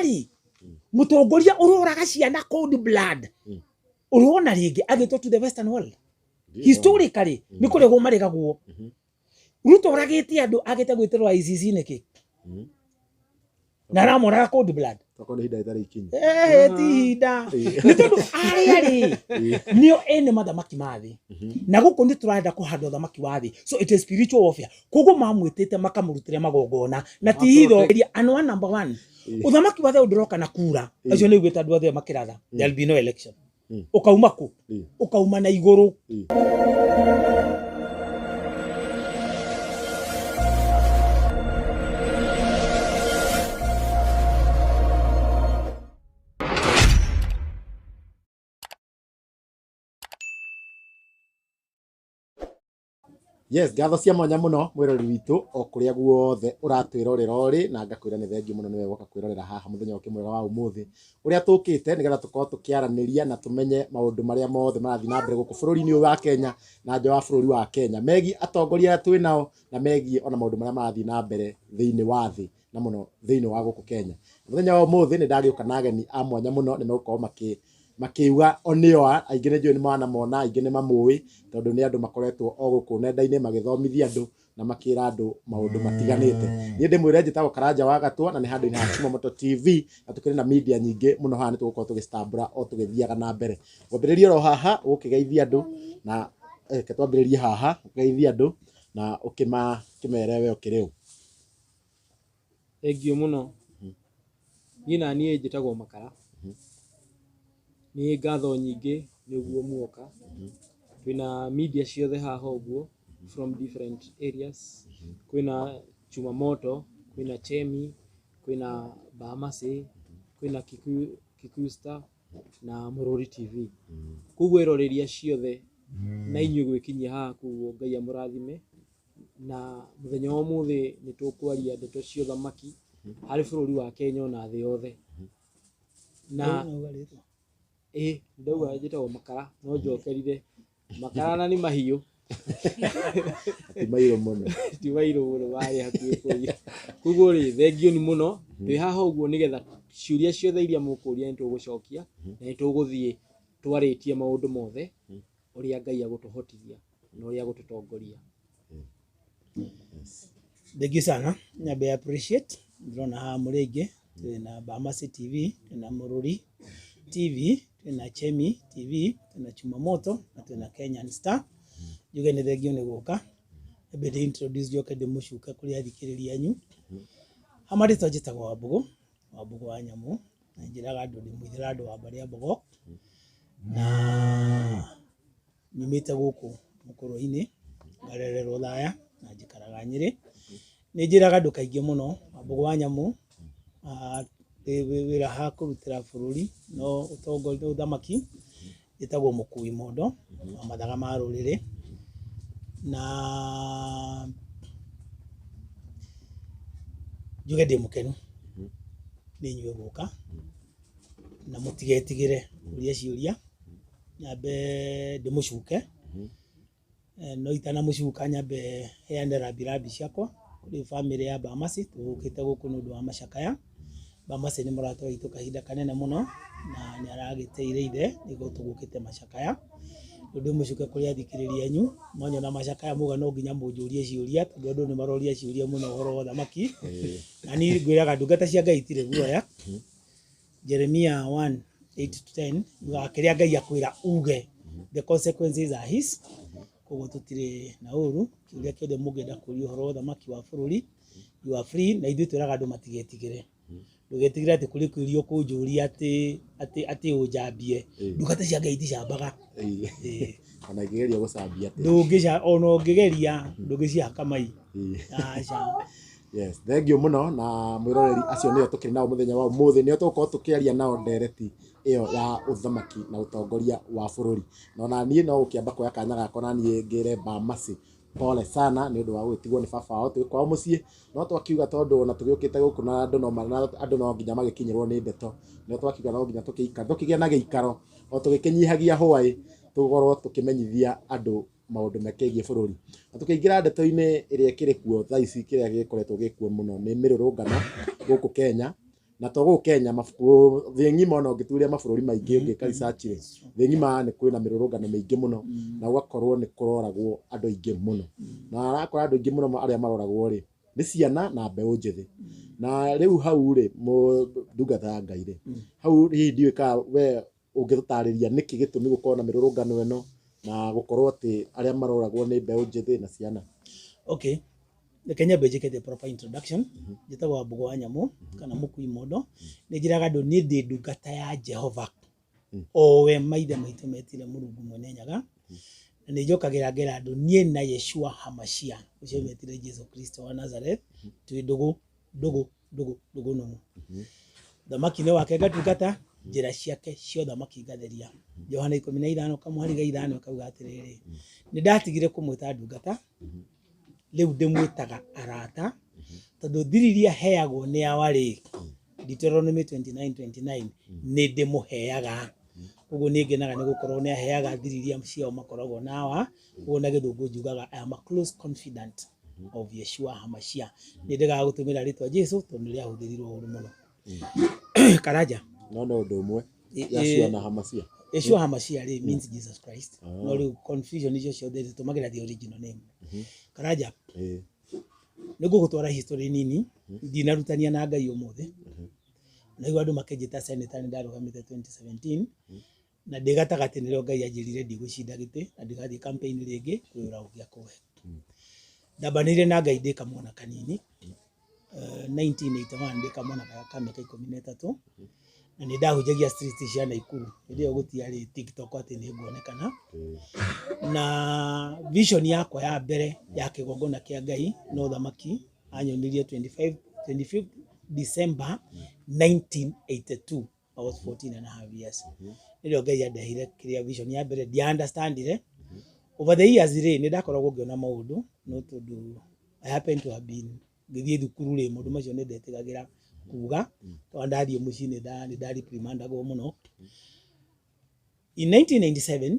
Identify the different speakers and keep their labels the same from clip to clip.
Speaker 1: rĩ, mũtongoria ũroraga ciana cold blood, ũrona rĩngĩ agĩtwo to the western world? Historically nĩ kũregwo maregagwo. Ruto oragĩte andũ agĩte gwĩtĩrwo ICC nĩkĩ na aramoraga cold blood?
Speaker 2: Tokorwo nĩ ihinda rĩtarĩ ikinyu.
Speaker 1: Eh, ti ihinda, nĩ tondũ arĩa rĩ nĩo ene mathamaki ma thĩ, na gũkũ nĩ tũrenda kũhanda ũthamaki wa thĩ, so it is spiritual warfare. Koguo mamwĩtĩte makamũrutĩre magongona na ti hitho anwa number one. Ũthamaki wa thĩ ndũroka na kura acio nĩ ugĩte andũ othe makĩratha there will be no election. Ũkauma kũ? Ũkauma na igũrũ.
Speaker 2: Yes, ngatho cia mwanya mũno mwĩroreri witũ o kũrĩa guothe ũratwĩrorera ũrĩ, na ngakwĩra nĩ thengiũ mũno nĩwe woka kwĩrorera haha mũthenya ũkĩ mwega wa ũmũthĩ ũrĩa tũkĩte nĩgetha tũkorwo tũkĩaranĩria na tũmenye maũndũ marĩa mothe marathiĩ na mbere gũkũ bũrũri-inĩ ũyũ wa Kenya na nja wa bũrũri wa Kenya, megiĩ atongoria arĩa twĩ nao na megiĩ ona maũndũ marĩa marathiĩ na mbere thĩinĩ wa thĩ na mũno thĩinĩ wa gũkũ Kenya. Mũthenya wa ũmũthĩ nĩ ndagĩũka na ageni a mwanya mũno, nĩ megũkorwo makĩuga o nĩo a, aingĩ nĩ njũĩ nĩ manamona, aingĩ nĩ mamũĩ tondũ nĩ andũ makoretwo o gũkũ nenda-inĩ magĩthomithia andũ na makĩra andũ maũndũ matiganĩte. Niĩ ndĩmwĩre njĩtagwo Karanja wa Gatwa na nĩ handũ-inĩ ha Chumamoto TV, na tũkĩrĩ na media nyingĩ mũno haha, nĩ tũgũkorwo tũgĩcitambũra o tũgĩthiaga na mbere. Ngwambĩrĩria oro haha ũgũkĩgeithia andũ na reke twambĩrĩrie haha ũgeithie andũ na ũkĩmere we ũkĩrĩ ũ.
Speaker 3: Thengiũ mũno. Niĩ na niĩ njĩtagwo Makara. Nĩ ngatho nyingĩ nĩ ũguo muoka. Twĩna media ciothe haha ũguo from different areas. Kwĩna Chumamoto, kwĩna Chemi, kwĩna Bahamasi, kwĩna Kikuyu, Kikuyu Star na Mũrũri TV. Koguo eroreri acio othe na inyuĩ gwĩkinyia haha, koguo Ngai amũrathime. Na mũthenya wa ũmũthĩ nĩ tũkwaria ndeto cia ũthamaki harĩ bũrũri wa Kenya ona thĩ yothe. Na ĩ ndauga njĩtagwo Makara, no njokerire Makara na nĩ mahiũ.
Speaker 2: Ti mairũ mũno.
Speaker 3: Ti mairũ mũno, marĩ hakuhĩ kũiya. Koguo rĩ, thengiũ ni mũno, twĩ haha ũguo nĩgetha ciũria ciothe iria mũkũria nĩ tũgũcokia na nĩ tũgũthiĩ twarĩtie maũndũ mothe ũrĩa Ngai agũtũhotithia na ũrĩa agũtũtongoria.
Speaker 1: Thengiũ sana, nyambe appreciate ndĩrona haha mũrĩ aingĩ, twĩna Bahamasi TV, twĩna Mũrũri TV, twĩna Chemi TV, twĩna Chumamoto na twĩna Kenyan Star. Njuge nĩ thengiũ nĩ gũka, nyambe ndĩ introduce njoke ndĩmũcuke kũrĩ athikĩrĩria anyu. Ha marĩtwa njĩtagwo Wambũgũ, Wambũgũ wa Nyamũ, na njĩraga andũ ndĩ mũithĩra andũ wa mbarĩ ya Mbogo, na nyumĩte gũkũ mũkũrwe-inĩ, ngarererwo Othaya na njikaraga Nyĩrĩ. Nĩ njĩraga andũ kaingĩ mũno Wambũgũ wa Nyamũ wĩra ha kũrutĩra bũrũri no ũtongoria ũthamaki, njĩtagwo mũkui mondo wa mathaga ma rũrĩrĩ, na njuge ndĩ mũkenu nĩ inyuĩ gũka, na mũtigetigĩre kũria ciũria, nyambe ndĩmũcuke, no itanamũcuka nyambe heane rambirambi ciakwa kũrĩ bamĩrĩ ya Bahamasi, tũgũkĩte gũkũ nĩ ũndũ wa macakaya. Bahamasi nĩ mũrata witũ kahinda kanene mũno, na nĩ aragĩteire ithe nĩguo tũgũkĩte macakaya. Rĩu ndĩmũcuke kũrĩ athikĩrĩria anyu, mwanyona macakaya mauga no nginya mũnjũrie ciũria, tondũ andũ nĩ maroria ciũria mũno ũhoro wa ũthamaki. Na niĩ ngwĩraga ndungata cia Ngai itirĩ guoya. Jeremia 1 8 to 10 yugaga kĩrĩa Ngai akwĩra uge, the consequences are his. Koguo tũtirĩ na ũru, kĩũria kĩothe mũngĩenda kũria ũhoro wa ũthamaki wa bũrũri, you are free, na ithuĩ twĩraga andũ matigetigĩre. Ndũgetigĩre atĩ kũrĩ kĩũria ũkũnjũria atĩ atĩ atĩ ũnjambie. Ndungata cia Ngai iticambaga.
Speaker 2: Ona ingĩgeria gũcambia atĩa.
Speaker 1: Ndũngĩca ona ũngĩgeria ndũngĩcihaka mai. Aca.
Speaker 2: Yes, thengiũ mũno na mwĩroreri, acio nĩo tũkĩrĩ nao mũthenya wa ũmũthĩ, nĩo tũgũkorwo tũkĩaria nao ndereti ĩyo ya ũthamaki na ũtongoria wa bũrũri. Na ona niĩ no gũkĩamba kuoya kanya gakwa na niĩ ngĩre Bamasi pole sana nĩ ũndũ wa gũgĩtigwo nĩ baba wao twĩ kwao mũciĩ, no twakiuga tondũ ona tũgĩũkĩte gũkũ na andũ no andũ no nginya magĩkinyĩrwo nĩ ndeto, nĩo twakiuga no nginya tũkĩgĩe na gĩikaro o tũgĩkĩnyihagia hwaĩ, tũkorwo tũkĩmenyithia andũ maũndũ makĩgiĩ bũrũri. Na tũkĩingĩra ndeto-inĩ ĩrĩa ĩkĩrĩ kuo thaa ici, kĩrĩa gĩkoretwo gĩkuo mũno nĩ mĩrũrũngano gũkũ Kenya. Na to gũkũ Kenya, mabuku thĩ ng'ima, ona ũngĩtuĩria mabũrũri maingĩ, ũngĩka research rĩ, thĩ ng'ima nĩ kwĩna mĩrũrũngano mĩingĩ mũno na gũgakorwo nĩ kũroragwo andũ aingĩ mũno, na arakora andũ aingĩ mũno arĩa maroragwo rĩ nĩ ciana na mbeũ njĩthĩ. Na rĩu hau rĩ, ndungata ya Ngai rĩ, hau hihi ndiũĩ kana we ũngĩtũtarĩria nĩkĩ gĩtũmi gũkorwo na mĩrũrũngano ĩno na gũkorwo atĩ arĩa maroragwo nĩ mbeũ njĩthĩ na ciana.
Speaker 1: Okay, reke nyambe njĩke the proper introduction. Njĩtagwo Wambũgũ wa Nyamũ kana Mũkui Mondo. Nĩ njĩraga andũ niĩ ndĩ ndungata ya Jehova, o we maithe maitũ metire Mũrungu Mwene Nyaga. Na nĩ njokagĩra ngera andũ niĩ na Yeshua Hamashia, ũcio metire Jesu Kristo wa Nazareth, twĩ ndũgũ ndũgũ ndũgũ ndũgũ nũmũ. Thamaki-inĩ wake ngatungata, njĩra ciake cia ũthamaki ngatheria. Johana 15 kamũhari ga 5 kauga atĩrĩrĩ, nĩ ndatigire kũmwĩta ndungata, rĩu ndĩmwĩtaga arata, tondũ thiri iria heagwo nĩ awa rĩ, Deuteronomy 29:29, nĩ ndĩmũheaga. Koguo nĩ ngenaga nĩ gũkorwo nĩ aheaga thiri iria ciao makoragwo na awa. Koguo na Gĩthũngũ njugaga, "I am a close confidant of Yeshua Hamashia." Nĩ ndegaga gũtũmĩra rĩtwa Jesu tondũ nĩ rĩahũthĩrirwo ũru mũno. Karanja.
Speaker 2: No no ũndũ ũmwe, Yeshua na Hamasia.
Speaker 1: Yeshua Hamashia rĩ means Jesus Christ. No rĩu confusion icio ciothe tũtũmagĩra the original name. Karanja, nĩ ngũgũtwara history nini. Ndinarutania na Ngai ũmũthĩ. Naigua andũ makĩnjĩta senator, nĩ ndarũgamĩte 2017 na ndĩ gatagatĩ nĩrĩo Ngai anjĩrire ndigũcinda gĩtĩ na ndigathiĩ campaign rĩngĩ, kwĩ ũra ũngĩ akũhe. Ndambanĩire na Ngai ndĩ kamwana kanini, 1981, ndĩ kamwana ka mĩaka 13, na nĩ ndahunjagia street cia Naikuru. Hĩndĩ ĩyo gũtiarĩ TikTok atĩ nĩ nguonekana. Na vision yakwa ya mbere ya kĩgongona kĩa Ngai no ũthamaki anyonirie 25 25 December 1982. I was 14 and a half years nĩrĩo Ngai andehire kĩrĩa vision ya mbere. Ndia understandire. Over the years rĩ, nĩ ndakoragwo ngĩona maũndũ, no tondũ I happen to have been ngĩthiĩ thukuru rĩ, maũndũ macio nĩ ndetigagĩra kuga, tondũ ndathiĩ mũciĩ nĩ ndareprimandagwo mũno. In 1997,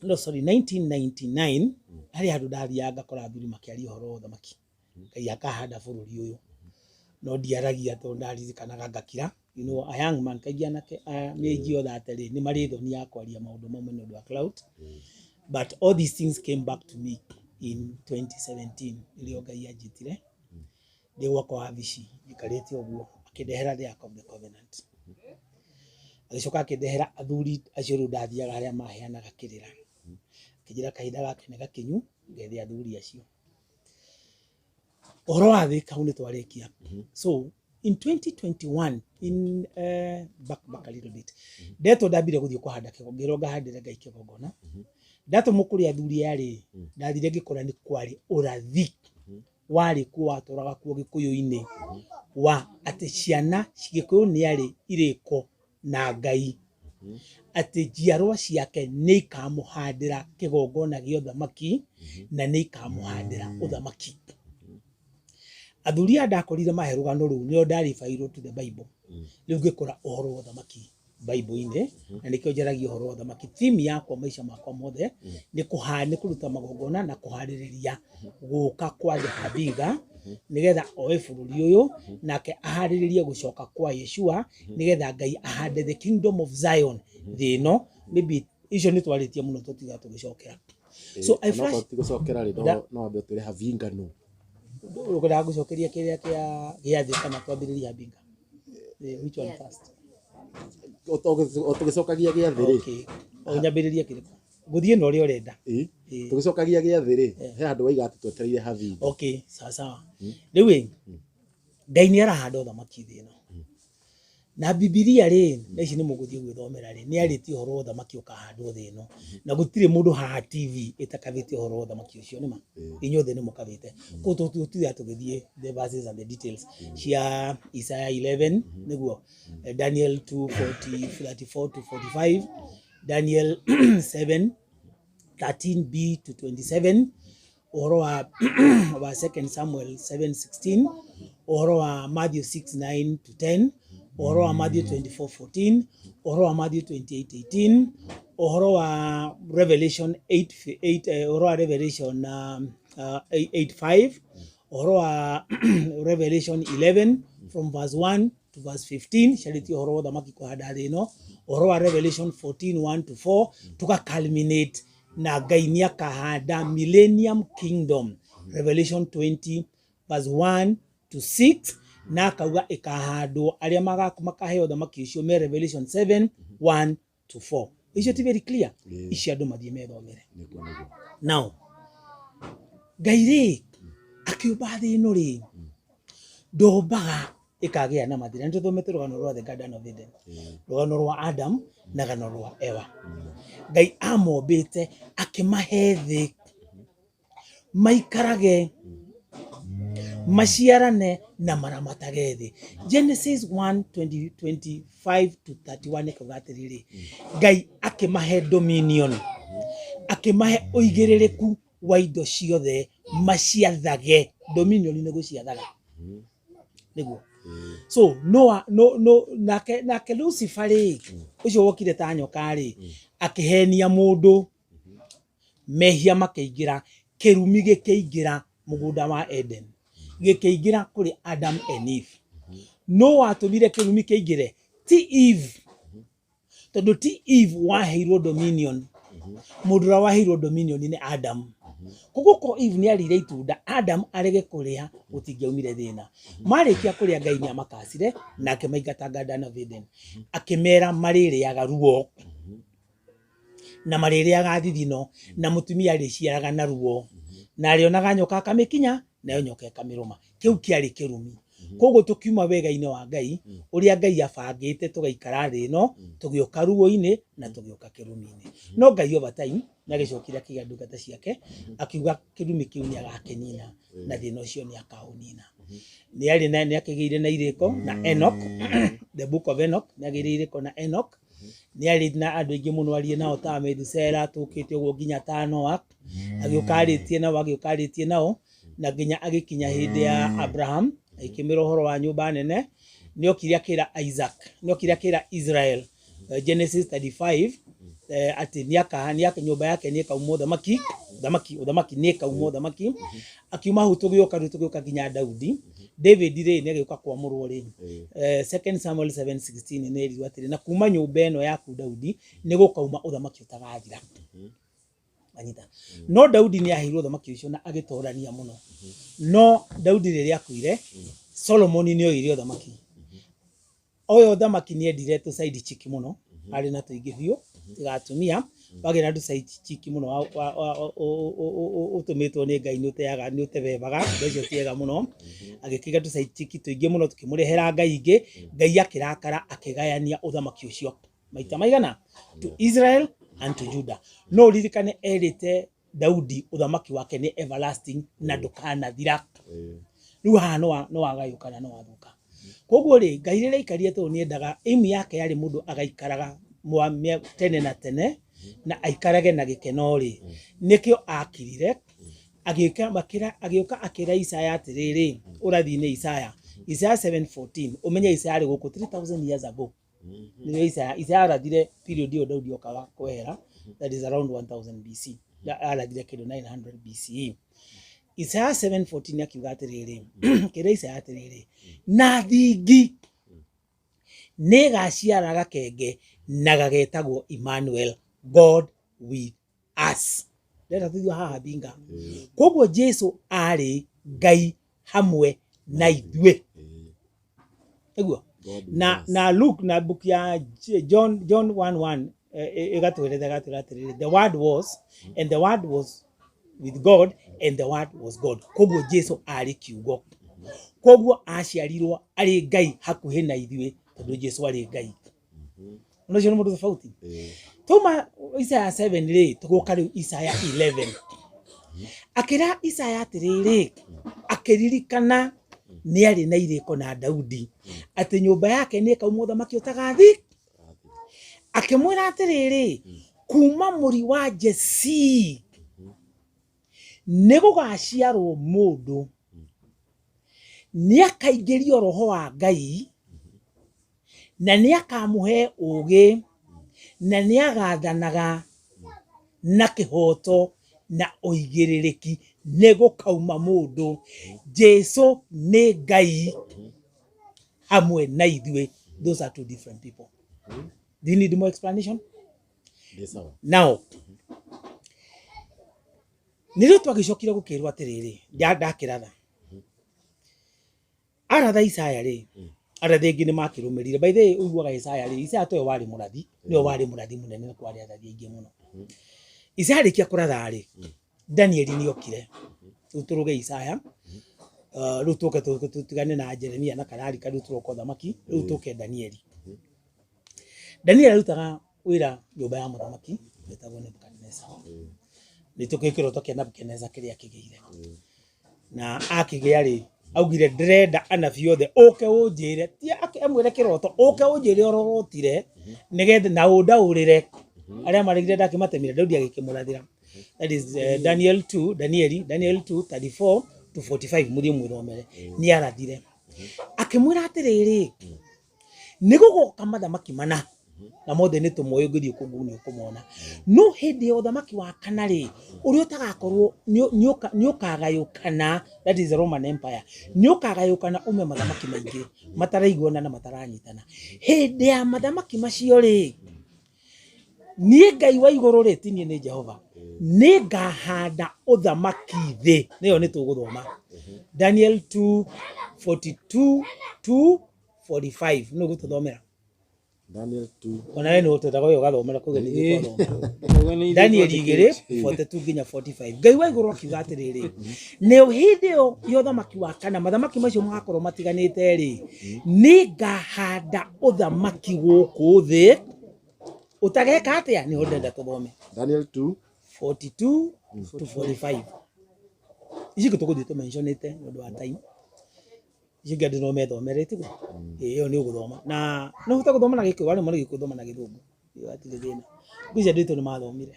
Speaker 1: no, sorry, 1999, harĩ handũ ndathiaga ngakora athuri makĩaria ũhoro wa ũthamaki, Ngai akahanda bũrũri ũyũ, no ndiaragia tondũ ndaririkanaga ngakira. A young man, kaingĩ anake a mĩnji othe atĩ nĩ marĩ thoni ya kwaria maũndũ mamwe nĩ ũndũ wa clout. But all these things came back to me in 2017, rĩrĩa Ngai anjĩtire ndĩ gwakwa wabici njikarĩte ũguo, akĩndehera the Ark of the Covenant, agĩcoka akĩndehera athuri acio rĩu ndathiaga harĩa maheanaga kĩrĩra, akĩnjĩra kahinda gake nĩ gakinyu ngethe athuri acio ũhoro wa thĩ. Kau nĩ twarĩkia. So in 2021, in back a little bit, ndetwo ndambire gũthiĩ kũhanda ngĩrwo ngahandĩre Ngai kĩgongona. Ndatũmwo kũrĩ athuri aya rĩ, ndathire ngĩkora nĩ kwarĩ ũrathi warĩ kuo watũraga kuo Gĩkũyũ-inĩ, wa atĩ ciana Gĩkũyũ nĩ arĩ irĩko na Ngai, atĩ njiarwa ciake nĩ ikamũhandĩra kĩgongona gĩa ũthamaki na nĩ ikamũhandĩra ũthamaki. Athuri aya ndakorire mahe rũgano rũu nĩo ndarĩbairwo to the Bible. Rĩu ngĩkora ũhoro wa ũthamaki Bible-inĩ, na nĩkĩo njaragia ũhoro wa ũthamaki. Theme yakwa maica makwa mothe nĩ nĩ kũruta magongona na kũharĩrĩria gũka kwa the Habinga, nĩgetha oe bũrũri ũyũ nake aharĩrĩrie gũcoka kwa Yeshua, nĩgetha Ngai ahande the kingdom of Zion thĩ ĩno. Maybe icio nĩ twarĩtie mũno, tũtiga tũgĩcokera. So I flash
Speaker 2: ti gũcokera rĩ, no wambe ũtwĩre Havinga nũ.
Speaker 1: Ũkwendaga gũcokeria kĩrĩa kĩa gĩathĩ kana twambĩrĩrie Habinga? Which one first?
Speaker 2: O tũgĩcokagia gĩathĩ rĩ.
Speaker 1: Okay, o nyambĩrĩrie kĩrĩkũ? Gũthiĩ na ũrĩa ũrenda.
Speaker 2: Ĩ, tũgĩcokagia gĩathĩ rĩ, he handũ waiga atĩ twetereire Havinga.
Speaker 1: Okay, sawa sawa. Rĩu ĩ, Ngai nĩ arahanda ũthamaki thĩ ĩno, na Bibilia rĩ, na ici nĩ mũgũthiĩ gwĩthomera rĩ, nĩ arĩtie ũhoro wa ũthamaki ũkahandwo thĩ ĩno, na gũtirĩ mũndũ haha TV ĩtakabĩte ũhoro wa ũthamaki ũcio. Nĩma inyuothe nĩ mũkabĩte. Koguo tũtira tũgĩthiĩ the verses and the details cia Isaiah 11, nĩguo Daniel 2 40 34 to 45, Daniel 7 13b to 27, ũhoro wa Second Samuel 7:16, ũhoro wa Matthew 6:9 to 10, ũhoro wa Matthew 24:14, ũhoro wa Matthew 28:18, ũhoro wa Revelation 8 8, ũhoro wa Revelation 8:5, ũhoro wa Revelation 11 from verse 1. to verse 15 ciarĩtie ũhoro wa ũthamaki kũhanda thĩ ĩno, ũhoro wa Revelation 14 1 to 4 tũga culminate na Ngai nĩ akahanda millennium kingdom, Revelation 20 verse 1 to 6, na akauga ĩkahandwo arĩa makaheo ũthamaki ũcio me Revelation 7 1 to 4. Icio ti very clear? Icio andũ mathiĩ methomere.
Speaker 2: Nĩguo nĩguo.
Speaker 1: Now Ngai rĩ akĩũmba thĩ ĩno rĩ, ndombaga ĩkagĩa na mathĩna. Nĩ tũthomete rũgano rwa the Garden of Eden, rũgano rwa Adam na rũgano rwa Ewa. Ngai amombĩte akĩmahe thĩ maikarage, maciarane na maramatage thĩ. Genesis 1 20, 25 to 31 ĩkauga atĩrĩrĩ, Ngai akĩmahe dominion, akĩmahe ũigĩrĩrĩku wa indo ciothe maciathage. Dominion nĩ gũciathaga, nĩguo. So Noah, no, no, nake, nake Lucifer rĩ, ũcio wokire ta nyoka rĩ, akĩhenia mũndũ, mehia makĩingĩra, kĩrumi gĩkĩingĩra mũgũnda wa Eden, gĩkĩingĩra kũrĩ Adam and Eve. No watũmire kĩrumi kĩingĩre? Ti Eve, tondũ ti Eve waheirwo dominion. Mũndũ ũrĩa waheirwo dominion nĩ Adam. Koguo ko Eve nĩ arĩire itunda, Adam arege kũrĩa, gũtingĩaumire thĩna. Marĩkia kũrĩa, Ngai nĩ amakacire na akĩmaingata Garden of Eden, akĩmera marĩrĩaga ruo na marĩrĩaga thithino, na mũtumia arĩciaraga na ruo, na arĩonaga nyoka akamĩkinya, nayo nyoka ĩkamĩrũma. Kĩu kĩarĩ kĩrumi. Koguo tũkiuma wega-inĩ wa Ngai ũrĩa Ngai abangĩte tũgaikara thĩ ĩno, tũgĩũka ruo-inĩ na tũgĩũka kĩrumi-inĩ. No Ngai over time nĩ agĩcokire akĩiga ndungata ciake, akiuga kĩrumi kĩu nĩ agakĩnina na thĩna ũcio nĩ akaũnina. Nĩ arĩ na nĩ akĩgĩire na irĩko na Enoch, the book of Enoch, nĩ agĩire irĩko na Enoch. Nĩ arĩ na andũ aingĩ mũno arie nao ta Methusela, tũkĩte ũguo nginya ta Noah, agĩũka arĩtie nao, agĩũka arĩtie nao na nginya agĩkinya hĩndĩ ya Abraham, agĩkĩmwĩra ũhoro wa nyũmba nene. Nĩ okire akĩra Isaac, nĩ okire akĩra Israel, Genesis 35, atĩ nĩ aka nyũmba yake nĩ ĩkauma ũthamaki, ũthamaki ũthamaki nĩ ĩkauma ũthamaki. Akiuma hau tũgĩũka rĩu tũgĩũka nginya Daudi. David rĩ, nĩ agĩũka kwamũrwo rĩ, 2 Samuel 7:16 nĩ ĩrirwo atĩrĩ, na kuma nyũmba ĩno yaku Daudi nĩ gũkauma ũthamaki ũtagathira. Anyita. No Daudi nĩ aheirwo ũthamaki ũcio na agĩtorania mũno. No Daudi rĩrĩa akuire, Solomoni nĩ oire ũthamaki. Oya ũthamaki nĩ endire tũ side chick mũno, arĩ na tũingĩ biũ, tiga atumia, wagĩa na tũ side chick mũno ũtũmĩtwo nĩ Ngai nĩ ũteaga, nĩ ũtebebaga, ũndũ ũcio ti wega mũno. Agĩkĩgĩa tũ side chick tũingĩ mũno tũkĩmũrehera ngai ingĩ, Ngai akĩrakara akĩgayania ũthamaki ũcio maita maigana, to Israel and to Judah. No ũririkane erĩte Daudi ũthamaki wake nĩ everlasting na ndũkanathira. Rĩu haha nĩ wagayũkana, nĩ wathũka. Koguo rĩ, Ngai rĩrĩa aikarire tondũ nĩendaga, aim yake yarĩ mũndũ agaikaraga tene na tene na aikarage na gĩkeno rĩ, nĩkĩo akirire agĩũka akĩra agĩũka akĩra Isaya atĩrĩrĩ, ũrathi-inĩ Isaya, Isaya 7:14. Ũmenye Isaya arĩ gũkũ 3000 years ago. Nĩrĩo Isaya, Isaya arathire period ĩyo Daudi okaga kwehera, that is around 1000 BC. Arathire kĩndũ 900 BCE. Isaya 7:14 akiuga atĩrĩrĩ, kĩra Isaya atĩrĩrĩ, na thingi nĩ ĩgaciara gakenge na gagetagwo Emmanuel, God with us. Ndĩrenda tũthiĩ haha thinga. Koguo Jesu arĩ Ngai hamwe na ithuĩ, nĩguo.
Speaker 2: God with
Speaker 1: Na
Speaker 2: us.
Speaker 1: Na Luke na book ya John, John 1:1, ĩgatwĩrĩra ĩgatwĩra atĩrĩrĩ, the word was and the word was with God and the word was God. Koguo Jesu arĩ kiugo, koguo aciarirwo arĩ Ngai hakuhĩ na ithuĩ, tondũ Jesu arĩ Ngai. Ũndũ ũcio nĩ mũndũ tofauti. Tuma Isaya 7 rĩ, tũgũka rĩu Isaya 11. Akĩra Isaya atĩrĩrĩ, akĩririkana nĩ arĩ na irĩko na Daudi atĩ nyũmba yake nĩ ĩkauma ũthamaki ũtagathi. Akĩmwĩra atĩrĩrĩ, kuma mũri wa Jesii nĩ gũgaciarwo mũndũ, nĩ akaingĩrio roho wa Ngai na nĩ akamũhe ũũgĩ na nĩ agathanaga na kĩhooto na ũigĩrĩrĩki. Nĩ gũkauma mũndũ. Jesu nĩ Ngai. Hamwe na ithuĩ. Those are two different people. Do you need more explanation?
Speaker 2: Ndĩ sawa.
Speaker 1: Now nĩrĩo twagĩcokire gũkĩrwo atĩrĩrĩ, ndakĩratha aratha Isaya rĩ, arathi aingĩ nĩ makĩrũmĩrĩire. By the way, ũiguaga Isaya rĩ, Isaya towe warĩ mũrathi, nĩwe warĩ mũrathi mũnene, nĩ kwarĩ arathi aingĩ mũno. Isaya arĩkia kũratha rĩ, Danieli nĩ okire. Rĩu tũrũge Isaya, rĩu tũke tũtigane na Jeremia na kararika, rĩu tũroka ũthamaki, rĩu tũke Danieli. Danieli arutaga wĩra nyũmba ya mũthamaki wetagwo Nebukadneza. Nĩ tũkĩũĩ kĩroto kĩa Nebukadneza kĩrĩa akĩgĩire. Na akĩgĩa rĩ, augire ndĩrenda anabii othe ũke ũnjĩre, ti amwĩre kĩroto, ũke ũnjĩre ũrorotire nĩgetha na ũndaũrĩre arĩa maregire ndakĩmatemire. Daudi agĩkĩmũrathĩra. That is Daniel 2, Danieli, Daniel 2 34 to 45, mũthiĩ mwĩthomere. Nĩ arathire akĩmwĩra atĩrĩrĩ, nĩ gũgoka mathamaki mana na mothe nĩ tũmoĩ, ũngĩthiĩ kũngũ nĩ ũkũmona, no hĩndĩ ya ũthamaki wa kana rĩ, ũrĩa ũtagakorwo nĩ ũkagayũkana, that is the Roman Empire, nĩ ũkagayũkana ume mathamaki maingĩ mataraiguana na mataranyitana. Hĩndĩ ya mathamaki macio rĩ, niĩ Ngai wa igũrũ rĩ, ti niĩ, nĩ Jehova, nĩ ngahanda ũthamaki thĩ. Nĩyo nĩ tũgũthoma Daniel 2 42 to 45. Nĩ ũgũtũthomera?
Speaker 2: Daniel 2.
Speaker 1: Ona we nĩ ũtwendaga ũyũ ũgathomera kũgĩa nĩ ithuĩ twathoma Daniel 2 42 nginya 45. Ngai wa igũrũ akiuga atĩrĩrĩ, nayo hĩndĩ ĩyo ya ũthamaki wa kana, mathamaki macio magakorwo matiganĩte rĩ, nĩ ngahanda ũthamaki gũkũ thĩ ũtageka atĩa? Nĩho ndĩrenda tũthome.
Speaker 2: Daniel 2.
Speaker 1: 42 to 45. Ici ingĩ tũgũthiĩ tũmentionĩte nĩ ũndũ wa time. Ici ingĩ andũ no methomere, tiguo? Ĩĩ, ĩyo nĩ ũgũthoma na no ũhote gũthoma na Gĩkũyũ, waremwo nĩ Gĩkũyũ thoma na Gĩthũngũ, ĩyo hatirĩ thĩna. Ngwĩciria andũ aitũ nĩ mathomire.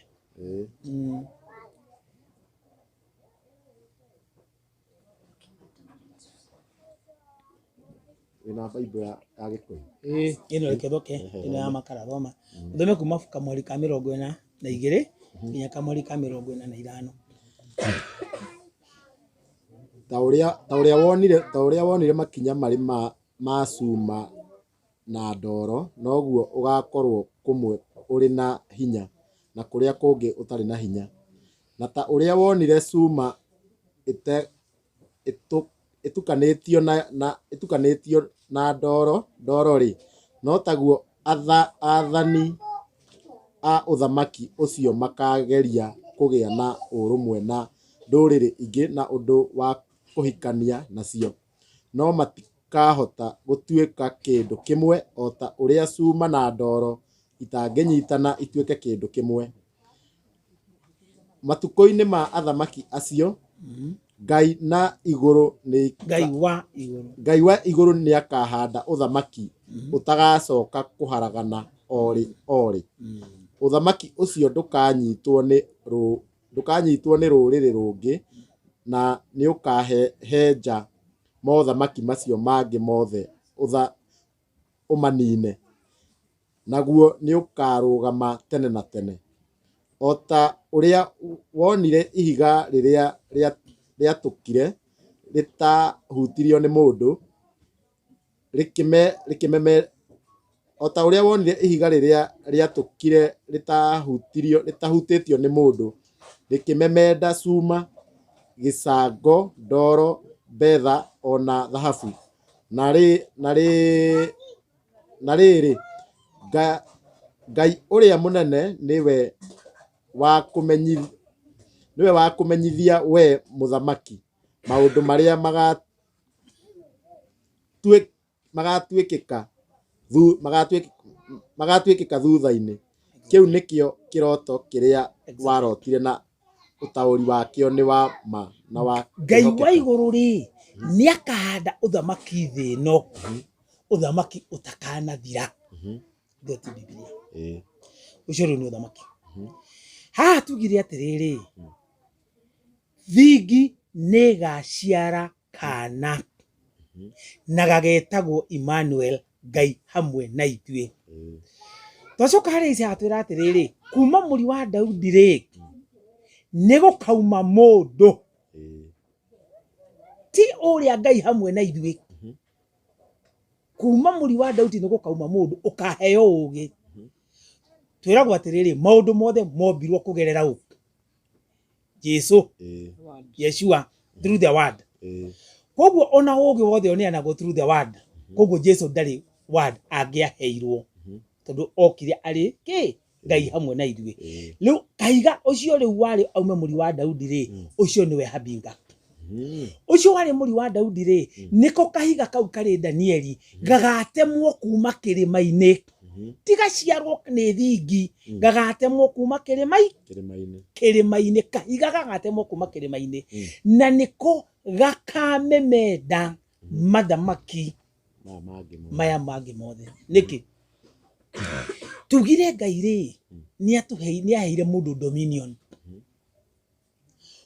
Speaker 2: Wĩna Bible ya Gĩkũyũ?
Speaker 3: Ĩĩ.
Speaker 1: Ĩno reke thoke ĩno ya makara, thoma ũthome kuma kamweri ka 42 nginya kamweri ka 45.
Speaker 2: Ta ũrĩa wonire makinya marĩ ma cuma na ndoro, noguo ũgaakorwo kũmwe ũrĩ na hinya na kũrĩa kũngĩ ũtarĩ na hinya. Na ta ũrĩa wonire cuma ĩtukanĩtio na ndoro-rĩ, no taguo aathani a ũthamaki ũcio makaageria kũgĩa na ũrũmwe na ndũrĩrĩ ingĩ na ũndũ wa kũhikania nacio, no matikahota gũtuĩka kĩndũ kĩmwe, o ta ũrĩa cuma na ndoro itangĩnyiitana ituĩke kĩndũ kĩmwe. Matukũ-inĩ ma athamaki acio, Ngai na igũrũ nĩ
Speaker 1: Ngai wa igũrũ.
Speaker 2: Ngai wa igũrũ nĩakahanda ũthamaki ũtagacoka kũharagana o rĩ o rĩ. Ũthamaki ũcio ndũkanyitwo nĩ rũrĩrĩ rũngĩ, na nĩũkahehenja mothamaki macio mangĩ mothe ũmanine, naguo nĩũkarũgama tene na tene. O ta ũrĩa wonire ihiga rĩrĩa rĩatũkire rĩtaahutirio nĩ mũndũ, o ta ũrĩa wonire ihiga rĩrĩa rĩatũkire rĩtahutĩtio nĩ mũndũ, rĩkĩmemenda cuma, gĩcango, ndoro, betha o na thahabu. Na rĩrĩ, Ngai ũrĩa mũnene nĩwe wa kũmenyithia wee mũthamaki maũndũ marĩa magatuĩkĩka thutha-inĩ. Kĩu nĩkĩo kĩroto kĩrĩa warotire na ũtaũri wakĩo nĩ wa ma na wa
Speaker 1: Ngai wa
Speaker 2: kwĩhokeka.
Speaker 1: igũrũ rĩ, nĩ akahanda ũthamaki thĩ ĩno, ũthamaki ũtakanathira. Ĩyo ti Bibilia? Ũcio rĩu nĩ ũthamaki. Haha tugire atĩrĩrĩ, thingi nĩ ĩgaciara kana na gagetagwo Emmanuel, Ngai hamwe na ithuĩ. Twacoka harĩ Isaya atwĩra atĩrĩrĩ, kuma mũri wa Daudi rĩ, nĩ gũkauma mũndũ, ti ũrĩa Ngai hamwe na ithuĩ. Kuma mũri wa Daudi nĩ gũkauma mũndũ ũkaheo ũũgĩ. Twĩragwo atĩrĩrĩ, maũndũ mothe mombirwo kũgerera ũ? Jesu. Yeshua, through the word. Koguo ona ũũgĩ wothe ũneanagwo through the word. Koguo Jesu ndarĩ word angĩaheirwo, tondũ okire arĩ kĩ? Ngai hamwe na ithuĩ. Rĩu kahiga ũcio rĩu warĩ aume mũri wa Daudi rĩ, ũcio nĩwe Habinga. Ũcio warĩ mũri wa Daudi rĩ, nĩko kahiga kau karĩ Danieli gagatemwo kuma kĩrĩma-inĩ, tigaciarwo nĩ thingi, gagatemwo kuma kĩrĩma-inĩ.
Speaker 2: Kĩrĩma-inĩ.
Speaker 1: Kĩrĩma-inĩ, kahiga gagatemwo kuma kĩrĩma-inĩ, na nĩko gakamemenda mathamaki
Speaker 2: maya mangĩ mothe.
Speaker 1: Maya mangĩ mothe. Nĩkĩ tugire Ngai rĩ nĩ aheire mũndũ dominion?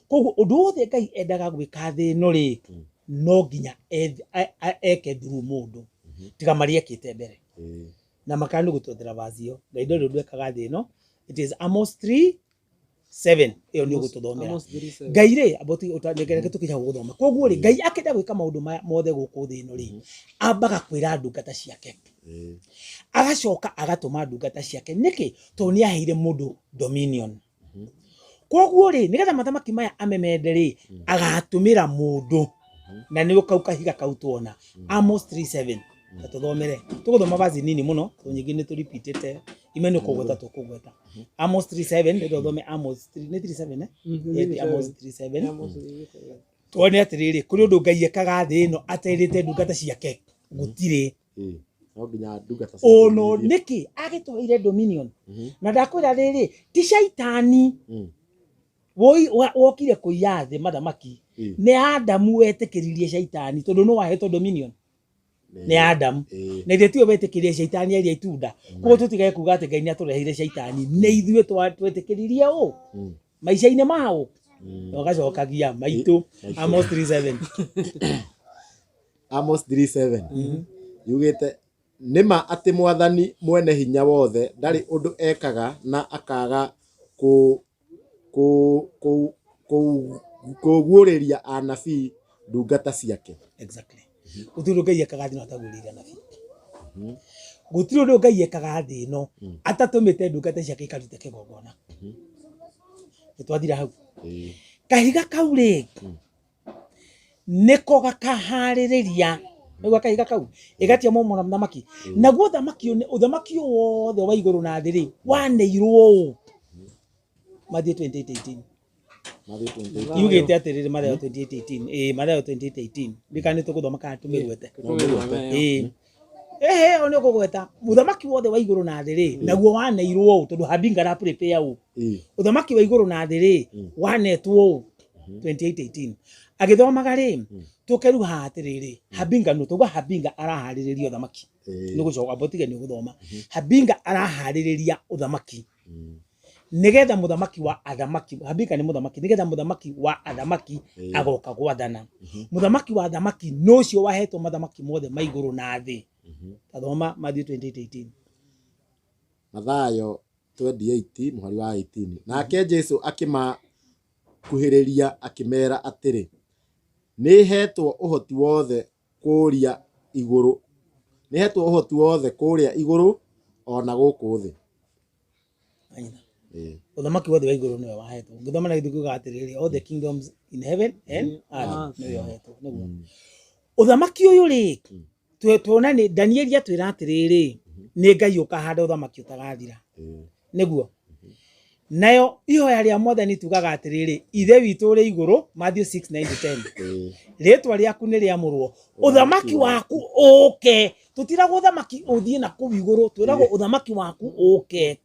Speaker 1: Koguo ũndũ wothe Ngai endaga gwĩka thĩ ĩno rĩ, no nginya eke through mũndũ, tiga marĩa ekĩte mbere. Na makana nĩ gũtwethera vacio Ngai ndũrĩ ũndũ ekaga thĩ ĩno. It is Amos 3:7, ĩyo nĩ ũgũtũthomera.
Speaker 3: Amos 3:7.
Speaker 1: Ngai rĩ aboti ũtanengere tũkinya gũthoma. Koguo rĩ, Ngai akĩenda gwĩka maũndũ maya mothe gũkũ thĩ ĩno rĩ, ambaga kwĩra ndungata ciake, agacoka agatũma ndungata ciake. Nĩkĩ? Tondũ nĩ aheire mũndũ dominion. Koguo rĩ, nĩgetha mathamaki maya amemende rĩ, agatũmĩra mũndũ, na nĩ kau kahiga kau tuona Amos 3:7. Ta tũthomere, tũgũthoma vaci nini mũno tondũ nyingĩ nĩ tũripitĩte ime nĩ kũgweta tũkũgweta. Amos 3:7, nĩ tũthome Amos 3, nĩ 3:7, eh?
Speaker 3: 3:7.
Speaker 1: Amos 3:7.
Speaker 3: Amos 3:7.
Speaker 1: Tuone atĩrĩrĩ, kũrĩ ũndũ Ngai ekaga thĩ ĩno aterĩte ndungata ciake? Gũtirĩ.
Speaker 2: No nginya ndungata
Speaker 1: Ono
Speaker 2: ciake.
Speaker 1: Nĩkĩ agĩtũheire dominion? Na ndakwĩra rĩrĩ, ti caitani wokire kũiya thĩ mathamaki. Nĩ Adamu wetĩkĩririe caitani, tondũ no wahetwo dominion nĩ Adamu. Na ithuĩ tiwe wetĩkĩrie caitani aria itunda. Koguo tũtigage kuga atĩ Ngai nĩ atũreheire caitani, nĩ ithuĩ twetĩkĩririe ũ maica-inĩ mao ũgacokagia maitũ.
Speaker 2: Maitũ.
Speaker 1: Amos 3:7.
Speaker 2: Amos 3:7 yugĩte nĩma atĩ Mwathani mwene hinya wothe ndarĩ ũndũ ekaga na akaga kũguũrĩria anabii ndungata ciake.
Speaker 1: Exactly. Gũtirĩ ũndũ Ngai ekaga thĩ ĩno ataguũrĩire anabii. Gũtirĩ ũndũ Ngai ekaga thĩ ĩno atatũmĩte ndungata ciake ikarute kĩgongona. Nĩ twathira hau. Kahiga kau rĩ, nĩko gakaharĩrĩria, nĩguo kahiga kau ĩgatia mũmũra mũthamaki, naguo ũthamaki ũyũ ũthamaki ũyũ wothe wa igũrũ na thĩ rĩ, waneirwo ũũ Matthew 28:18.
Speaker 2: Matthew 28.
Speaker 1: Yugĩte atĩrĩrĩ, Mathayo 28:18, ĩĩ, Mathayo 28:18. Ndikana nĩ tũgũthoma kana tũmĩgwete? Ĩĩ, ehe, o nĩ ũkũgweta mũthamaki wothe wa igũrũ na thĩ rĩ, naguo waneirwo ũũ, tondũ Habinga ara prepare ũũ. Ũthamaki wa igũrũ na thĩ rĩ, wanetwo ũũ 28:18. Agĩthomaga rĩ, tũkeru haha atĩrĩrĩ, Habinga nũ? Tauga Habinga araharĩrĩria ũthamaki. Nĩ gũcoka botige nĩ ũgũthoma. Habinga araharĩrĩria ũthamaki nĩgetha mũthamaki wa athamaki, Habinga nĩ mũthamaki, nĩgetha mũthamaki wa athamaki agoka gwathana. Mũthamaki wa athamaki nĩ ũcio wahetwo mathamaki mothe ma igũrũ na thĩ. Tathoma Matthew 28:18.
Speaker 2: Mathayo 28 mũhari wa 18. Nake Jesu akĩmakuhĩrĩria akĩmera atĩrĩ, nĩ hetwo ũhoti wothe kũrĩa igũrũ, nĩ hetwo ũhoti wothe kũrĩa igũrũ o na gũkũ thĩ.
Speaker 1: Anyina. Ũthamaki wothe wa igũrũ nĩwe wahetwo. Ũngĩthoma na gĩthũngũ kiugaga atĩrĩrĩ, all the kingdoms in heaven and earth, nĩwe ũhetwo. Nĩguo ũthamaki ũyũ rĩ, tuona nĩ Danieli atwĩra atĩrĩrĩ, nĩ Ngai ũkahanda ũthamaki ũtagathira. Nĩguo nayo ihoya rĩa Mwathani tugaga atĩrĩrĩ, Ithe witũ ũrĩ igũrũ, Matthew 6:9-10, rĩtwa rĩaku nĩ rĩamũrwo, ũthamaki waku ũũke. Tũtiragwo ũthamaki ũthiĩ na kũu igũrũ, twĩragwo ũthamaki waku ũũke,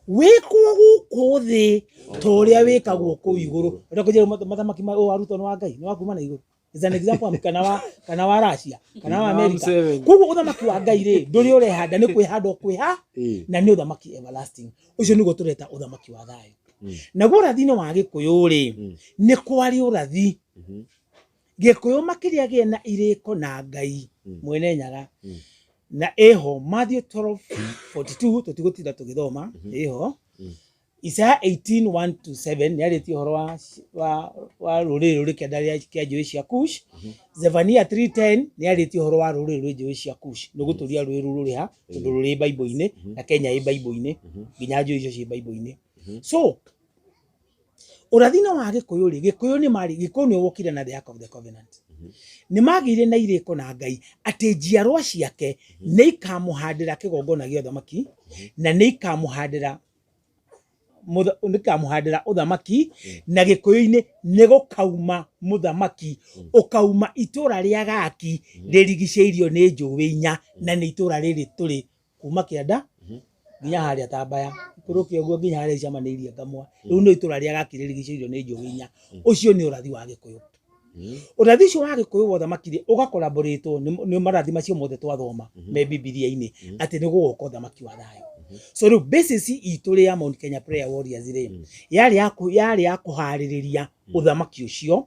Speaker 1: wĩkwo gũkũ thĩ ta ũrĩa wĩkagwo kũu igũrũ. Ũrĩa kũnjĩra mathamaki ma ũyũ wa Ruto nĩ wa Ngai, nĩ wa kuma na igũrũ? Is an example kana wa Russia kana wa America.
Speaker 3: Seven.
Speaker 1: Koguo ũthamaki wa Ngai rĩ, ndũrĩ ũrehanda, nĩ kwĩhanda ũkwĩha, na nĩ ũthamaki everlasting. Ũcio nĩguo tũreta ũthamaki wa thayũ. Naguo ũrathi-inĩ wa Gĩkũyũ rĩ, nĩ kwarĩ ũrathi Gĩkũyũ makĩria gĩe na irĩko na Ngai mwene Nyaga, na ĩho Matthew 12:42. Tũtigũtinda tũgĩthoma, ĩho. Isaiah 18 1 to 7 nĩ arĩtie ũhoro wa rũrĩrĩ rũrĩ kĩanda kĩa njũĩ cia Kush. Zephaniah 3:10 nĩ arĩtie ũhoro wa rũrĩrĩ rwĩ njũĩ cia Kush. Nĩ gũtũria rũĩ rũu rũrĩ ha, tondũ rũrĩ Bible-inĩ na Kenya ĩ Bible-inĩ, nginya njũĩ icio ciĩ Bible-inĩ. So ũrathi-inĩ wa Gĩkũyũ rĩ, Gĩkũyũ nĩ marĩ, Gĩkũyũ nĩ wokire na the Ark of the Covenant. Nĩ magĩire na irĩko na Ngai atĩ njiarwa ciake nĩ ikamũhandĩra kĩgongona gĩa ũthamaki na nĩ ikamũhandĩra nĩkamũhandĩra ũthamaki, na Gĩkũyũ-inĩ nĩ gũkauma mũthamaki ũkauma itũra rĩa Gaki rĩrigicĩirio nĩ njũĩ inya, na nĩ itũra rĩrĩ tũrĩ kuma kĩanda nginya harĩa Tambaya ikũrũke ũguo nginya harĩa icemanĩirie Ngamwa. Rĩu nĩ itũra rĩa Gaki rĩrigicĩirio nĩ njũĩ inya. Ũcio nĩ ũrathi wa Gĩkũyũ. Ũrathi ũcio wa Gĩkũyũ wa ũthamaki rĩ, ũgakoraborĩtwo nĩ marathi macio mothe twathoma me Bibilia-inĩ atĩ nĩ gũgoka ũthamaki wa thayũ. So rĩu basis itũ rĩ ya Mount Kenya Prayer Warriors rĩ, yarĩ ya kũharĩrĩria ũthamaki ũcio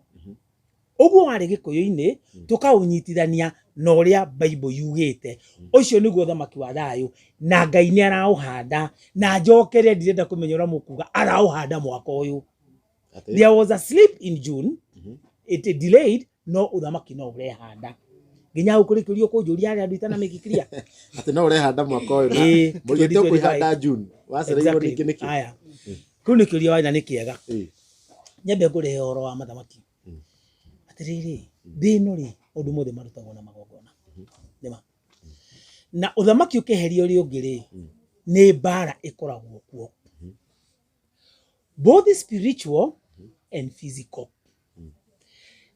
Speaker 1: ũguo warĩ Gĩkũyũ-inĩ, tũkaũnyitithania na ũrĩa Bible yugĩte. Ũcio nĩguo ũthamaki wa thayũ, na Ngai nĩ araũhanda. Na njokere, ndirenda kũmenya ũrĩa mũkuga, araũhanda mwaka ũyũ. There was a slip in June, it delayed, no ũthamaki no ũrehanda nginya hau. Kũrĩ kĩũria ũkũnjũria harĩa andũ itanamĩkikiria?
Speaker 2: Atĩ no ũrehanda mwaka ũyũ na
Speaker 1: Ĩĩ,
Speaker 2: mũigĩte
Speaker 1: 2025.
Speaker 2: ũkũihanda June wacereirwo ningĩ nĩkĩ?
Speaker 1: Aya, kĩu nĩ kĩũria waina nĩ kĩega. Nyambe ngũrehe ũhoro wa mathamaki. Atĩrĩrĩ, thĩ ĩno rĩ, maũndũ mothe marutagwo na magongona nĩma, na ũthamaki ũkĩeheria ũrĩa ũngĩ rĩ, nĩ mbara ĩkoragwo kuo, both spiritual and physical.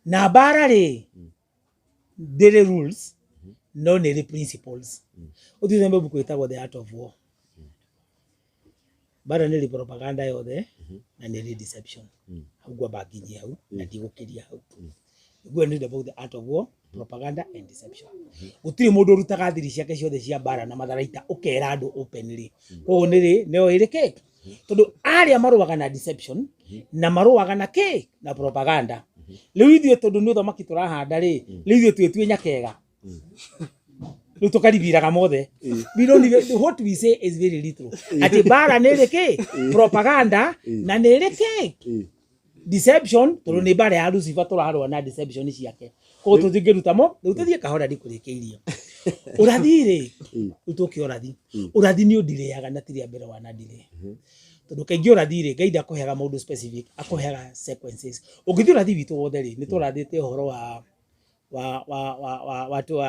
Speaker 1: Na mbara rĩ, ndĩrĩ rules no nĩ ĩrĩ principles. Ũthiĩ ũthome ibuku rĩtagwo The Art of War. Mbara nĩ ĩrĩ propaganda yothe na nĩ ĩrĩ deception. Hau ngwamba nginyie hau na ndigũkĩria hau. Go and read about The Art of War, propaganda and deception. Gũtirĩ mũndũ ũrutaga thiri ciake ciothe cia mbara na matharaita ũkera andũ openly. Koguo nĩ rĩ nĩo ĩrĩ kĩ, tondũ arĩa marũaga na deception na marũaga na kĩ, na propaganda. Rĩu ithuĩ, tondũ nĩ ũthamaki tũrahanda rĩ, rĩu ithuĩ twĩtue nyakega, rĩu tũkaribiraga mothe. We don't even, what we say is very little, atĩ mbara nĩ ĩrĩ kĩ, propaganda, na nĩ ĩrĩ kĩ, deception, tondũ nĩ mbara ya Lucifer tũrarũa na deception ciake. Koguo tũtingĩruta mo. Rĩu tũthiĩ kahora, ndikũrĩkĩirie ũrathi rĩ. Rĩu tũke ũrathi. Ũrathi nĩ ũndirĩaga na ti rĩa mbere wanandirĩ, tondũ kaingĩ ũrathi rĩ, Ngai ndakũheaga maũndũ specific, akũheaga sequences. Ũngĩthiĩ ũrathi witũ wothe rĩ, nĩ tũrathĩte ũhoro wa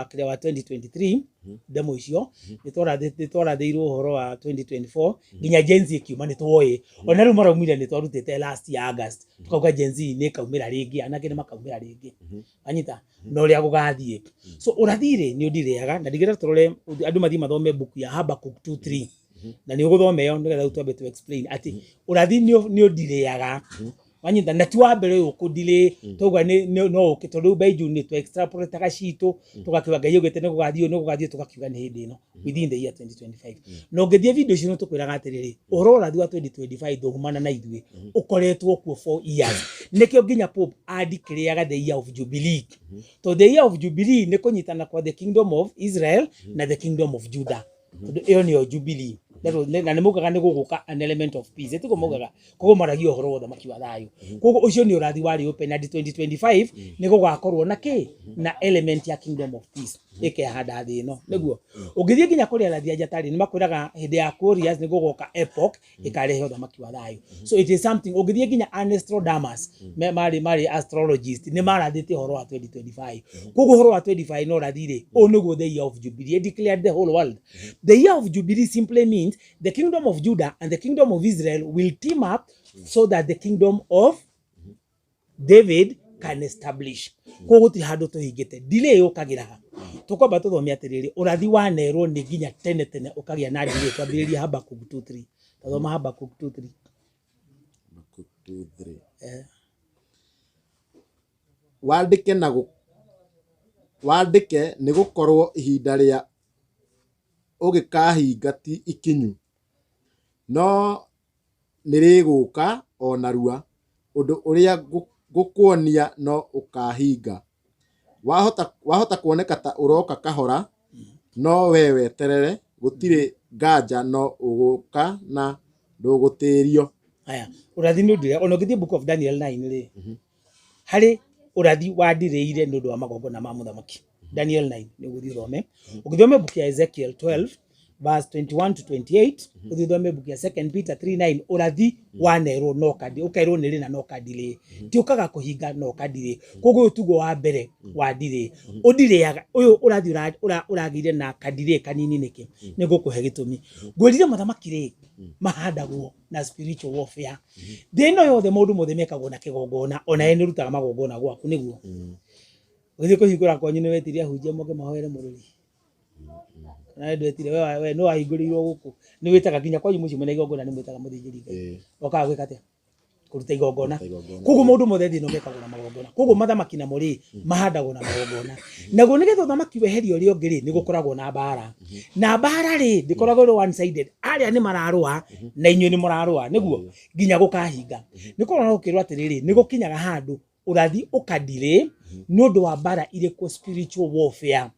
Speaker 1: kĩrĩa wa 2023, ndemo icio nĩ twarathĩirwo ũhoro wa 2024, nginya Gen Z ĩkiuma nĩ twoĩ. Ona rĩu maraumire, nĩ twarutĩte last year August, tukauga Gen Z nĩ ĩkaumĩra rĩngĩ, anake nĩ makaumĩra rĩngĩ, anyita na ũrĩa gũgathiĩ. So ũrathi rĩ, nĩ ũndirĩaga na ndigĩra tũrore andũ mathiĩ mathome book ya Habakkuk 2:3, na nĩ ũgũthoma ĩyo nĩgetha rĩu twambe to explain atĩ ũrathi nĩ ũndirĩaga, wanyita, na ti wa mbere ũyũ kũndirĩ. Twauga no ũke, tondũ rĩu by June nĩ tũ extrapolataga citũ, tũgakiuga Ngai augĩte nĩ gũgathiĩ ũũ, nĩ gũgathiĩ ũũ, tũgakiuga nĩ hĩndĩ ĩno within the year 2025. Na ũngĩthiĩ video icio nĩ tũkwĩraga atĩrĩrĩ, ũhoro wa ũrathi wa 2025 ndũhumana na ithuĩ, ũkoretwo kuo for years. Nĩkĩo nginya Pope andikĩrĩaga the year of Jubilee, tondũ the year of Jubilee nĩ kũnyitana kwa the kingdom of Israel na the kingdom of Judah, tondũ ĩyo nĩyo Jubilee. Na nĩ maugaga nĩ gũgũka an element of peace, ĩtiguo maugaga? Koguo maragia ũhoro wa ũthamaki wa thayũ. Koguo ũcio nĩ ũrathi warĩ open and 2025 nĩ gũgakorwo na kĩ, na element ya kingdom of peace ĩkehanda thĩ ĩno. Nĩguo ũngĩthiĩ nginya kũrĩ arathi a njatarĩ, nĩ makwĩraga hĩndĩ ya Aquarius nĩ gũgoka epoch ĩkarehe ũthamaki wa thayũ. So it is something ũngĩthiĩ nginya Nostradamus, marĩ astrologist, nĩ marathĩte ũhoro wa 2025. Koguo ũhoro wa 25 no ũrathi rĩ, ũũ nĩguo the year of Jubilee declared the whole world. The year of Jubilee simply means the kingdom of Judah and the kingdom of Israel will team up so that the kingdom of David can establish. Koguo gũtirĩ handũ tũhingĩte. Delay yũkagĩra ha? Tũkwamba tũthome atĩrĩrĩ, ũrathi wanerwo nĩ nginya tene tene ũkagĩa na delay. Twambĩrĩrie Habakkuk 2:3. Tathoma Habakkuk 2:3.
Speaker 2: Habakkuk 2:3.
Speaker 1: Eh.
Speaker 2: Wandĩke nĩ gũkorwo ihinda rĩa ũgĩkahinga ti ikinyu, no nĩrĩgũka o narua. Ũndũ ũrĩa ngũkuonia no ũkahinga. Wahota kuoneka ta ũroka kahora, no we weterere, gũtirĩ nganja no ũgũka na ndũgũtĩrio.
Speaker 1: Aya, ũrathi nĩ ũndire ona ũngĩthiĩ Book of Daniel 9 rĩ, harĩ ũrathi wandirĩire nĩ ũndũ wa magongona ma mũthamaki. Daniel 9 nĩ ũgũthiĩ ũthome. Ũngĩthome book ya Ezekiel 12 verse 21 to 28, ũthiĩ ũthome book ya 2 Peter 3:9, ũrathi wanerwo no kandi ũkerwo nĩ rĩ na no kandirĩ ti ũkaga kũhinga no kandirĩ. Koguo ũyũ tiguo wa mbere wa ndirĩ ũndirĩaga. Ũyũ ũrathi ũragĩire na kandirĩ kanini nĩkĩ? Nĩ ngũkũhe gĩtũmi. Ngwĩrire mathamaki rĩ mahandagwo na spiritual warfare. Thĩ ĩno yothe maũndũ mothe mekagwo na kĩgongona, ona we nĩ ũrutaga magongona gwaku nĩguo ũgĩthiĩ kũhingũra kwanyu nĩ wetirie ahunjia moke mahoere mũrũri na we ndwetire, we nĩ wahingũrĩirwo gũkũ nĩ wĩtaga nginya kwanyu mũciĩ mwena igongona nĩ mwĩtaga mũthĩnjĩri Ngai. Okaga gwĩka atĩa? Kũruta igongona.
Speaker 2: Kũruta igongona.
Speaker 1: Koguo maũndũ mothe thĩ ĩno mekagwo na magongona. Koguo mathamaki namo rĩ mahandagwo na magongona. Naguo nĩgetha ũthamaki weherie ũrĩa ũngĩ rĩ, nĩ gũkoragwo na mbara, na mbara rĩ ndĩkoragwo ĩrĩ one sided. Arĩa nĩ mararũa na inyuĩ nĩ mũrarũa nĩguo nginya gũkahinga. Nĩ kũrona gũkĩrwo atĩrĩrĩ, nĩ gũkinyaga handũ ũrathi ũkadirĩ nĩ ũndũ wa mbara irĩkũ, spiritual warfare.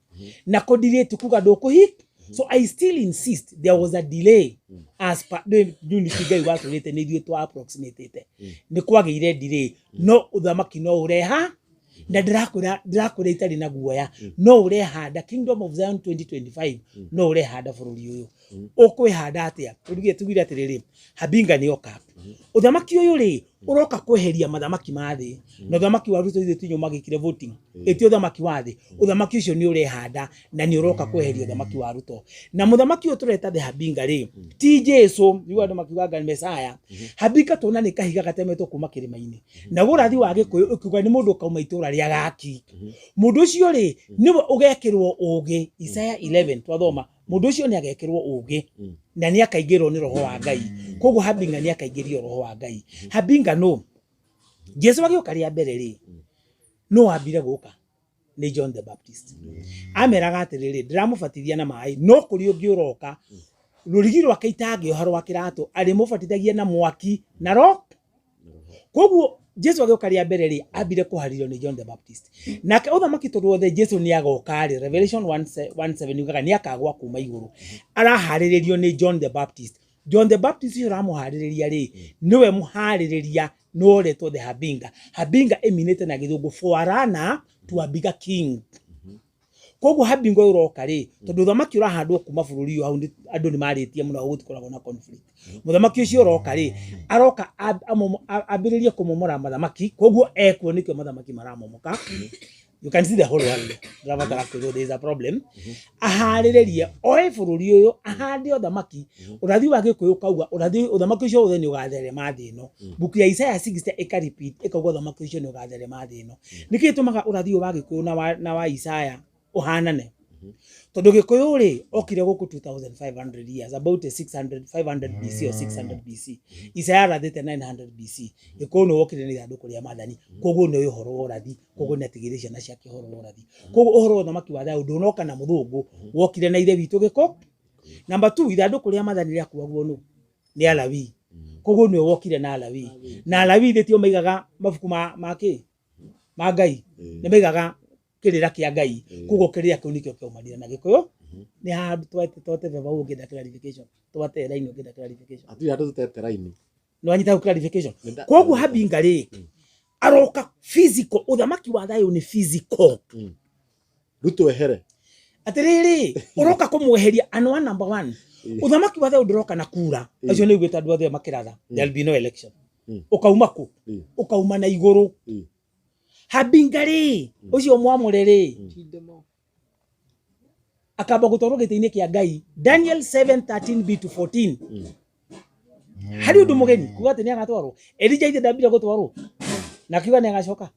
Speaker 1: Na kũdirĩ ti kuga ndũkũhi. So I still insist there was a delay as per unity Ngai watũrĩte nĩ ithuĩ twa approximatĩte. Nĩ kwagĩire delay, no ũthamaki no ũreha na ndĩrakwĩra itarĩ na guoya, no ũrehanda Kingdom of Zion 2025, no ũrehanda bũrũri ũyũ. Ũkwĩhanda atĩa? Tugire atĩrĩrĩ, Habinga nĩ oka. Ũthamaki ũyũ rĩ ũroka kweheria mathamaki ma thĩ, na ũthamaki wa Ruto ithuĩ tinyo magĩkire voting ĩti ũthamaki wa thĩ. Ũthamaki ũcio nĩ ũrehanda na nĩ ũroka kweheria ũthamaki wa Ruto. Na mũthamaki ũyũ tũreta the Habinga rĩ ti Jesu niguo andũ makiuga Ngai Mesaya. Habinga tuona nĩ kahiga gatemetwo kuma kĩrĩma-inĩ, na ũrathi wa Gĩkũyũ ũkiuga nĩ mũndũ ũkauma itũra rĩa Gaki. Mũndũ ũcio rĩ nĩwe ũgekĩrwo ũgĩ. Isaya 11 twathoma, mũndũ ũcio nĩ agekĩrwo ũgĩ na nĩ akaingĩrwo nĩ roho wa Ngai. Koguo Habinga nĩ akaingĩrio roho wa Ngai. Habinga no Jesu agĩũka rĩa mbere rĩ, no ambire gũka nĩ John the Baptist. Ameraga atĩrĩrĩ, ndĩramũbatithia na maĩ, no kũrĩ ũngĩ ũroka rũrigi rwake itangĩoha rwa kĩratũ, arĩmũbatithagia na mwaki na roho. Koguo Jesu agĩũka rĩa mbere rĩ, ambire kũharĩrio nĩ John the Baptist. Nake ũthamaki tondũ wothe Jesu nĩ agoka rĩ, Revelation 1:7 yugaga nĩ akagwa kuma igũrũ. Araharĩrĩrio nĩ John the Baptist. John the Baptist ũcio ũramũharĩrĩria rĩ, nĩwe mũharĩrĩria nĩ ũretwo the Habinga. Habinga ĩminĩte na gĩthũngũ forerunner to a bigger king. Koguo Habinga ũyũ ũroka rĩ, tondũ ũthamaki ũrahandwo kuma bũrũri ũyũ hau andũ nĩ marĩtie mũno, hau gũtikoragwo na conflict. Mũthamaki ũcio ũroka rĩ, aroka ambĩrĩrie kũmomora mathamaki. Koguo ekuo nĩkĩo mathamaki maramomoka. You can see the whole world ndĩrabatara kwĩrwo there is a problem. Aharĩrĩrie oe bũrũri ũyũ ahande ũthamaki. Ũrathi wa Gĩkũyũ ũkauga ũrathi ũthamaki ũcio wothe nĩ ũgatherema thĩ ĩno. Book ya Isaiah 60 ĩka repeat ĩkauga ũthamaki ũcio nĩ ũgatherema thĩ ĩno. Nĩkĩ gĩtũmaga ũrathi ũyũ wa Gĩkũyũ na wa Isaiah ũhanane? Tondũ Gĩkũyũ rĩ okire gũkũ 2500 years, about 600 500 BC or 600 BC. Isaiah arathĩte 900 BC. Gĩkũyũ nĩ wokire na ithandũkũ rĩa maathani, koguo nĩ ũhoro wa ũrathi, koguo nĩ atigĩire ciana ciake ũhoro wa ũrathi. Koguo ũhoro wa ũthamaki wa thayũ ndũnoka na mũthũngũ, wokire na ithe witũ Gĩkũ. Number 2, ithandũkũ rĩa maathani rĩakuagwo nũ? Nĩ Alawii. Koguo nĩwe wokire na Alawii, na Alawii thĩ tio maigaga mabuku ma kĩ ma Ngai, nĩ maigaga kĩrĩra kĩa Ngai. Koguo kĩrĩra kĩu nĩkĩo kĩaumanire na Gĩkũyũ. Nĩ handũ twate beba ũngĩenda clarification, twate line ũngĩenda clarification.
Speaker 2: Hatirĩ handũ tũtete raini.
Speaker 1: Nĩ wanyita hau clarification? Koguo Habinga rĩ aroka physical. Ũthamaki wa thayũ nĩ physical.
Speaker 2: Ruto ehere.
Speaker 1: Atĩrĩrĩ, ũroka kũmweheria anwa number one. Ũthamaki wa thayũ ndũroka na kura. Acio nĩ ugĩte andũ othe makĩratha there will be no election. Ũkauma kũ? Ũkauma na igũrũ. Habinga rĩ ũcio mwamũre rĩ akamba gũtwarwo gĩtĩ-inĩ kĩa Ngai. Daniel 7:13b to 14. Harĩ ũndũ mũgeni kuga atĩ nĩ agatwarwo. Elija ithe ndambire gũtwarwo na akiuga nĩ agacoka.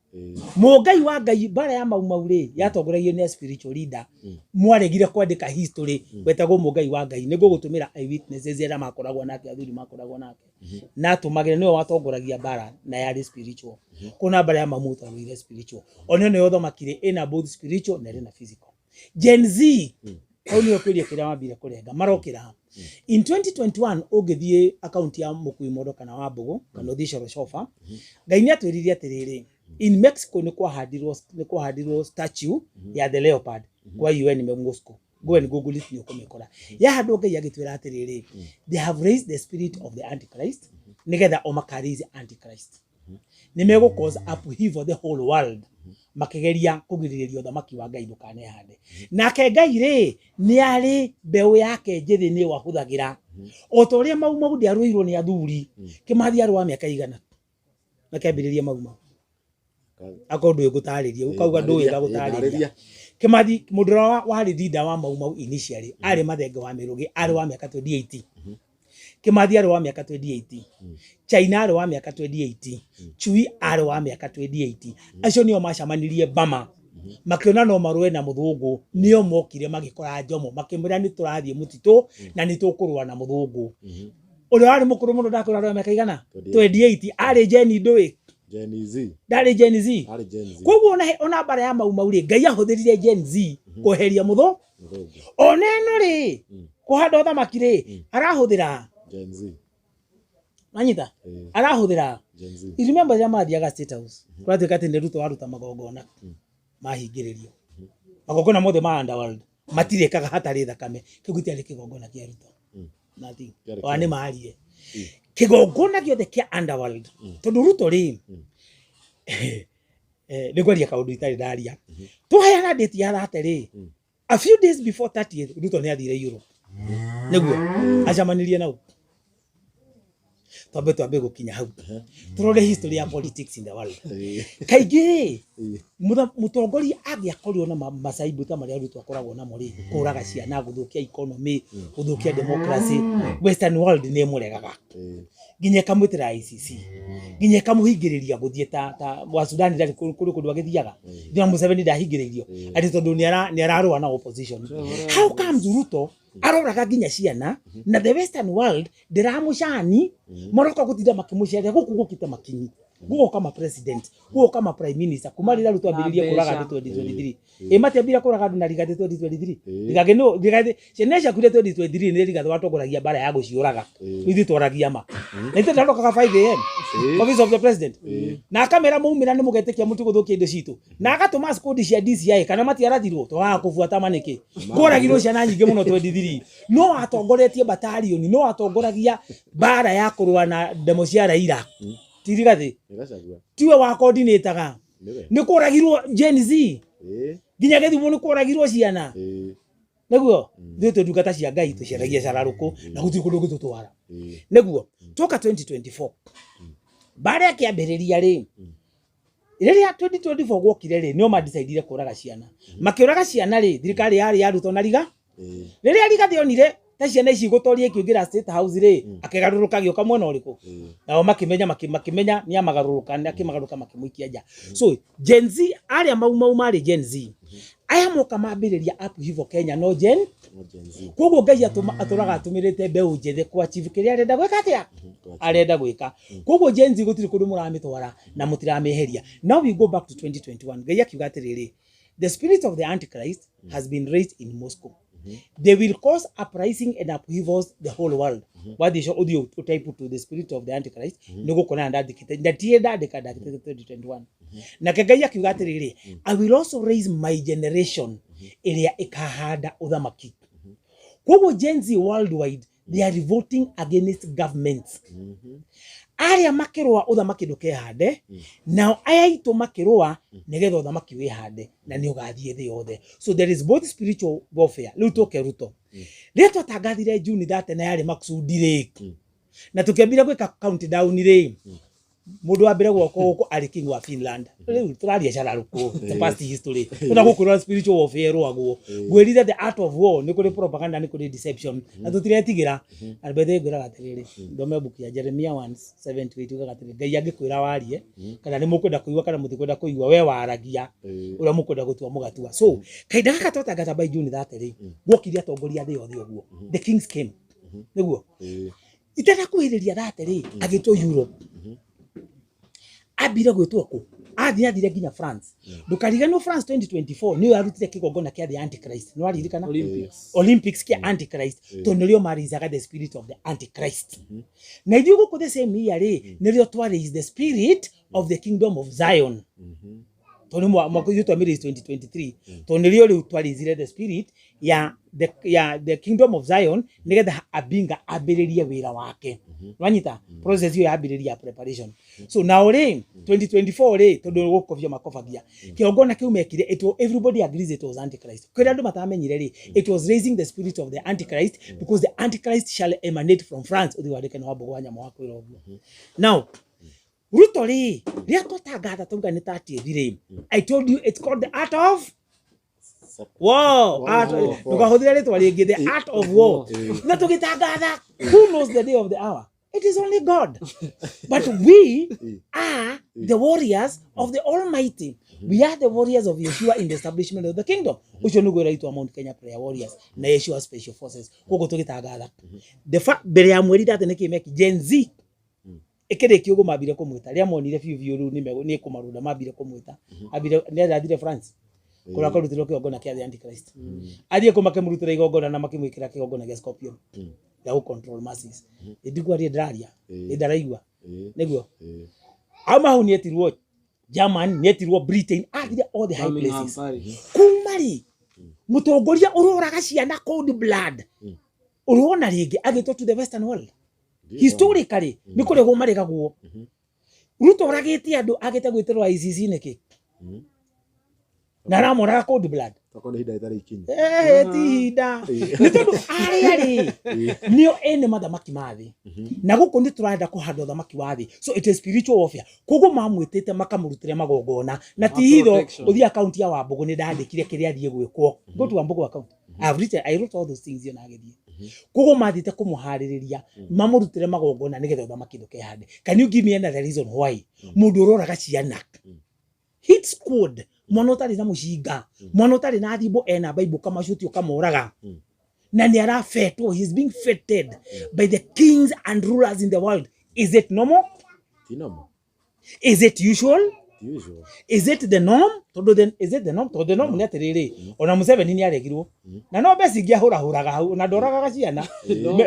Speaker 1: Mũngai wa Ngai, mbara ya Mau Mau rĩ yatongoragio nĩ a spiritual leader mwaregire kwandĩka history, wetagwo Mũngai wa Ngai. Nĩ ngũgũtũmĩra eyewitnesses arĩa makoragwo nake, athuri makoragwo nake na atũmagĩra, nĩwe watongoragia mbara na yarĩ spiritual. Kuna mbara ya Mau Mau twarũire spiritual, ona nĩyo ũthamaki rĩ ĩna both spiritual na ĩrĩ na physical. Gen Z hau nĩyo kĩũria kĩrĩa wambire kũrenga marokĩra in 2021. Ũngĩthiĩ akaunti ya Mũkui Mondo kana wa Mbũgũ kana ũthiĩ Corocoba, Ngai nĩ atwĩrire atĩrĩrĩ, in Mexico nĩ kwahandirwo statue ya the leopard kwa UN Moscow. Go and google it, nĩ ũkũmĩkora yahandwo. Ngai agĩtwĩra atĩrĩrĩ, they have raised the spirit of the antichrist. Nĩgetha o makaraise antichrist, nĩ megũ cause upheaval the whole world, makĩgeria kũgirĩrĩria ũthamaki wa Ngai ndũkanehande. Nake Ngai rĩ, nĩ arĩ mbeũ yake njĩthĩ nĩ wahũthagĩra, o ta ũrĩa Mau Mau ndĩarũirwo nĩ athuri. Kĩmathi arĩ wa mĩaka igana makĩambĩrĩria Mau Mau? Akorwo ndũĩ gũtarĩria, ũkauga ndũĩ gagũtarĩria. Kĩmathi, mũndũ ũrĩa warĩ leader wa Mau Mau initially arĩ Mathenge wa Mĩrũgĩ, arĩ wa mĩaka 28. Kĩmathi arĩ wa mĩaka 28, China arĩ wa mĩaka 28, Chui arĩ wa mĩaka 28. Acio nĩo macamanirie Bama, makĩona no marũe na mũthũngũ. Nĩo mokire magĩkora Njomo, makĩmwĩra nĩ tũrathiĩ mũtitũ na nĩ tũkũrũa na mũthũngũ. Ũrĩa warĩ mũkũrũ mũno, ndakwĩra arĩ wa mĩaka igana? 28. Arĩ Gen ndũĩ?
Speaker 2: Gen Z.
Speaker 1: Ndarĩ Gen Z?
Speaker 2: Arĩ Gen Z.
Speaker 1: Koguo ona mbara ya Mau Mau rĩ, Ngai ahũthĩrire Gen Z kweheria mũthũ.
Speaker 2: Mũthũngũ.
Speaker 1: Ona ĩno rĩ, kũhanda ũthamaki rĩ, arahũthĩra
Speaker 2: Gen Z.
Speaker 1: Manyita?
Speaker 2: Ĩĩ.
Speaker 1: Arahũthĩra
Speaker 2: Gen Z.
Speaker 1: You remember rĩrĩa mathiaga State House, kũratuĩka atĩ nĩ Ruto waruta magongona, mahingĩrĩrio magongona mothe ma underworld matirĩkaga hatarĩ thakame. Kĩu gĩtiarĩ kĩgongona kĩa Ruto. Nothing.
Speaker 2: Kĩarĩ
Speaker 1: Ona nĩ marire kĩgongona gĩothe kĩa underworld, tondũ Ruto rĩ, nĩ ngwaria kaũndũ itarĩ ndaria. Twaheana date ya 30 rĩ, a few days before 30th, Ruto nĩ athire Europe nĩguo acemanirie nau. Twambe gũkinya hau, tũrore history ya politics in the world. Kaingĩ rĩ, mũtongoria angĩakorirwo na macaibu ta marĩa Ruto akoragwo namo rĩ, kũraga ciana, gũthũkia economy, gũthũkia democracy, western world nĩ ĩmũregaga, nginya ĩkamwĩtĩra ICC, nginya ĩkamũhingĩrĩria gũthiĩ ta wa Sudan. Ndarĩ kũrĩ kũndũ agĩthiaga, nginya Museveni ndahingĩrĩirio atĩ tondũ nĩ ararũa na opposition. How comes Ruto aroraga nginya ciana na the western world ndĩramũcani, maroka gũtinda makĩmũceria gũkũ gũkĩte makinyi, gũgoka ma president, gũgoka ma prime minister, kuma rĩrĩa Ruto
Speaker 3: Na
Speaker 1: ambĩrĩrie kũraga
Speaker 3: mbeca.
Speaker 1: andũ 2023? Ĩ matiambire kũraga andũ na Rigathĩ 2023? Rigathĩ no Rigathĩ ciana ciakuire 2023, nĩ Rigathĩ watongoragia mbara ya gũciũraga. Ithuĩ twaragia ma na ithuĩ twarokaga 5 a.m. office of the president, na akamera maumĩra nĩ mũgetĩkia mũtigũthũkia indo citũ, na agatũma squad cia DCI kana matiarathirwo twagaga kũbuata ma nĩkĩ kũragirwo ciana nyingĩ mũno 23. No atongoretie batalioni, no atongoragia mbara ya kũrũa na demo cia Raila, ti Rigathĩ?
Speaker 2: Nĩ Gachagua.
Speaker 1: Tiwe wa coordinataga?
Speaker 2: Nĩwe.
Speaker 1: Nĩ kũragirwo Gen Z. Nginya Gĩthumo nĩ kũragirwo ciana. Nĩguo ithuĩ twĩ ndungata cia Ngai, tũciaragia cararũkũ na gũtirĩ kũndũ gũtũtwara. Nĩguo twoka 2024, mbara ĩkĩambĩrĩria rĩ, rĩrĩa 2024 gwokire rĩ, nĩo mandicaidire kũraga ciana. Makĩũraga ciana rĩ, thirikari yarĩ ya Ruto na Riga. Rĩrĩa Rigathĩ onire ta ciana ici igũtoria ikĩingĩra State House rĩ, akĩgarũrũka, agĩũka mwena ũrĩkũ? Nao makĩmenya, makĩmenya nĩ amagarũrũka, nĩ akĩmagarũrũka, makĩmũikia nja. So Gen Z arĩa Mau Mau marĩ Gen Z, aya moka mambĩrĩria upheaval Kenya no Gen
Speaker 2: No Gen Z.
Speaker 1: Koguo Ngai atũraga atũmĩrĩte mbeũ njĩthĩ ku achieve kĩrĩa arenda gwĩka, atĩa arenda gwĩka. Koguo Gen Z gũtirĩ kũndũ mũramĩtwara na mũtiramĩeheria. Now we go back to 2021. Ngai akiuga atĩrĩrĩ, the spirit of the antichrist has been raised in Moscow, they will cause uprising and upheavals the whole world. Wathiĩ ũthiĩ ũtype to the spirit of the antichrist, nĩ gũkona ndandĩkĩte, ndatirĩ ndandĩka, ndandĩkĩte 2021. Nake Ngai akiuga atĩrĩrĩ, I will also raise my generation ĩrĩa ĩkahanda ũthamaki. Koguo Gen Z worldwide, they are revolting against governments. Arĩa makĩrũa ũthamaki ndũkehande, nao aya aitũ makĩrũa nĩgetha ũthamaki wĩhande na nĩ ũgathiĩ thĩ yothe. So there is both spiritual warfare. Rĩu tũke Ruto. Rĩrĩa twatangathire June 30 na yarĩ makusudi rĩ, na tũkĩambire gwĩka countdown rĩ, mũndũ wa mbere gwoko gũkũ arĩ king wa Finland. Rĩu tũraria cararũkũ, the past history, tũna gũkwĩra spiritual warfare ĩrũagwo. Ngwĩrire the art of war, nĩ kũrĩ propaganda, nĩ kũrĩ deception, na tũtiretigĩra. Na by the way, ngwĩraga atĩrĩrĩ, thome book ya Jeremiah 1:7 to 8, ugaga atĩrĩ, Ngai angĩkwĩra warie, kana nĩ mũkwenda kũigua kana mũtikwenda kũigua, we waragia ũrĩa mũkwenda gũtua mũgatua. So kahinda gaka twatangatha by June 30 rĩ, gwokire atongoria a thĩ yothe ũguo, the kings came nĩguo. Itanakuhĩrĩria 30 rĩ, agĩtwo Europe. Ambire gwĩtwo kũ? Athire nginya France. Ndũkariganĩrwo France 2024 nĩyo yarutire kĩgongona kĩa the antichrist, nĩ waririkana?
Speaker 3: Olympics.
Speaker 1: Olympics kĩa antichrist, tondũ nĩrĩo maraisaga the spirit of the antichrist. Na ithuĩ gũkũ the same year rĩ, nĩrĩo twa raise the spirit of the kingdom of Zion, tondũ nĩ mwaka ithuĩ twamĩraise 2023, tondũ nĩrĩo rĩu twaraisire the spirit. ya the kingdom of Zion, nigetha Abinga ambĩrĩrie wĩra wake. Wanyita process ĩyo yambĩrĩria ya preparation. So now rĩ, 2024 rĩ, tondũ gũkobia makobagia kĩgongona kĩu mekire, it was, everybody agrees it was Antichrist. Kũrĩa andũ matamenyire rĩ, it was raising the spirit of the Antichrist, because the Antichrist shall emanate from France. Ũthiĩ wandĩke na Wambũgũ wa Nyamũ wa kwĩra ũguo. Now Ruto rĩ, rĩrĩa twatangatha tauga nĩ 30th rĩ, I told you it's called the art of war. Art, ndũkahũthĩre rĩtwa rĩngĩ, the art of war. Na tũgĩtangatha, who knows the day of the hour? It is only God, but we are the warriors of the Almighty. We are the warriors of Yeshua in the establishment of the kingdom. Ũcio nĩguo ũraitwo Mount Kenya Prayer Warriors na Yeshua Special Forces. Koguo tũgĩtangatha the fact mbere ya mweri 30, nĩkĩ meki Gen Z ĩkĩrĩkia ũguo mambire kũmwĩta rĩrĩa monire biũ biũ rĩu nĩ kũmarunda, mambire kũmwĩta, ambire nĩ arathire France kũrĩa akarutĩrwo kĩgongona kĩa the Antichrist, athiĩ kũ makĩmũrutĩra igongona na makĩmwĩkĩra kĩgongona gĩa scorpion gĩa gũ control masses. Ndikwaria ndĩraria, nĩ ndaraigua nĩguo auma hau nĩetirwo German, nĩetirwo Britain, athire all the high
Speaker 3: Birmingham,
Speaker 1: places.
Speaker 3: Paris.
Speaker 1: Kuma rĩ, mũtongoria ũroraga ciana cold blood, ũrona rĩngĩ agĩtwo to the western world? Historically nĩ kũregwo maregagwo. Ruto oragĩte andũ agĩte gwĩtĩrwo ICC nĩkĩ na aramoraga cold blood?
Speaker 2: Tokorwo nĩ ihinda rĩtarĩ ikinyu.
Speaker 1: Eh, ti ihinda, nĩ tondũ arĩa rĩ nĩo ene mathamaki ma thĩ, na gũkũ nĩ tũrenda kũhanda ũthamaki wa thĩ. So it is spiritual warfare. Koguo mamwĩtĩte makamũrutĩre magongona na ti hitho.
Speaker 3: Protection.
Speaker 1: Ũthiĩ account ya Wambũgũ, nĩ ndandĩkire kĩrĩa athiĩ gwĩkwo. Go to Wambũgũ account, I have written, I wrote all those things yo na agĩthiĩ. Koguo mathiĩte kũmũharĩrĩria mamũrutĩre magongona nĩgetha ũthamaki ndũkehande. Can you give me another reason why mũndũ ũroraga ciana hit squad, mwana ũtarĩ na mũcinga, mwana ũtarĩ na thimbo, ena Bible kamacuti, ũkamoraga, na nĩ arafetwo? He is being feted by the kings and rulers in the world. Is it normal?
Speaker 2: Ti normal.
Speaker 1: Is it usual?
Speaker 2: Ti usual.
Speaker 1: Is it the norm? Tondũ then is it the norm? Tondũ the norm nĩ atĩrĩrĩ, ona Museveni nĩ aregirwo na no mbeca ingĩ ahũrahũraga hau na ndoragaga ciana.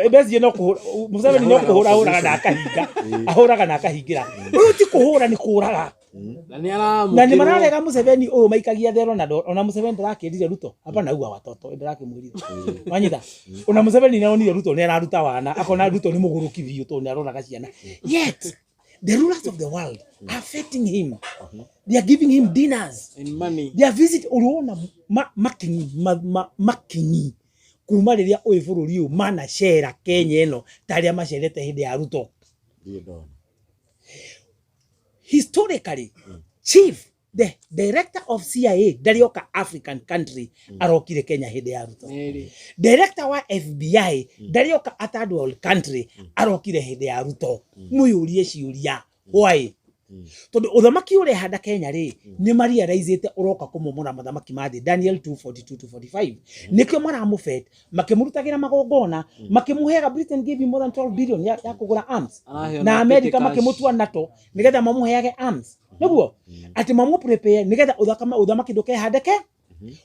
Speaker 1: Mbeca no kũhũra, Museveni no kũhũrahũraga na akahinga, ahũraga na akahingĩra. Ũyũ ti kũhũra, nĩ kũraga.
Speaker 3: Na nĩ
Speaker 1: Na nĩ
Speaker 3: aramũkĩrwo.
Speaker 1: Mararega Museveni ũyũ, maikagia thero na ona Museveni ndarakĩrire Ruto hapana ua watoto, ndarakĩmwĩrire wanyita. Ona Museveni nĩ onire Ruto nĩ araruta wana, akona Ruto nĩ mũgũrũki biũ tondũ nĩ aroraga ciana. Yet the rulers of the world are feting him. They are giving him dinners
Speaker 3: And money.
Speaker 1: They are visit. Ũrona makinyi makinyi kuma rĩrĩa ũyũ bũrũri ũyũ manacera Kenya ĩno ta arĩa macerete hĩndĩ ya Ruto?
Speaker 2: Ndirĩ ndona.
Speaker 1: Historically, chief, the director of CIA ndarĩ oka African country, arokire Kenya hĩndĩ ya Ruto.
Speaker 3: Nĩrĩ.
Speaker 1: Director wa FBI ndarĩ oka a third world country, arokire hĩndĩ ya Ruto. Mwĩyũrie ciũria why. Tondũ ũthamaki ũrehanda Kenya rĩ, nĩ marealizĩte ũroka kũmomora mathamaki ma thĩ, Daniel 2:42 to 45. Nĩkĩo maramũbet, makĩmũrutagĩra magongona, makĩmũheaga. Britain gave him more than 12 billion ya kũgũra arms.
Speaker 3: Araheo
Speaker 1: Na
Speaker 3: na
Speaker 1: America
Speaker 3: petty cash.
Speaker 1: makĩmũtua NATO nĩgetha mamũheage arms, nĩguo atĩ mamũ prepare nĩgetha ũthamaki ndũkehandeke.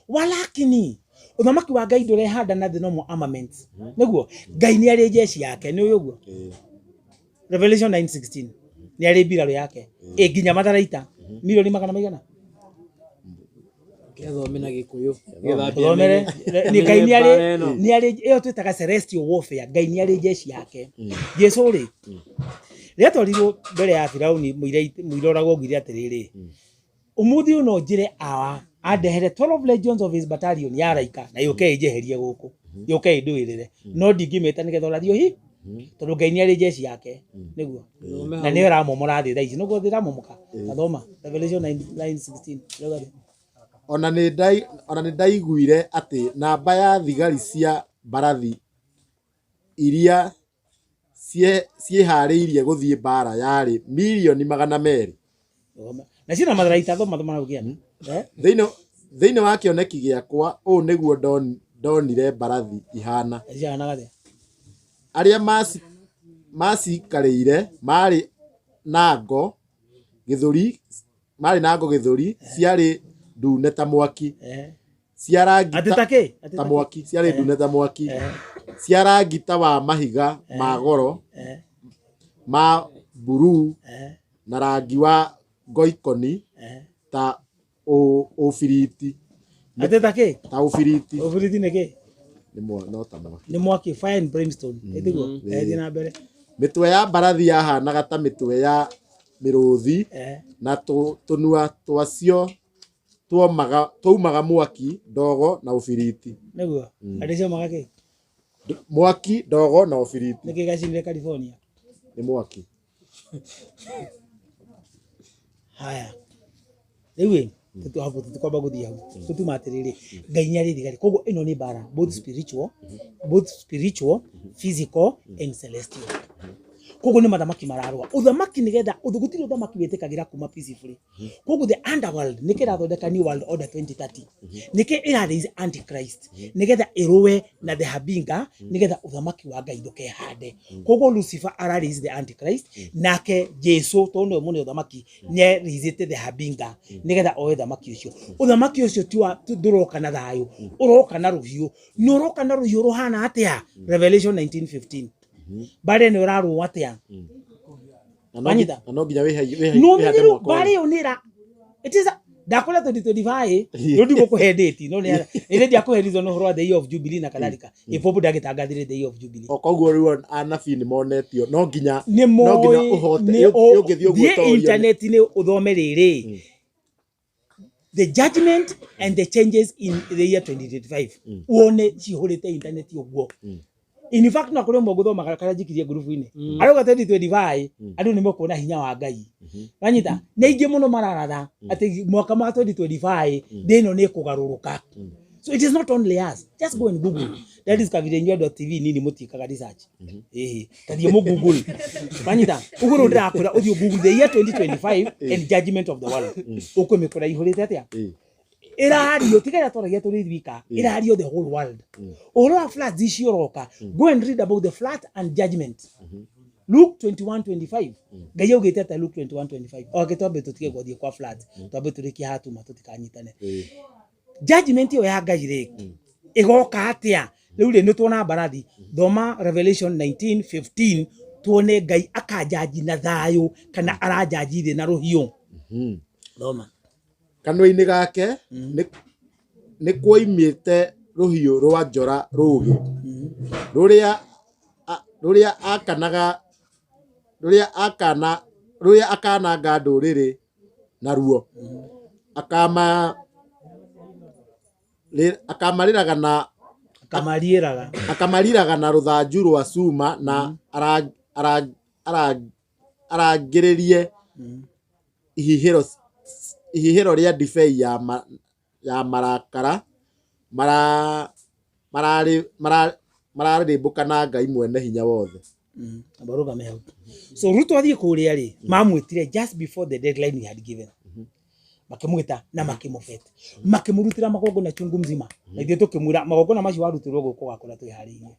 Speaker 1: Walakini ũthamaki wa Ngai ndũrehanda na the normal armaments. Nĩguo Ngai nĩ arĩ jeshi yake, nĩ ũĩ ũguo? Revelation 9:16, nĩ arĩ mbirarũ yake ĩ nginya matharaita milioni magana maigana.
Speaker 3: Kĩathome na Gĩkũyũ. Nĩgetha
Speaker 1: Thomere.
Speaker 3: amenye-
Speaker 1: Nĩ Ngai nĩ
Speaker 3: amenye
Speaker 1: arĩ
Speaker 3: mbara ĩno.
Speaker 1: nĩ arĩ ĩyo twĩtaga celestial warfare. Ngai nĩ arĩ jeshi yake. Jesu rĩ, rĩrĩa twarirwo mbere ya Firauni, mũira ũragwo augire atĩrĩrĩ, ũmũthĩ ũyũ no njĩre awa andehere 12 legions of his battalion ya araika na yũke ĩnjeherie gũkũ, yũke ĩndũĩrĩre, no ndingĩmĩta nĩgetha ũrathi ũhi, tondũ Ngai nĩ arĩ jeshi yake, nĩguo
Speaker 3: Thome
Speaker 1: na
Speaker 3: hau.
Speaker 1: nĩyo ĩramomora thĩ thaa ici, nĩguo thĩ ĩramomoka. Tathoma Revelation 9:16. Ĩrauga atĩa?
Speaker 2: Ona nĩ ndaiguire atĩ namba ya thigari cia mbarathi iria ciĩhaarĩirie gũthiĩ mbaara yarĩ 200,000,000.
Speaker 1: Thoma. Na ciĩna matharaita, thoma thoma na eh?
Speaker 2: Thĩinĩ wa kĩoneki gĩakwa, ũũ nĩguo ndonire mbarathi ihana.
Speaker 1: Cihanaga atĩa?
Speaker 2: Arĩa macikarĩire maarĩ na ngo gĩthũri, ciarĩ ndune ta mwaki, cia rangi
Speaker 1: Atĩ ta kĩ? Atĩ
Speaker 2: ta
Speaker 1: ta kĩ?
Speaker 2: mwaki, ciarĩ ndune ta mwaki, cia rangi ta wa mahiga ma goro ma mburuu, na rangi wa ngoikoni ta ũbiriti.
Speaker 1: Atĩ ta kĩ?
Speaker 2: Ta ũbiriti.
Speaker 1: Ũbiriti nĩ kĩ?
Speaker 2: Nĩ no ta mwaki.
Speaker 1: Nĩ mwaki, fire and brimstone, ĩtiguo? Thiĩ na mbere.
Speaker 2: Mĩtwe ya mbarathi yahanaga ta mĩtwe ya mĩrũthi, na tũnua twacio twaumaga mwaki, ndogo na ũbiriti.
Speaker 1: Nĩguo andũ ciomaga kĩ?
Speaker 2: Mwaki, ndogo na ũbiriti.
Speaker 1: Nĩkĩ gacinire California?
Speaker 2: Nĩ mwaki.
Speaker 1: Haya, rĩu ĩ hapo tũtikwamba gũthiĩ hau, tũtuma atĩrĩrĩ, Ngai nĩ arĩ thigari, koguo ĩno nĩ mbara both spiritual, physical and celestial. Koguo nĩ mathamaki mararũa ũthamaki, nĩgetha gũtirĩ ũthamaki wĩtĩkagĩra kuma peacefully. Koguo the underworld nĩkĩ ĩrathondeka New World Order 2030, nĩkĩ ĩra raise Antichrist nĩgetha ĩrũe na the Habinga, nĩgetha ũthamaki wa Ngai ndũkehande. Koguo Lucifer ara raise the Antichrist, nake Jesu, tondũ nĩwe mũne ũthamaki, nĩ raisĩte the Habinga nĩgetha oe ũthamaki ũcio. Ũthamaki ũcio ti wa ndũroka na thayũ, ũroka na rũhiũ. Nĩ ũroka na rũhiũ rũhana atĩa? Revelation 19:15, mbara ĩno ĩrarũo atĩa?
Speaker 2: Na no
Speaker 1: Wanyita?
Speaker 2: Na no nginya wĩhande
Speaker 1: No menye rĩu
Speaker 2: mwaka
Speaker 1: mbara
Speaker 2: ũyũ.
Speaker 1: ĩyo nĩ ĩra it is ndakũrĩa 2025, rĩu ndigũkũhe date, no nĩ nĩ ndiakũhe reason ũhoro wa the year of jubilee na kadhalika. Ĩpopo ndagĩtangathire the year of jubilee.
Speaker 2: O koguo rĩu anabii nĩ monetio no nginya
Speaker 1: Nĩ
Speaker 2: no nginya
Speaker 1: moĩ
Speaker 2: ũhote
Speaker 1: nĩ
Speaker 2: ũngĩthiĩ ũguo
Speaker 1: thiĩ
Speaker 2: torio
Speaker 1: internet-inĩ ũthome rĩrĩ, the judgment and the changes in the year 2025, wone cihũrĩte internet ũguo. In fact, no kũrĩ ũmwe ngũthomaga karĩa njikirie ngurubu-inĩ, arauga 2025 andũ nĩ mekuona hinya wa Ngai. Wanyita? Nĩ aingĩ mũno mararatha atĩ mwaka wa 2025 thĩ ĩno nĩ ĩkũgarũrũka. So it is not only us. Just go and Google. That is kabira inyuĩ andũ a TV nini mũtiĩkaga research. Ĩhĩ, tathiĩ mũ Google. Wanyita? Ũguo rĩu ndĩrakwĩra ũthiĩ Google the year 2025 and judgment of the world, ũkũmĩkora ihũrĩte atĩa. Ĩrario tiga ĩrĩa twaragia tũrĩ ithuika, ĩrario the whole world. Ũhoro wa floods icio ũroka, go and read about the flood and judgment. Luke 21:25, Ngai augĩte atĩa Luke 21:25? Oke twambe tũtige gũthiĩ kwa flood, twambe tũrĩkie hatuma tũtikanyitane. Judgment ĩyo ya Ngai rĩ, ĩgoka atĩa? Rĩu rĩ, nĩ tuona mbarathi. Thoma Revelation 19:15, tuone Ngai akanjanji na thayũ kana aranjanji thĩ na rũhiũ. Thoma.
Speaker 2: Kanua-inĩ gake nĩ kuoimĩte rũhiũ rwa njora rũũgĩ, rũrĩa akanaga rũrĩa akana rũrĩa akananga ndũrĩrĩ naruo, akamarĩraga na
Speaker 1: Akamariĩraga.
Speaker 2: Akamariraga na rũthanju rwa cuma na arangĩrĩrie ihihĩro rĩa ndibei ya marakara mararĩrĩmbũka na Ngai mwene hinya wothe.
Speaker 1: Amba ũrũgame hau. So Ruto athiĩ kũrĩa rĩ, mamwĩtire just before the deadline he had given, makĩmwĩta na makĩmũbet, makĩmũrutĩra magongona chungu mzima, na ithuĩ tũkĩmwĩra magongona macio warutirwo gũkũ ũgakora twĩharĩirie.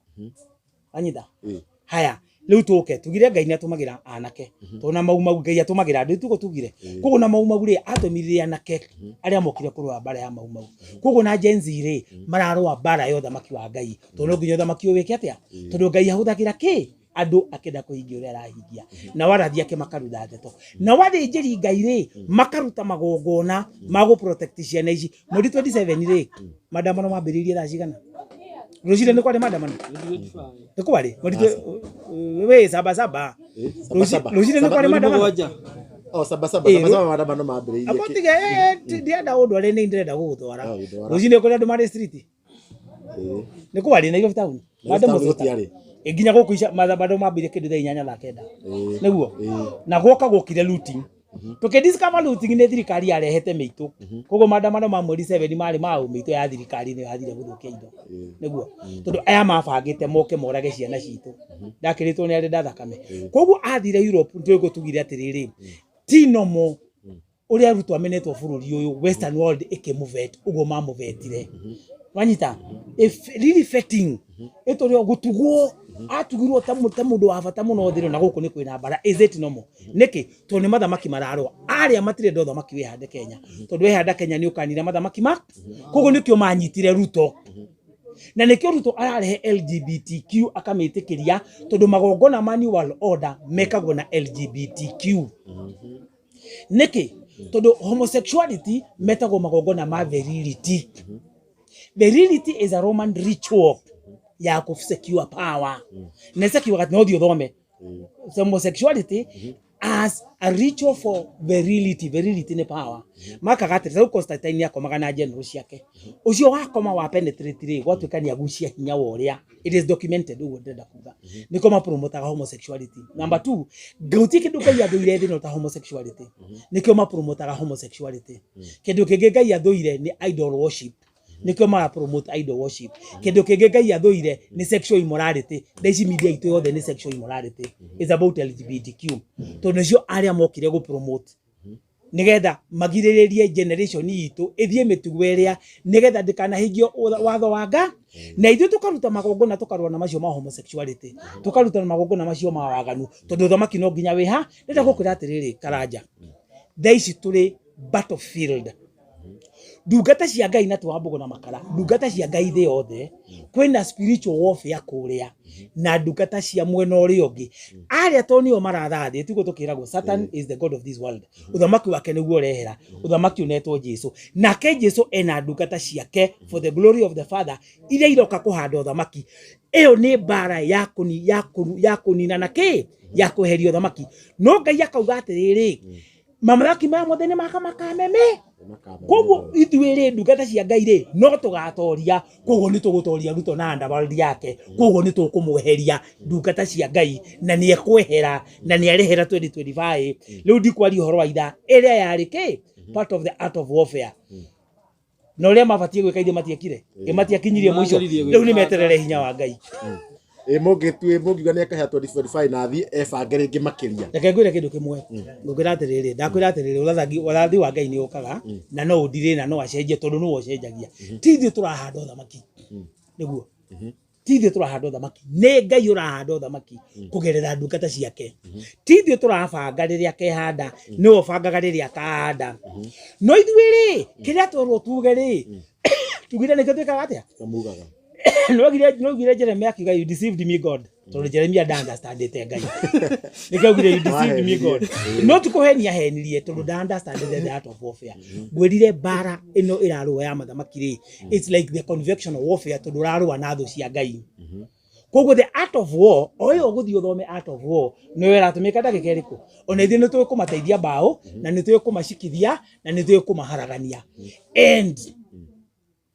Speaker 1: Wanyita?
Speaker 2: Ĩĩ.
Speaker 1: Haya, rĩu tũke tugire Ngai nĩ atũmagĩra anake, tondũ na Mau Mau Ngai atũmagĩra andũ, tugo tugire. Koguo na Mau Mau rĩ, atũmirire anake arĩa mokire kũrũa mbara ya Mau Mau. Koguo na Gen Z rĩ, mararũa mbara ya ũthamaki wa Ngai, tondũ no nginya ũthamaki ũyũ wĩke atĩa? Tondũ Ngai ahũthagĩra kĩ? Andũ akĩenda kũhingia ũrĩa arahingia. Nao arathi ake makaruta ndeto, nao athĩnjĩri Ngai rĩ, makaruta magongona ma gũ protect ciana ici. Mweri 27 rĩ, maandamano mambĩrĩirie thaa cigana rũcinĩ? Nĩ kwarĩ maandamano? Nĩ kwarĩ mweri wĩ saba saba.
Speaker 2: Saba saba.
Speaker 1: Rũcinĩ nĩ kwarĩ maandamano.
Speaker 3: 7.
Speaker 2: O saba saba. Saba saba maandamano mambĩrĩirie.
Speaker 1: Abo tige, ndienda ũndware, nĩ ndĩrenda gũgũtwara.
Speaker 2: Oh, ndwara.
Speaker 1: Rũcinĩ kũrĩ andũ marĩ street. Nĩ kwarĩ Nairobi town.
Speaker 2: Nairobi town gũtiarĩ.
Speaker 1: Ĩ, nginya gũkũ ica maandamano mambĩrĩirie kĩndũ thaa 8, thaa 9. Nĩguo na gwoka gwokire looting, tũkĩdiscover looting nĩ thirikari yarehete mĩitũ. Koguo maandamano ma mweri 7 marĩ ma mĩitũ ya thirikari, nĩyo yathire gũthũkia indo. Nĩguo tondũ aya mabangĩte moke morage ciana citũ, ndakĩrĩtwo nĩ arĩ nda thakame. Koguo athire Europe, twĩgũtugire atĩrĩrĩ, ti normal ũrĩa Ruto amenetwo bũrũri ũyũ, Western world ĩkĩmũvet ũguo mamũvetire. Wanyita? If really vetting ĩtũrĩ gũtugwo, atugirwo ta mũndũ wa bata mũno thĩ ĩno, na gũkũ nĩ kwĩna mbara. Is it normal? Nĩkĩ? Tondũ nĩ mathamaki mararũa. Arĩa matirenda ũthamaki wĩhande Kenya, tondũ wehanda Kenya nĩ ũkanina mathamaki ma. Koguo nĩkĩo manyitire Ruto, na nĩkĩo Ruto ararehe LGBTQ akamĩtĩkĩria, tondũ magongona ma New World Order mekagwo na LGBTQ. Nĩkĩ? Tondũ homosexuality metagwo magongona ma virility. Virility is a Roman ritual. Ya kũ secure power na secure no thiĩ ũthome homosexuality as a ritual for virility. Virility nĩ power. Makaga atĩ rĩu Constantine akomaga na general ciake, ũcio wakoma wa penetrate rĩ, gwatuĩka nĩ agucia hinya wa ũrĩa. It is documented. Ũguo ndĩrenda kuga nĩko mapromotaga homosexuality. Number two, gũtirĩ kĩndũ Ngai athũire thĩ no ta homosexuality. Nĩkĩo mapromotaga homosexuality. Kĩndũ kĩngĩ Ngai athũire nĩ idol worship. Nĩkĩo mara promote idol worship. Kĩndũ kĩngĩ Ngai athũire nĩ sexual immorality. Thaa ici media itũ yothe nĩ sexual immorality is about LGBTQ, tondũ nĩcio arĩa mokire gũ promote nigetha magirĩrĩrie generation itũ ĩthiĩ mĩtugo ĩrĩa, nigetha ndĩkanahingio watho wa nga. Na ithuĩ tũkaruta magongona, tũkarũa na macio ma homosexuality, tũkaruta magongona macio ma waganu, tondũ ũthamaki no nginya wĩha. Ndĩrenda gũkwĩra atĩrĩrĩ, Karanja, thaa ici tũrĩ battlefield. Ndungata cia Ngai na twambũgũ na makara, ndungata cia Ngai thĩ yothe, kwĩna spiritual warfare kũrĩa na ndungata cia mwena ũrĩa ũngĩ, arĩa to nĩo maratha thĩ. Tiguo tũkĩragwo Satan is the god of this world? Ũthamaki wake nĩguo ũrehera ũthamaki ũnetwo Jesu, nake Jesu ena ndungata ciake for the glory of the Father iria iroka kũhanda ũthamaki. Ĩyo nĩ mbara ya kũni ya kũru ya kũnina na kĩ ya kweheria ũthamaki. No Ngai akauga atĩrĩrĩ, mamũthamaki maya mothe nĩ maka makameme. Koguo ithuĩ rĩ, ndungata cia Ngai rĩ, no tũgatoria. Koguo nĩ tũgũtoria Ruto na underworld yake. Koguo nĩ tũkũmweheria, ndungata cia Ngai, na nĩ ekwehera na nĩ arehera 2025. Rĩu ndikwaria ũhoro wa ithaa ĩrĩa yarĩ kĩ part of the art of warfare na ũrĩa mabatiĩ gwĩka, ithuĩ matiekire, ĩ matiakinyirie mũico.
Speaker 3: Magĩrĩirie
Speaker 1: Rĩu nĩ
Speaker 3: gwĩka.
Speaker 1: Meterere hinya wa Ngai.
Speaker 2: Ĩ mũngĩtue mũngiuga nĩ ekahea 2025 na athiĩ ebange rĩngĩ makĩria?
Speaker 1: Reke ngwĩre kĩndũ kĩmwe. Ngũkwĩra atĩrĩrĩ, ndakwĩra atĩrĩrĩ, ũrathi wa Ngai nĩ ũkaga na no ũndirĩ na no acenjie, tondũ nĩwe ũcenjagia. Ti ithuĩ tũrahanda ũthamaki, nĩguo ti ithuĩ tũrahanda ũthamaki, nĩ Ngai ũrahanda ũthamaki kũgerera ndungata ciake. Ti ithuĩ tũrabanga rĩrĩa akehanda, nĩwe ũbangaga rĩrĩa akahanda. No ithuĩ rĩ, kĩrĩa twerwo tuge rĩ, tugire. Nĩkĩo twĩkaga atĩa?
Speaker 2: Mugaga.
Speaker 1: Noigire Jeremia akiuga, "You deceived me, God," tondũ Jeremia nda understandĩte Ngai. Nĩkĩo augire, "You deceived me, God." No ti kũhenia henirie, tondũ nda understandĩte the art of warfare. Ngwĩrire mbara ĩno ĩrarũa ya mathamaki rĩ, it's like the conventional warfare, tondũ ũrarũa na thũ cia Ngai. Koguo the art of war, o ĩyo ũgũthiĩ ũthome art of war, nĩyo ĩratũmĩka ndagĩka ĩrĩkũ. Ona ithuĩ nĩ tũĩ kũmateithia mbaũ, na nĩ tũĩ kũmacikithia, na nĩ tũĩ kũmaharagania, and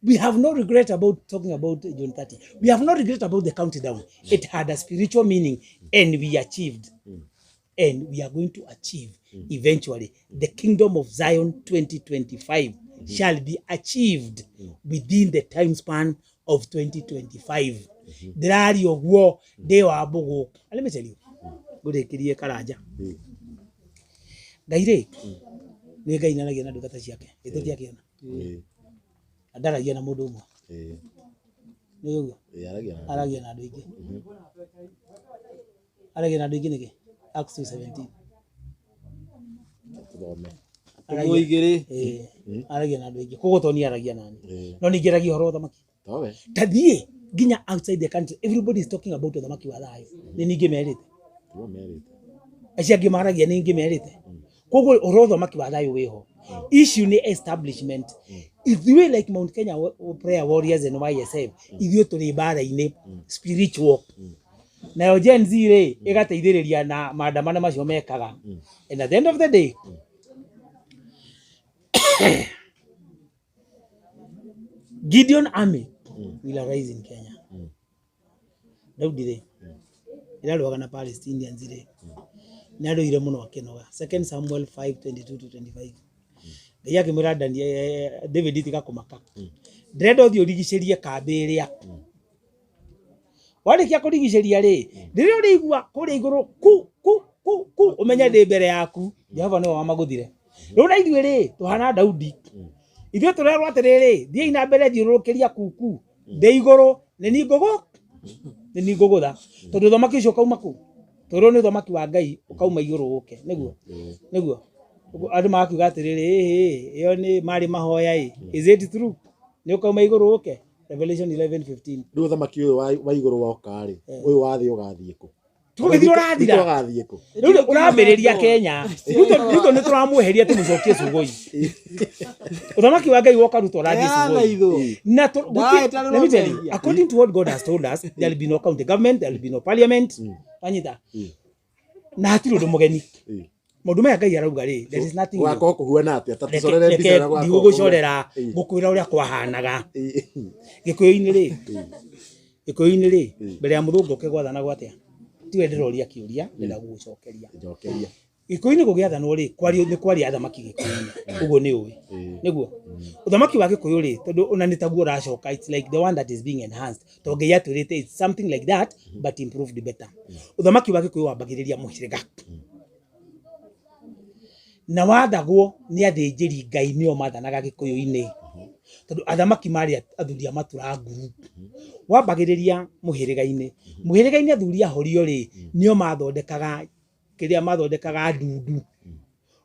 Speaker 1: we have no regret about talking about June 30. We have no regret about the countdown. It had a spiritual meaning and we achieved. And we are going to achieve eventually. The kingdom of Zion 2025 shall be achieved within the time span of 2025. Ndĩraria ũguo ndĩ wa mbũgũ. Let me tell you. Ngũrĩkĩrie, Karanja. Ngai rĩ, nĩ Ngai naragia na ndungata ciake. Ĩtũtiakĩona. Ndaragia na mũndũ ũmwe. Nĩ ũguo?
Speaker 2: Aragia na
Speaker 1: Aragia na andũ aingĩ. Aragia na andũ aingĩ nĩkĩ? Acts 2:17.
Speaker 2: Tũthome.
Speaker 3: Ũmwe igĩrĩ.
Speaker 1: Ĩĩ, aragia na andũ aingĩ. Koguo to niĩ aragia nani. No ningĩ aragia ũhoro wa ũthamaki.
Speaker 2: Towe.
Speaker 1: Ta thiĩ nginya outside the country, everybody is talking about ũthamaki wa thayũ. Nĩ ningĩ merĩte.
Speaker 2: Tiwe merĩte.
Speaker 1: Acio angĩ maragia nĩ ingĩ merĩte. Koguo ũhoro wa ũthamaki wa thayũ wĩho. Issue nĩ establishment. Ithuĩ like Mount Kenya Prayer Warriors and YSF, ithuĩ tũrĩ mbara-inĩ spiritual. Nayo Gen Z rĩ, ĩgateithĩrĩria na maandamano macio mekaga. And at the end of the day, Gideon army will arise in Kenya. Daudi rĩ, ĩrarũaga na Palestinians rĩ, nĩ arũire mũno akĩnoga. Second Samuel 5:22 to 25. Ngai akĩmwĩra David, tiga kũmaka. Ndĩrenda ũthiĩ ũrigicĩrie kambĩ ĩrĩa. Warĩkia kũrigicĩria rĩ, rĩrĩa ũrĩigua kũrĩa igũrũ ku ku ku ku, ũmenye ndĩ mbere yaku. Jehova nĩwe wamagũthire. Rĩu na ithuĩ rĩ, tũhana Daudi. Ithuĩ tũrerwo atĩrĩrĩ, thiĩi na mbere, thiũrũrũkĩria kuku. Ndĩ igũrũ, nĩ niĩ ngũgũ, nĩ niĩ ngũgũtha. Tondũ ũthamaki ũcio ũkauma kũ? Tũrwo nĩ ũthamaki wa Ngai ũkauma igũrũ ũke. Nĩguo? Nĩguo. Ũguo andũ magakiuga atĩrĩrĩ, ĩhĩ, ĩyo nĩ marĩ mahoya ĩ. Is it true? Nĩ ũkauma igũrũ ũke? Revelation 11:15.
Speaker 2: Rĩu ũthamaki ũyũ wa igũrũ woka rĩ, ũyũ wa thĩ ũgathiĩ kũ?
Speaker 1: Tũgũgĩthiĩ ũrathira.
Speaker 2: Ruto agathiĩ kũ?
Speaker 1: Rĩu ũrambĩrĩria Kenya. Ruto Ruto nĩ tũramweheria tũmũcokie Sugoi. Ũthamaki wa Ngai woka Ruto ũrathiĩ Sugoi. Na let me tell you, according to what God has told us, there will be no county government, there will be no parliament. Wanyita? Na hatirĩ ũndũ mũgeni. Maũndũ maya Ngai arauga rĩ, there is nothing new.
Speaker 2: Gũgakorwo kũhuana atĩa? Ta tũcorere
Speaker 1: Reke
Speaker 2: mbica ũrĩa gũgakorwo
Speaker 1: ndigũgũcorera
Speaker 2: kũhuana.
Speaker 1: ngũkwĩra ũrĩa kwahanaga. Gĩkũyũ-inĩ rĩ, Gĩkũyũ-inĩ rĩ, mbere ya mũthũngũ oke gwathanagwo atĩa? Tiwe ndĩroria kĩũria, ndĩrenda gũgũcokeria.
Speaker 2: Njokeria.
Speaker 1: Gĩkũyũ-inĩ gũgĩathanwo rĩ, kwario nĩ kwaria athamaki Gĩkũyũ-inĩ. Ũguo nĩ ũĩ. Nĩguo. Ũthamaki wa Gĩkũyũ rĩ, tondũ ona nĩ taguo ũracoka, it's like the one that is being enhanced. Tondũ Ngai atwĩrĩte it's something like that but improved better. Ũthamaki wa Gĩkũyũ wambagĩrĩria mũhĩrĩga. Na wathagwo nĩ athĩnjĩri Ngai nĩo mathanaga Gĩkũyũ-inĩ. Tondũ athamaki marĩ athuri a matura nguru. Wambagĩrĩria mũhĩrĩga-inĩ. Mũhĩrĩga-inĩ athuri a horio rĩ, nĩo mathondekaga kĩrĩa mathondekaga ndundu.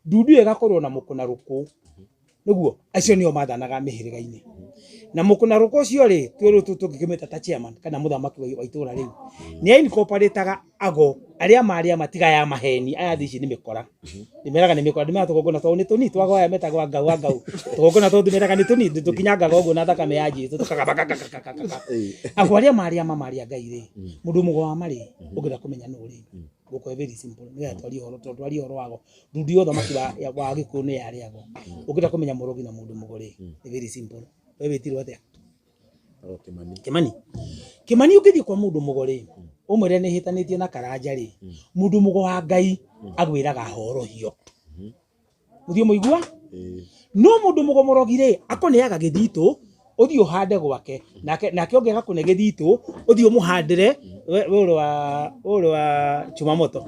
Speaker 1: Ndundu ĩyo ĩgakorwo na mũkũ na rũkũ. Nĩguo acio nĩo mathanaga mĩhĩrĩga-inĩ. Na mũkũ na rũkũ ũcio rĩ, twĩ rĩu tũngĩkĩmwĩta ta chairman kana mũthamaki wa itũra rĩu. Nĩ incorporataga ago arĩa marĩ a matiga ya maheni aya thĩ ici nĩ mĩkora. Ndĩmeraga nĩ mĩkora, ndĩmeraga tũgongona twao nĩ tũnini twago aya metagwo angau angau. Tũgongona twao ndĩmeraga nĩ tũnini tũkinyangaga ũguo na thakame ya Jesũ tũkagabagagagagagaga. Ago arĩa marĩ a ma marĩ a Ngai rĩ, mũndũ mũgo wa ma rĩ, ũngĩenda kũmenya nũ rĩ, gũkũ very simple nĩgetha twarie ũhoro tondũ twarie ũhoro wago. Ndundu ya ũthamaki wa Gĩkũyũ nĩ yarĩagwo. Ũngĩenda kũmenya mũrogi na mũndũ mũgo rĩ, nĩ very simple. We wĩtirwo atĩa?
Speaker 2: O Kĩmani.
Speaker 1: Kĩmani. Kĩmani ũngĩthiĩ kwa mũndũ mũgo rĩ, ũmwĩre nĩ hĩtanĩtie na Karanja rĩ, mũndũ mũgo wa Ngai agwĩraga horohio. Mũthiĩ mũigua? No mũndũ mũgo mũrogi rĩ, akũneaga gĩthitũ, ũthiĩ ũhande gwake. Nake nake ũngĩ agakũne gĩthitũ, ũthiĩ ũmũhandĩre, we we ũrĩ wa ũrĩ wa Chumamoto.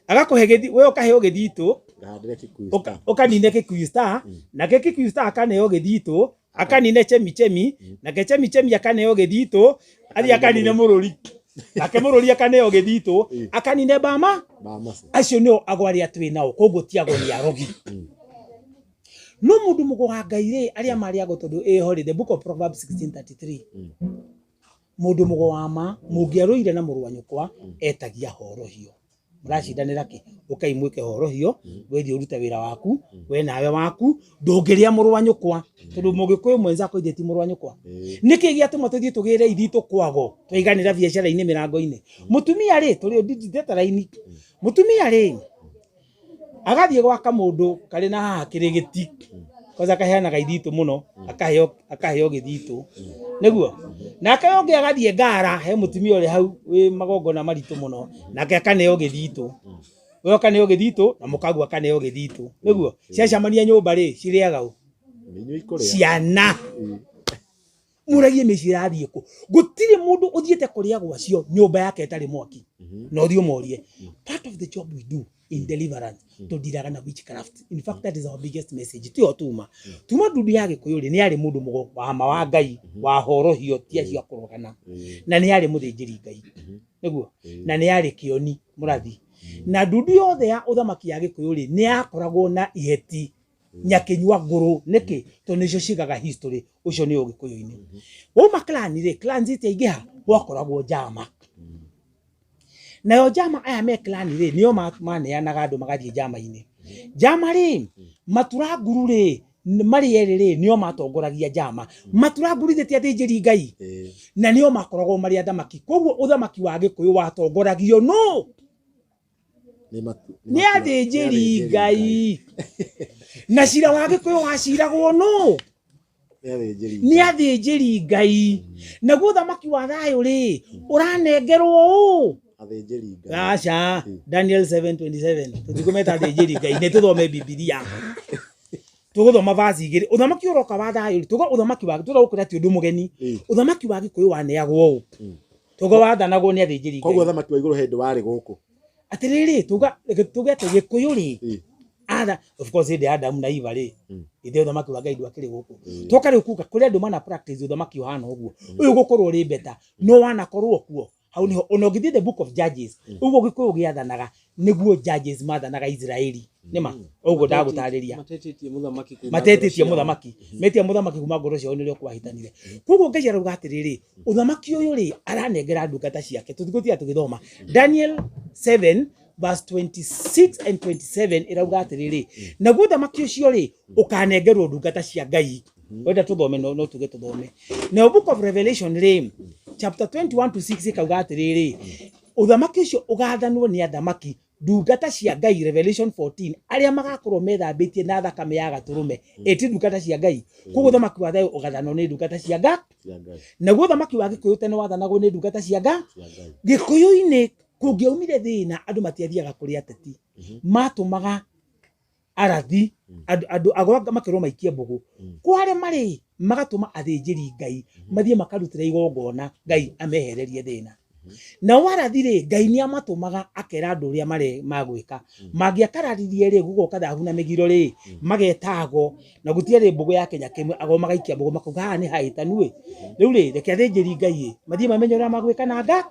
Speaker 1: Agakũhe gĩthi, we ũkaheo gĩthitũ,
Speaker 2: Ngahandĩre Kikuyu Star.
Speaker 1: Ũkanine Kikuyu Star, nake Kikuyu Star akaneo gĩthitũ, akanine Chemi Chemi, nake Chemi Chemi akaneo gĩthitũ, athiĩ akanine Mũrũri. Nake Mũrũri akaneo gĩthitũ, akanine Bama.
Speaker 2: Bamasi.
Speaker 1: Acio nĩo ago arĩa twĩ nao, koguo ti ago nĩ arogi. No mũndũ mũgo wa Ngai rĩ, arĩa marĩ ago tondũ ĩho rĩ, the book of Proverbs 16:33. Mũndũ mũgo wa ma, mũngĩarũire na mũrũ wa nyũkwa, etagia horohio. Mũracindanĩra kĩ? Ũkai mwĩke horohio, wethiĩ ũrute wĩra waku, we nawe waku, ndũngĩrĩa mũrũ wa nyũkwa. Tondũ mũgĩkũyũ mwenzako ithe ti mũrũ wa nyũkwa. Nĩkĩ gĩatũma tũthiĩ tũgĩre ithitũ kwago, twaiganĩra biacara-inĩ mĩrango-inĩ. Mũtumia rĩ, tũrĩ ndindĩte raini. Mũtumia rĩ, agathiĩ gwaka mũndũ karĩ na haha kĩrĩgĩti, kwanza akaheanaga ithitũ mũno, akaheo akaheo gĩthitũ. Nĩguo? Nake ũngĩ agathiĩ ngara he mũtumia ũrĩ hau wĩ magongona maritũ mũno, nake akaneo gĩthitũ. We ũkaneo gĩthitũ na mũkagua akaneo gĩthitũ. Nĩguo? Ciacemania nyũmba rĩ, cirĩaga ũ?
Speaker 2: Nĩ inyuĩ ikũrĩa.
Speaker 1: Ciana. Mũragie mĩciĩ ĩrathiĩ kũ? Gũtirĩ mũndũ ũthiĩte kũrĩa gwacio nyũmba yake ĩtarĩ mwaki. Na ũthiĩ ũmorie. Part of the job we do in deliverance, tũndiraga na witchcraft. In fact, that is our biggest message. Tiyo tuma. Tuma ndundu ya Gĩkũyũ rĩ, nĩ yarĩ mũndũ mũgo wa ma wa Ngai, wa horohio, ti acio a kũrogana. Na nĩ yarĩ mũthĩnjĩri Ngai. Nĩguo? Na nĩ yarĩ kĩoni mũrathi. Na ndundu yothe ya ũthamaki ya Gĩkũyũ rĩ, nĩ yakoragwo na iheti nyakĩnyua ngũrũ. Nĩkĩ? Tondũ nĩcio cigaga history. Ũcio nĩ ũgĩkũyũ-inĩ. Wauma clan rĩ, clans itiaingĩha, gwakoragwo njama. Nayo njama aya me clan rĩ, nĩo maneanaga andũ magathiĩ njama-inĩ. Njama rĩ, matura nguru rĩ, marĩ erĩ rĩ, nĩo matongoragia njama. Matura nguru ithe ti athĩnjĩri Ngai. Na nĩo makoragwo marĩ athamaki. Koguo ũthamaki wa Gĩkũyũ watongoragio nũ? Nĩ athĩnjĩri Ngai. Na cira wa Gĩkũyũ waciragwo nũ? Nĩ athĩnjĩri Ngai. Naguo ũthamaki wa thayũ rĩ, ũranengerwo ũ?
Speaker 2: Athĩnjĩri Ngai.
Speaker 1: Aca, Daniel 7:27. Tũtikũmeta athĩnjĩri Ngai, nĩ tũthome Bibilia. Tũgũthoma verse igĩrĩ. Ũthamaki ũroka wa thayũ rĩ, tuga ũthamaki wa, tũragũkwĩra ti ũndũ mũgeni. Ũthamaki wa Gĩkũyũ waneagwo ũ? Tuga wathanagwo nĩ athĩnjĩri Ngai.
Speaker 2: Koguo ũthamaki wa igũrũ hĩndĩ warĩ gũkũ.
Speaker 1: Atĩrĩrĩ, tuga tuge atĩ Gĩkũyũ rĩ, Ada, of course hĩndĩ ya Adamu na Eva rĩ, ithe ũthamaki wa Ngai ndwakĩrĩ gũkũ. Toka rĩu kuga kũrĩ andũ mana practice ũthamaki ũhana ũguo. Ũyũ gũkorwo ũrĩ better, no wanakorwo kuo. Hau niho ona ũngĩthiĩ the book of Judges, ũguo Gĩkũyũ gĩathanaga nĩguo judges mathanaga Israeli. Nĩma ũguo ndagũtarĩria.
Speaker 3: Matetĩtie mũthamaki kuma
Speaker 1: Matetĩtie
Speaker 3: ngoro ciao.
Speaker 1: mũthamaki. Metia mũthamaki kuma ngoro ciao nĩrĩo kwahĩtanire. Koguo Ngai arauga atĩrĩrĩ, ũthamaki ũyũ rĩ, aranengera ndungata ciake. Tũtigũtinda tũgĩthoma. Daniel 7 verse 26 and 27 ĩrauga atĩrĩrĩ, naguo ũthamaki ũcio rĩ ũkanengerwo ndungata cia Ngai. Wenda tũthome, no tuge tũthome. Nayo Book of Revelation rĩ, chapter 21 to 6 ĩkauga atĩrĩrĩ, ũthamaki ũcio ũgathanwo nĩ athamaki ndungata cia Ngai, Revelation 14, arĩa magakorwo methambĩtie na thakame ya gatũrũme, ĩti ndungata cia Ngai. Koguo ũthamaki wa thayũ ũgathanwo nĩ ndungata cia Ngai.
Speaker 2: Cia Ngai.
Speaker 1: Naguo ũthamaki wa Gĩkũyũ tene wathanagwo nĩ ndungata cia Ngai.
Speaker 2: Cia Ngai.
Speaker 1: Gĩkũyũ-inĩ kũngĩaumire thĩna andũ matiathiaga kũrĩ ateti, matũmaga arathi andũ agwa makerwo maikie mbũgũ kware marĩ, magatũma athĩnjĩri Ngai mathiĩ makarutĩra igongona Ngai amehererie thĩna. Nao arathi rĩ, Ngai nĩ amatũmaga akera andũ ũrĩa mare magwĩka. Mangĩakararirie rĩ, gũgoka thahu na mĩgiro rĩ, mageta ago, na gũtiarĩ mbũgũ ya Kenya kĩmwe, ago magaikia mbũgũ makauga haha nĩ hahĩtanu ĩ, rĩu rĩ reke athĩnjĩri Ngai ĩ mathiĩ mamenye ũrĩa magwĩka na nga.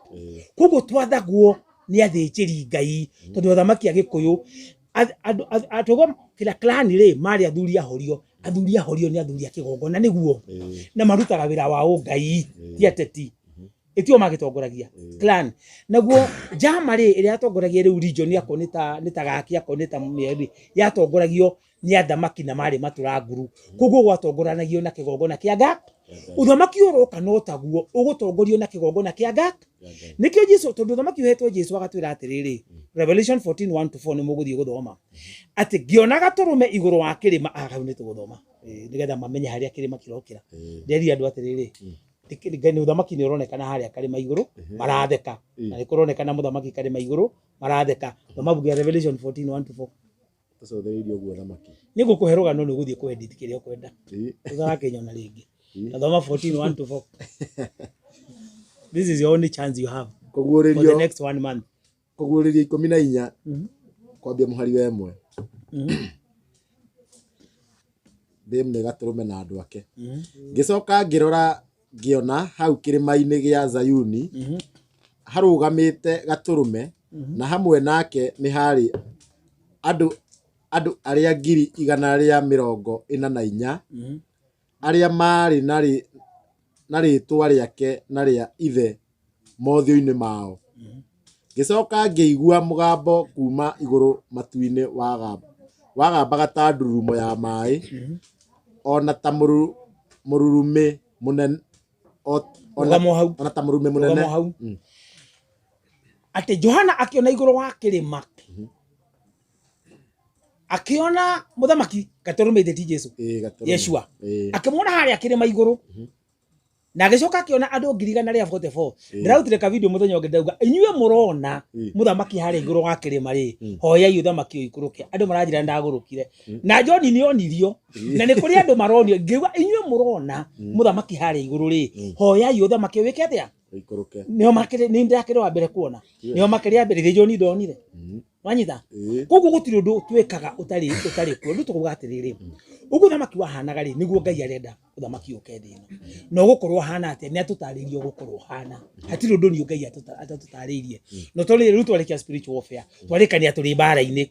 Speaker 1: Koguo twathagwo nĩ athĩnjĩri Ngai, tondũ athamaki a Gĩkũyũ andũ kila clan rĩ marĩ athuri ahorio. Athuri ahorio nĩ athuri a kĩgongona nĩguo, na marutaga wĩra wa ũngai, ti ateti, ĩtio magĩtongoragia clan. Naguo njama rĩ ĩrĩa yatongoragia rĩu region yakwa nĩ ta gaki yakwa nĩ ta mĩeri yatongoragio nĩ athamaki na marĩ matũra nguru. Koguo gwatongoranagio na kĩgongona kĩa nga. Ũthamaki ũroka no taguo ũgũtongorio na kĩgongona kĩa nga. Nĩkĩo Jesu, tondũ ũthamaki ũhetwo Jesu, agatwĩra atĩrĩrĩ, Revelation 14 1 to 4, nĩ mũgũthiĩ gũthoma atĩ ngĩona gatũrũme igũrũ wa kĩrĩma. Ah, hau nĩ tũgũthoma nĩgetha mamenye harĩa kĩrĩma kĩrokĩra. Nderire andũ atĩrĩrĩ, Ngai nĩ ũthamaki nĩ ũronekana harĩa karĩma igũrũ, maratheka, na nĩ kũronekana mũthamaki karĩma igũrũ, maratheka. Thoma buku ya Revelation 14 1 to 4.
Speaker 2: Tũcũthĩrĩirie ũguo thamaki.
Speaker 1: Nĩ ngũkũhe rũgano, nĩ ũgũthiĩ kũ edit kĩrĩa ũkwenda, ũtarakĩnyona rĩngĩ. Thoma 14 1 to 4. This is your only chance you have for the
Speaker 2: Kũguũrĩrio
Speaker 1: next one month.
Speaker 2: Kũguũrĩrio 14 kwambia mũhari wa 1. Thĩmu nĩ gatũrũme na andũ ake. Ngĩcoka ngĩrora, ngĩona hau kĩrĩma-inĩ gĩa Zayuni harũgamĩte gatũrũme, na hamwe nake nĩ harĩ andũ arĩa 144,000, arĩa maarĩ na rĩĩtwa rĩake na rĩa ithe mothiũ-inĩ mao. Ngĩcoka ngĩigua mũgambo kuma igũrũ matu-inĩ wagambaga ta ndururumo ya maĩ, ona ta mũrurumĩ mũnene ona
Speaker 1: Rũgamo hau.
Speaker 2: Ona ta mũrurumĩ mũnene.
Speaker 1: Rũgamo hau. Atĩ Johana akĩona igũrũ wa kĩrĩma, akĩona mũthamaki gatũrũme, ithe ti Jesu.
Speaker 2: Ĩĩ, gatũrũme.
Speaker 1: Yeshua.
Speaker 2: Ĩĩ.
Speaker 1: Akĩmuona harĩa kĩrĩma igũrũ, na agĩcoka akĩona andũ 144,000. Ndĩrarutire ka video mũthenya ũngĩ, ndauga inyuĩ mũrona mũthamaki harĩa igũrũ wa kĩrĩma rĩ, hoyai ũthamaki ũikũrũke. Andũ maranjĩra ndagũrũkire na John nĩ onirio, na nĩ kũrĩ andũ maronio. Ngĩuga inyuĩ mũrona mũthamaki harĩa igũrũ rĩ, hoyai ũthamaki wĩke atĩa?
Speaker 2: Ũikũrũke.
Speaker 1: Nĩo makĩrĩ nĩ ndakĩrĩ wa mbere kuona, nĩo makĩrĩ a mbere githĩ John ndonire. Wanyita? Koguo gũtirĩ ũndũ twĩkaga ũtarĩ kuo. Rĩu tũkuga atĩrĩrĩ, ũguo ũthamaki wahanaga rĩ, nĩguo Ngai arenda ũthamaki ũke thĩ ĩno, na ũgũkorwo ũhana atĩa? Nĩ atũtarĩirie ũgũkorwo ũhana. Hatirĩ ũndũ niĩ Ngai atatũtarĩirie. No tondũ rĩu twarĩkia spiritual warfare, twarĩkania tũrĩ mbara-inĩ,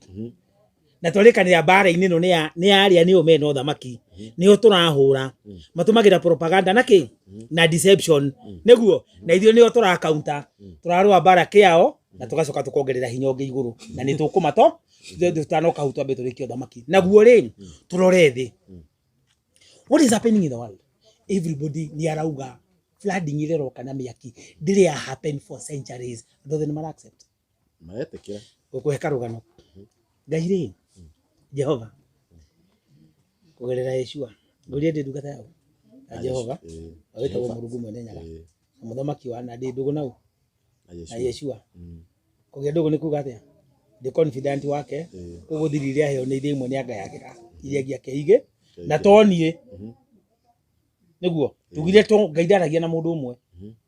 Speaker 1: na twarĩkanĩra mbara-inĩ ĩno nĩ ya arĩa nĩo mena ũthamaki, nĩo tũrahũra, matũmagĩra propaganda na kĩ na deception, nĩguo na ithuĩ nĩo tũrakaunta, tũrarũa mbara kĩao na tũgacoka tũkongerera hinya ũngĩ igũrũ, na nĩ tũkũmato tũtanoka hau twambe tũrĩkie ũthamaki. Naguo rĩ, tũrore thĩ, what is happening in the world? Everybody nĩ arauga flooding ĩrĩa ĩroka na mĩaki ndĩrĩ ya happen for centuries. Andũ othe nĩ mara accept.
Speaker 2: Maretĩkĩra.
Speaker 1: Gũkũhe karũgano. Ngai rĩ, Jehova kũgerera Yeshua, ngũria ndĩ ndungata yao na Jehova wĩtagwo Mũrungu Mwene Nyaga, na mũthamaki wa na ndĩ ndũgũ nau
Speaker 2: na
Speaker 1: na
Speaker 2: Yeshua.
Speaker 1: Yeshua. Kũgĩa ndũgũ nĩ kuga atĩa? Ndĩ confident wake. Koguo thiri iria aheo nĩ iria imwe nĩ angayagĩra, iria ingĩ akeige na to niĩ. Nĩguo tugire to Ngai ndaragia na mũndũ ũmwe,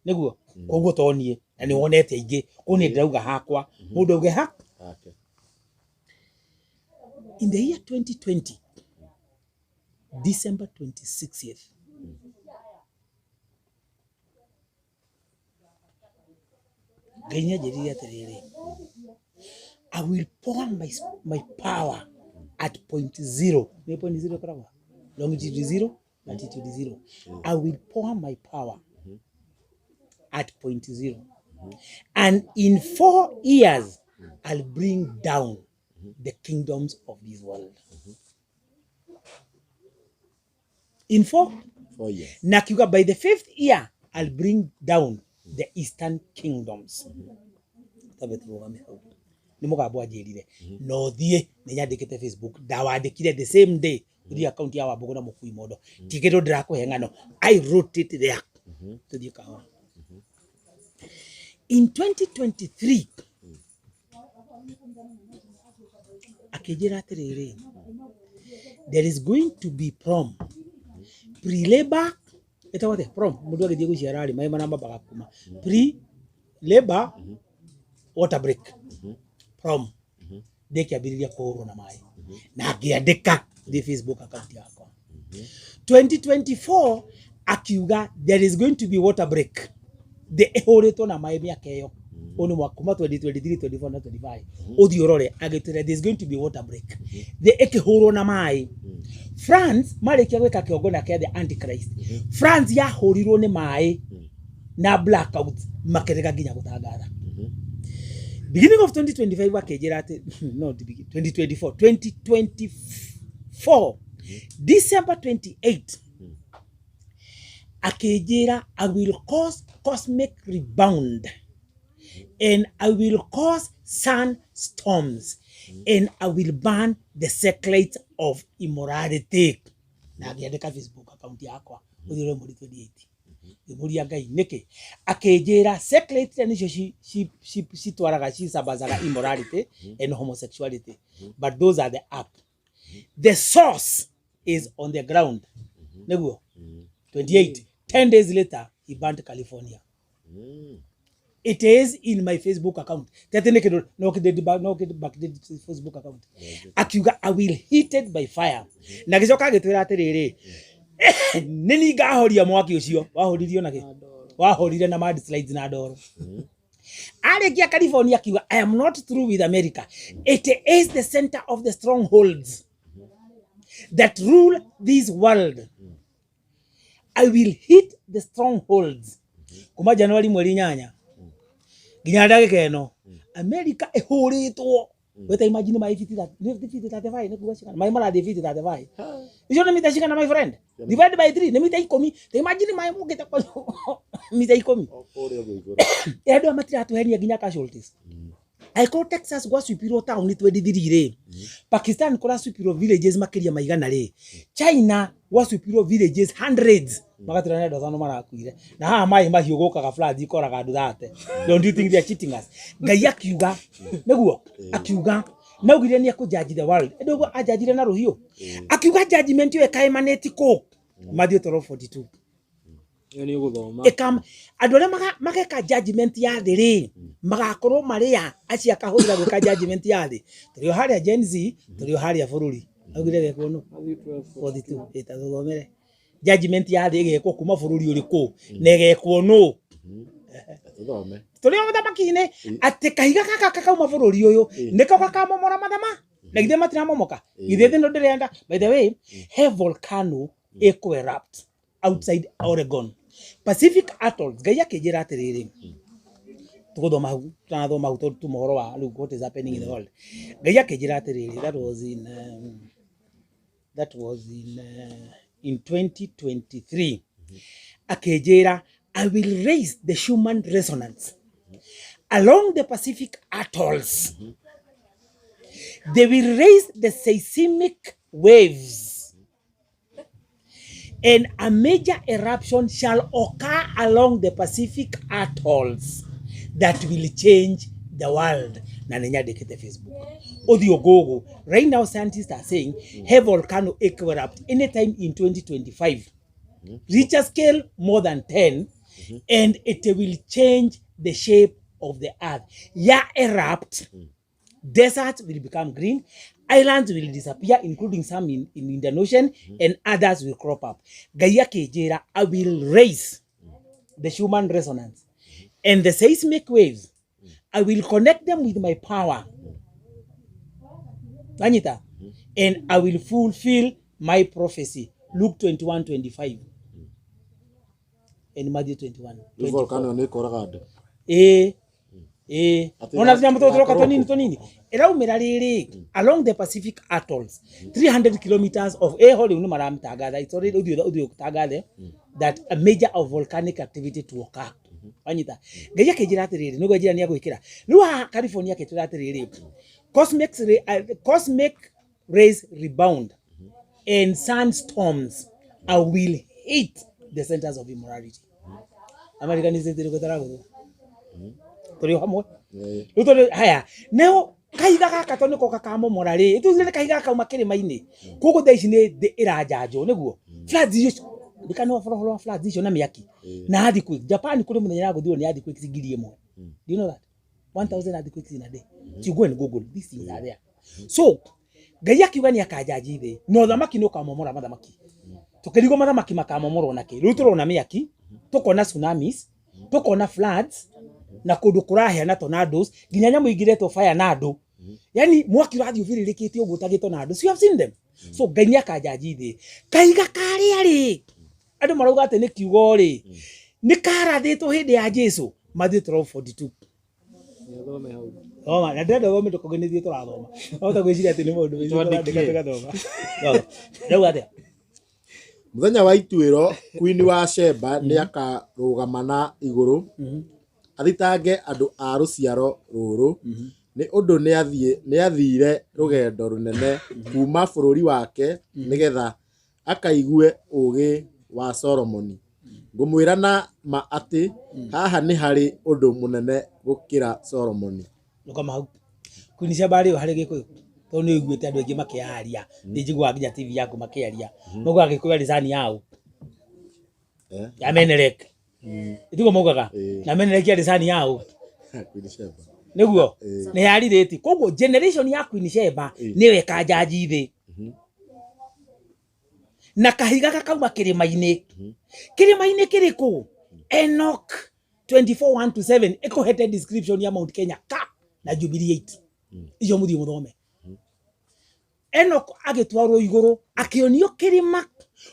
Speaker 1: nĩguo koguo to niĩ na nĩ wonete aingĩ. Koguo niĩ ndĩrauga hakwa, mũndũ auge ha
Speaker 2: Hake.
Speaker 1: In the year 2020, December 26th, Ngai nĩ anjĩrire atĩrĩrĩ, "I will pour my power at point zero." Nĩ point zero ĩkoragwo longitude zero, latitude zero. "I will pour my power at point zero, and in 4 years I'll bring down the kingdoms of this world in 4.
Speaker 2: 4 years.
Speaker 1: Na akiuga by the fifth year I'll bring down the eastern kingdoms. Tambe tũrũgame hau. Nĩ mũgambo anjĩrire no thiĩ nĩ nyandĩkĩte Facebook, ndawandĩkire the same day. Ũthiĩ account ya Wambũgũ na Mũkui Mondo, ti kĩndũ ndĩrakũhe ng'ano. I wrote it there. Tũthiĩ kahora. In 2023 akĩnjĩra atĩrĩrĩ, there is going to be prom, pre-labor, ĩtagwo atĩa prom? Mũndũ agĩthiĩ gũciara rĩ, maĩ marambaga kuma pre-labor water break, prom ndĩkĩambĩrĩria kũhũrwo na maĩ, na ngĩandĩka thĩ Facebook account yakwa. 2024 akiuga there is going to be water break, thĩ ĩhũrĩtwo na maĩ mĩaka ĩyo. Ũyũ nĩ mwaka kuma 2023, 24 na 25. Ũthiĩ ũrore, agĩtwĩra there is going to be water break, thĩ ĩkĩhũrwo na maĩ. France marĩkia gwĩka kĩongona kĩa the Antichrist, France yahũrirwo nĩ maĩ na blackout, makĩrega nginya gũtangatha. Beginning of 2025 akĩnjĩra atĩ no the 2024, 2024 December 28 akĩnjĩra, "I will cause cosmic rebound and I will cause sandstorms and I will burn the circlets of immorality." Na ngĩandĩka Facebook account yakwa. Ũthiĩ mweri 28 ngĩmũria Ngai nĩkĩ. Akĩnjĩra circlets iria nĩcio citwaraga, cisambazaga immorality and homosexuality, but those are the up, the source is on the ground. Nĩguo 28, 10 days later he burned California. It is in my Facebook account. Tete nĩ kĩndũ no kĩndĩ no kĩndũ backdate Facebook account. Akiuga, "I will hit it by fire." Na gĩcoka agĩtwĩra atĩrĩrĩ, nĩ ni ngahoria mwaki ũcio wahoririo na kĩ wahorire na mudslides na ndoro. Arĩkia California akiuga, "I am not through with America. It is the center of the strongholds that rule this world. I will hit the strongholds." Kuma Januari mweri 8 nginya ndagĩka ĩno America ĩhũrĩtwo. Weta imagine maĩ fiti nĩ fiti 35, nĩ kuga cigana maĩ marathiĩ fiti 35? Icio nĩ mita cigana, my friend? Divide by 3 nĩ mita 10. Ta imagine maĩ mokĩte mita 10.
Speaker 2: O kũrĩa ũguo igũrũ.
Speaker 1: Andũ aya matiratũhenia nginya casualties. Angĩkorwo Texas gwacwipirwo taũni 23 rĩ, Pakistan kũracwipirwo villages makĩria ma 100 rĩ, China gwacwipirwo villages hundreds, magatwĩra nĩ andũ 5 marakuire, na haha maĩ mahiũ gũkaga floods ikoraga andũ 30. Don't you think they are cheating us? Ngai akiuga nĩguo akiuga naugire nĩ ekũjudge the world. Ĩndĩ ũguo anjajire na rũhiũ, akiuga judgment ĩyo ĩkaemanĩti kũ? Matthew 12:42.
Speaker 3: Ĩyo nĩ ũgũthoma.
Speaker 1: Ĩkam andũ arĩa mageka judgment ya thĩ rĩ, magakorwo marĩa acio akahũthĩra gwĩka judgment ya thĩ. Tũrĩ o harĩa Gen Z, tũrĩ o harĩa bũrũri augire gekwo nũ?
Speaker 3: Matthew 12.
Speaker 1: 42. Ĩta tũthomere judgment ya thĩ ĩgekwo kuma bũrũri ũrĩkũ na ĩgekwo nũ?
Speaker 2: Tũthome.
Speaker 1: Tũrĩ o mũthamaki-inĩ atĩ kahiga gaka kakauma bũrũri ũyũ nĩko gakamomora mathama, na githĩ matiramomoka? Githĩ thĩ ĩno ndĩrenda? By the way, he volcano ĩkũ erupt outside Oregon, Pacific Atolls. Ngai akĩnjĩra atĩrĩrĩ, tũgũthoma hau, tũrathoma hau tondũ tuma ũhoro wa rĩu what is happening in the world. Ngai akĩnjĩra atĩrĩrĩ, that was in 2023, akĩnjĩra, "I will raise the human resonance along the Pacific atolls. They will raise the seismic waves and a major eruption shall occur along the Pacific atolls that will change the world." Na nĩ nyandĩkĩte Facebook, ũthiĩ Google. Right now scientists are saying he volcano erupt anytime in 2025, reach a scale more than 10, and it will change the shape of the earth. Ya erupt, deserts will become green, islands will disappear, including some in Indian Ocean, and others will crop up. Ngai akĩnjĩra, "I will raise the human resonance and the seismic waves. I will connect them with my power." Anyita? "And I will fulfill my prophecy." Luke 21 25 and Matthew 21.
Speaker 2: Rĩu volcano nĩ ĩkoraga andũ.
Speaker 1: Ĩĩ. Ĩĩ.
Speaker 2: Atĩ
Speaker 1: Ona tũnyamũ tũtũ tũroka
Speaker 2: ĩgakorwo
Speaker 1: tũnini
Speaker 2: kũ?
Speaker 1: tũnini. Ĩraumĩra rĩrĩ along the Pacific atolls 300 kilometers of ĩho rĩu nĩ maramĩtangatha. It's already ũthiĩ ũthiĩ ũtangathe that a major of volcanic activity to occur. Wanyita. Ngai akĩnjĩra atĩrĩrĩ, nĩguo njĩra nĩ agwĩkĩra. Rĩu haha California akĩtwĩra atĩrĩrĩ, cosmic rays rebound and sandstorms I will hit the centers of immorality. America nĩ state ĩrĩkũ ĩtaragũthwo? Tũrĩ o hamwe.
Speaker 2: Ĩĩ.
Speaker 1: Rĩu tondũ haya neo kahiga gaka tondũ nĩko gakamomora rĩ ĩtuzire nĩ kahiga kauma kĩrĩma-inĩ koguo thaa ici nĩ thĩ ĩranjanjwo nĩguo floods icio ndikana ũhoro wa floods icio na mĩaki na earthquake. Japan kũrĩ mũthenya yagũthirwo nĩ earthquakes 1000. Do you know that 1000 earthquakes in a day? So you go and google, these things are there. So Ngai akiuga nĩ akanjanji thĩ na ũthamaki nĩ ũkamomora mathamaki. Tũkĩrigwo mathamaki makamomorwo nakĩ? Rĩu tũrona mĩaki, tũkona tsunamis, tũkona floods na kũndũ kũrahĩa na tornadoes, nginya nyamũ ingĩ iretwo fire nado, yani mwaki ũrathiĩ ũbĩrĩrĩkĩte ũguo ta gĩtornado. So you have seen them. So Ngai nĩ akanjanji thĩ. Kahiga karĩa rĩ andũ marauga atĩ nĩ kiugo rĩ nĩ karathĩtwo hĩndĩ ya Jesu, Matthew 12:42.
Speaker 3: Nĩathome hau.
Speaker 1: Thoma, na ndĩrenda ũthome ndũkauge nĩ ithuĩ tũrathoma. Wahota gwĩciria atĩ nĩ maũndũ maitũ tũrandĩka.
Speaker 3: Twandĩkie.
Speaker 1: Tũgathoma. Thoma. Rauga atĩa?
Speaker 2: Mũthenya wa ituĩro Queen wa Sheba nĩ akarũgama na igũrũ athitange andũ a rũciaro rũrũ nĩ ũndũ nĩathiire rũgendo rũnene kuma bũrũri wake nĩgetha akaigue ũũgĩ wa Solomoni. Ngũmwĩra na ma atĩ haha nĩ harĩ ũndũ mũnene gũkĩra Solomoni.
Speaker 1: Rũgama hau. Queen Sheba rĩ harĩ Gĩkũyũ, tondũ nĩ ũiguĩte andũ aingĩ makĩaria, nĩ njiguaga nginya TV yaku makĩaria, maugaga Gĩkũyũ arĩ cani yao.
Speaker 2: Eh?
Speaker 1: Ya Menelek. Ĩtiguo maugaga?
Speaker 2: Ĩĩ.
Speaker 1: Na Menelek arĩ cani yao.
Speaker 2: Queen Sheba.
Speaker 1: Nĩguo?
Speaker 2: Ĩĩ.
Speaker 1: Nĩ yarirĩti. Koguo generation ya Queen Sheba
Speaker 2: Ĩĩ.
Speaker 1: nĩyo ĩkanjanji thĩ. Na kahiga gakauma kĩrĩma-inĩ. Kĩrĩma-inĩ kĩrĩkũ? Enoch 24:1 to 7 ĩkũhete description ya Mount Kenya ka na Jubilee 8. Icio mũthiĩ mũthome. Enoch agĩtwarwo igũrũ akĩonio kĩrĩma,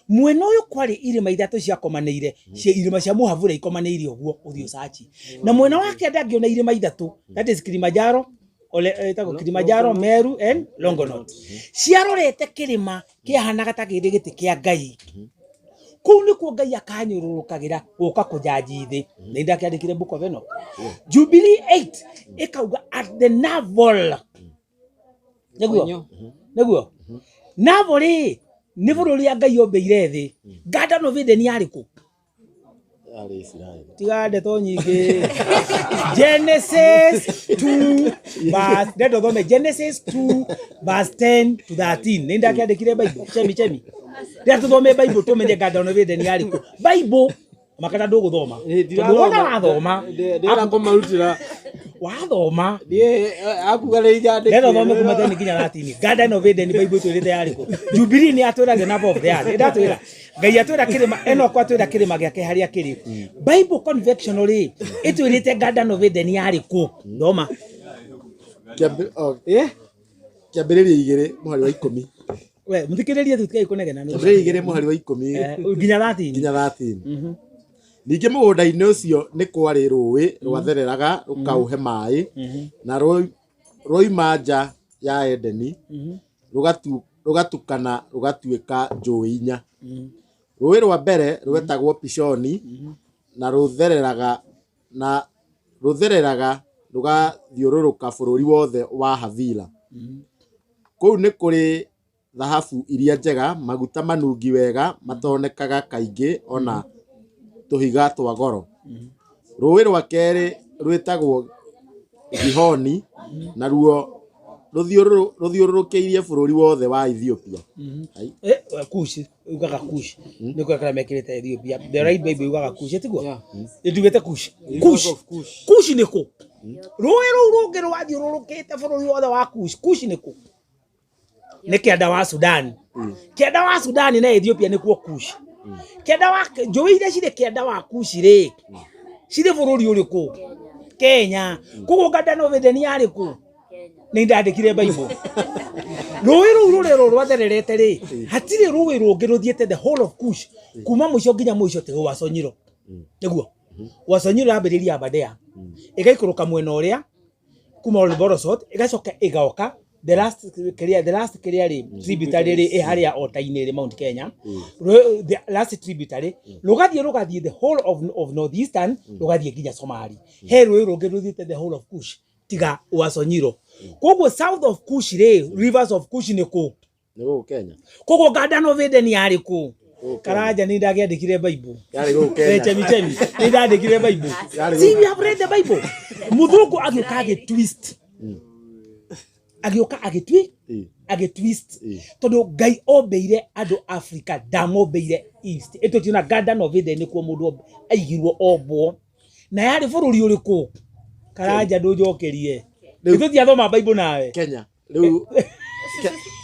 Speaker 1: mwena ũyũ kwarĩ irĩma ithatũ ciakomanĩire, cia irĩma cia mũhavure ikomanĩire ũguo, ũthiĩ ũcaci. Na mwena wa kĩanda angĩona irĩma ithatũ, that is Kilimanjaro, ole ĩtagwo Kilimanjaro, Meru and Longonot, ciarorete kĩrĩma kĩahanaga ta kĩrĩ gĩtĩ kĩa Ngai. Kũu nĩkuo Ngai akanyũrũrũkagĩra gũka kũjanji thĩ. Nĩ ndakĩandĩkire Book of Enoch. Jubilee 8 ĩkauga at the navel. Nĩguo?
Speaker 3: Konyo.
Speaker 1: Nĩguo? Navel rĩ nĩ bũrũri ũrĩa Ngai ombĩire thĩ. Garden of Eden yarĩ kũ?
Speaker 2: Yarĩ Isiraeli.
Speaker 1: Tiga ndeto nyingĩ. Genesis 2 verse, ndenda ũthome Genesis 2 verse 10 to 13. Nĩ ndakĩandĩkire Bible. Chemi chemi. Rĩrĩa tũthome Bible tũmenye Garden of Eden yarĩ kũ. Bible makana ndũgũthoma. Tondũ wona wathoma,
Speaker 3: Ndĩrenda kũmarutĩra.
Speaker 1: Wathoma.
Speaker 3: Niĩ akuga nĩ njandĩkire.
Speaker 1: Ndenda ũthome kuma 10 nginya 13. Garden of Eden Bible ĩtwĩrĩte yarĩ kũ? Jubilee nĩ atwĩra the navel of the earth. Ndatwĩra. Ngai atwĩra kĩrĩma, Enoch atwĩra kĩrĩma gĩake harĩa kĩrĩ. Bible conventional rĩ ĩtwĩrĩte Garden of Eden yarĩ kũ? Thoma.
Speaker 3: Eh?
Speaker 2: Kĩambĩrĩria 2 mũhari wa 10.
Speaker 1: We mũthikĩrĩrie tu tigai kũnegena.
Speaker 2: Kĩambĩrĩria 2 mũhari wa 10
Speaker 1: Nginya 13.
Speaker 2: Nginya 13. Ningĩ mũgũnda-inĩ ũcio nĩ kwarĩ rũũĩ rwathereraga rũkaũhe maĩ na rwoima nja ya Edeni rũgatukana rũgatuĩka njũũĩ inya. Rũũĩ rwa mbere rwetagwo Pishoni na rũthereraga rũgathiũrũrũka bũrũri wothe wa Havila. Kũu nĩ kũrĩ thahabu iria njega, maguta manungi wega matonekaga kaingĩ ona tũhiga twa goro. Rũũĩ rwa kerĩ rwĩtagwo Gihoni naruo rũthiũrũrũkĩirie bũrũri wothe wa Ethiopia. Ai.
Speaker 1: Kush ugaga Kush nĩ kũrĩa mekĩrĩte Ethiopia. The right Bible yugaga Kush, tiguo?
Speaker 3: Yeah.
Speaker 1: Ĩtugĩte Kush.
Speaker 3: Rivers
Speaker 1: Kush.
Speaker 3: of Kush.
Speaker 1: Kush nĩ kũ? Rũũĩ rũu rũngĩ rwathiũrũrũkĩte bũrũri wothe wa Kush. Kush nĩ kũ? Nĩ kĩanda wa Sudan. Kĩanda wa Sudan na Ethiopia nĩkuo Kush. Kĩanda wa njũĩ iria cirĩ kĩanda wa Kush rĩ cirĩ bũrũri ũrĩkũ? Kenya. Koguo Garden of Eden yarĩ kũ? Nĩ ndandĩkire Bible. Rũĩ rũu rũrĩa rũ rwathererete rĩ hatirĩ rũĩ rũngĩ rũthiĩte the whole of Kush kuma mũico nginya mũico tiga wa Sonyiro. Nĩguo? Uaso Nyiro yambĩrĩria Aberdare, ĩgaikũrũka mwena ũrĩa kuma Ol Borosot, ĩgacoka ĩgoka the last kĩrĩa, the last kĩrĩa rĩ, tributary rĩ, ĩ harĩa Ota-inĩ rĩ, Mount Kenya. The last tributary rũgathiĩ the whole of northeastern, rũgathiĩ nginya Somali. He rũĩ rũngĩ rũthiĩte the whole of Kush tiga Uaso Nyiro. Koguo south of Kush rĩ, rivers of Kush nĩ kũ?
Speaker 2: Nĩ gũkũ Kenya.
Speaker 1: Koguo Garden of Eden yarĩ kũ?
Speaker 2: Gũkũ Kenya.
Speaker 1: Karanja nĩ ndakĩandĩkire Bible.
Speaker 2: Yarĩ gũkũ Kenya.
Speaker 1: Chemi chemi nĩ ndandĩkire Bible.
Speaker 2: Yarĩ
Speaker 1: See,
Speaker 2: gũkũ.
Speaker 1: we have read the Bible. Mũthũngũ agĩũka agĩ twist, agĩũka agĩtwi agĩtwist, tondũ Ngai ombĩire andũ Africa, ndamombĩire East. Ĩtũtiona Garden of Eden nĩkuo mũndũ aigirwo ombwo, na yarĩ bũrũri ũrĩkũ? Karanja, ndũnjokerie. Ĩtũtiathoma Bible nawe.
Speaker 2: Kenya. Rĩu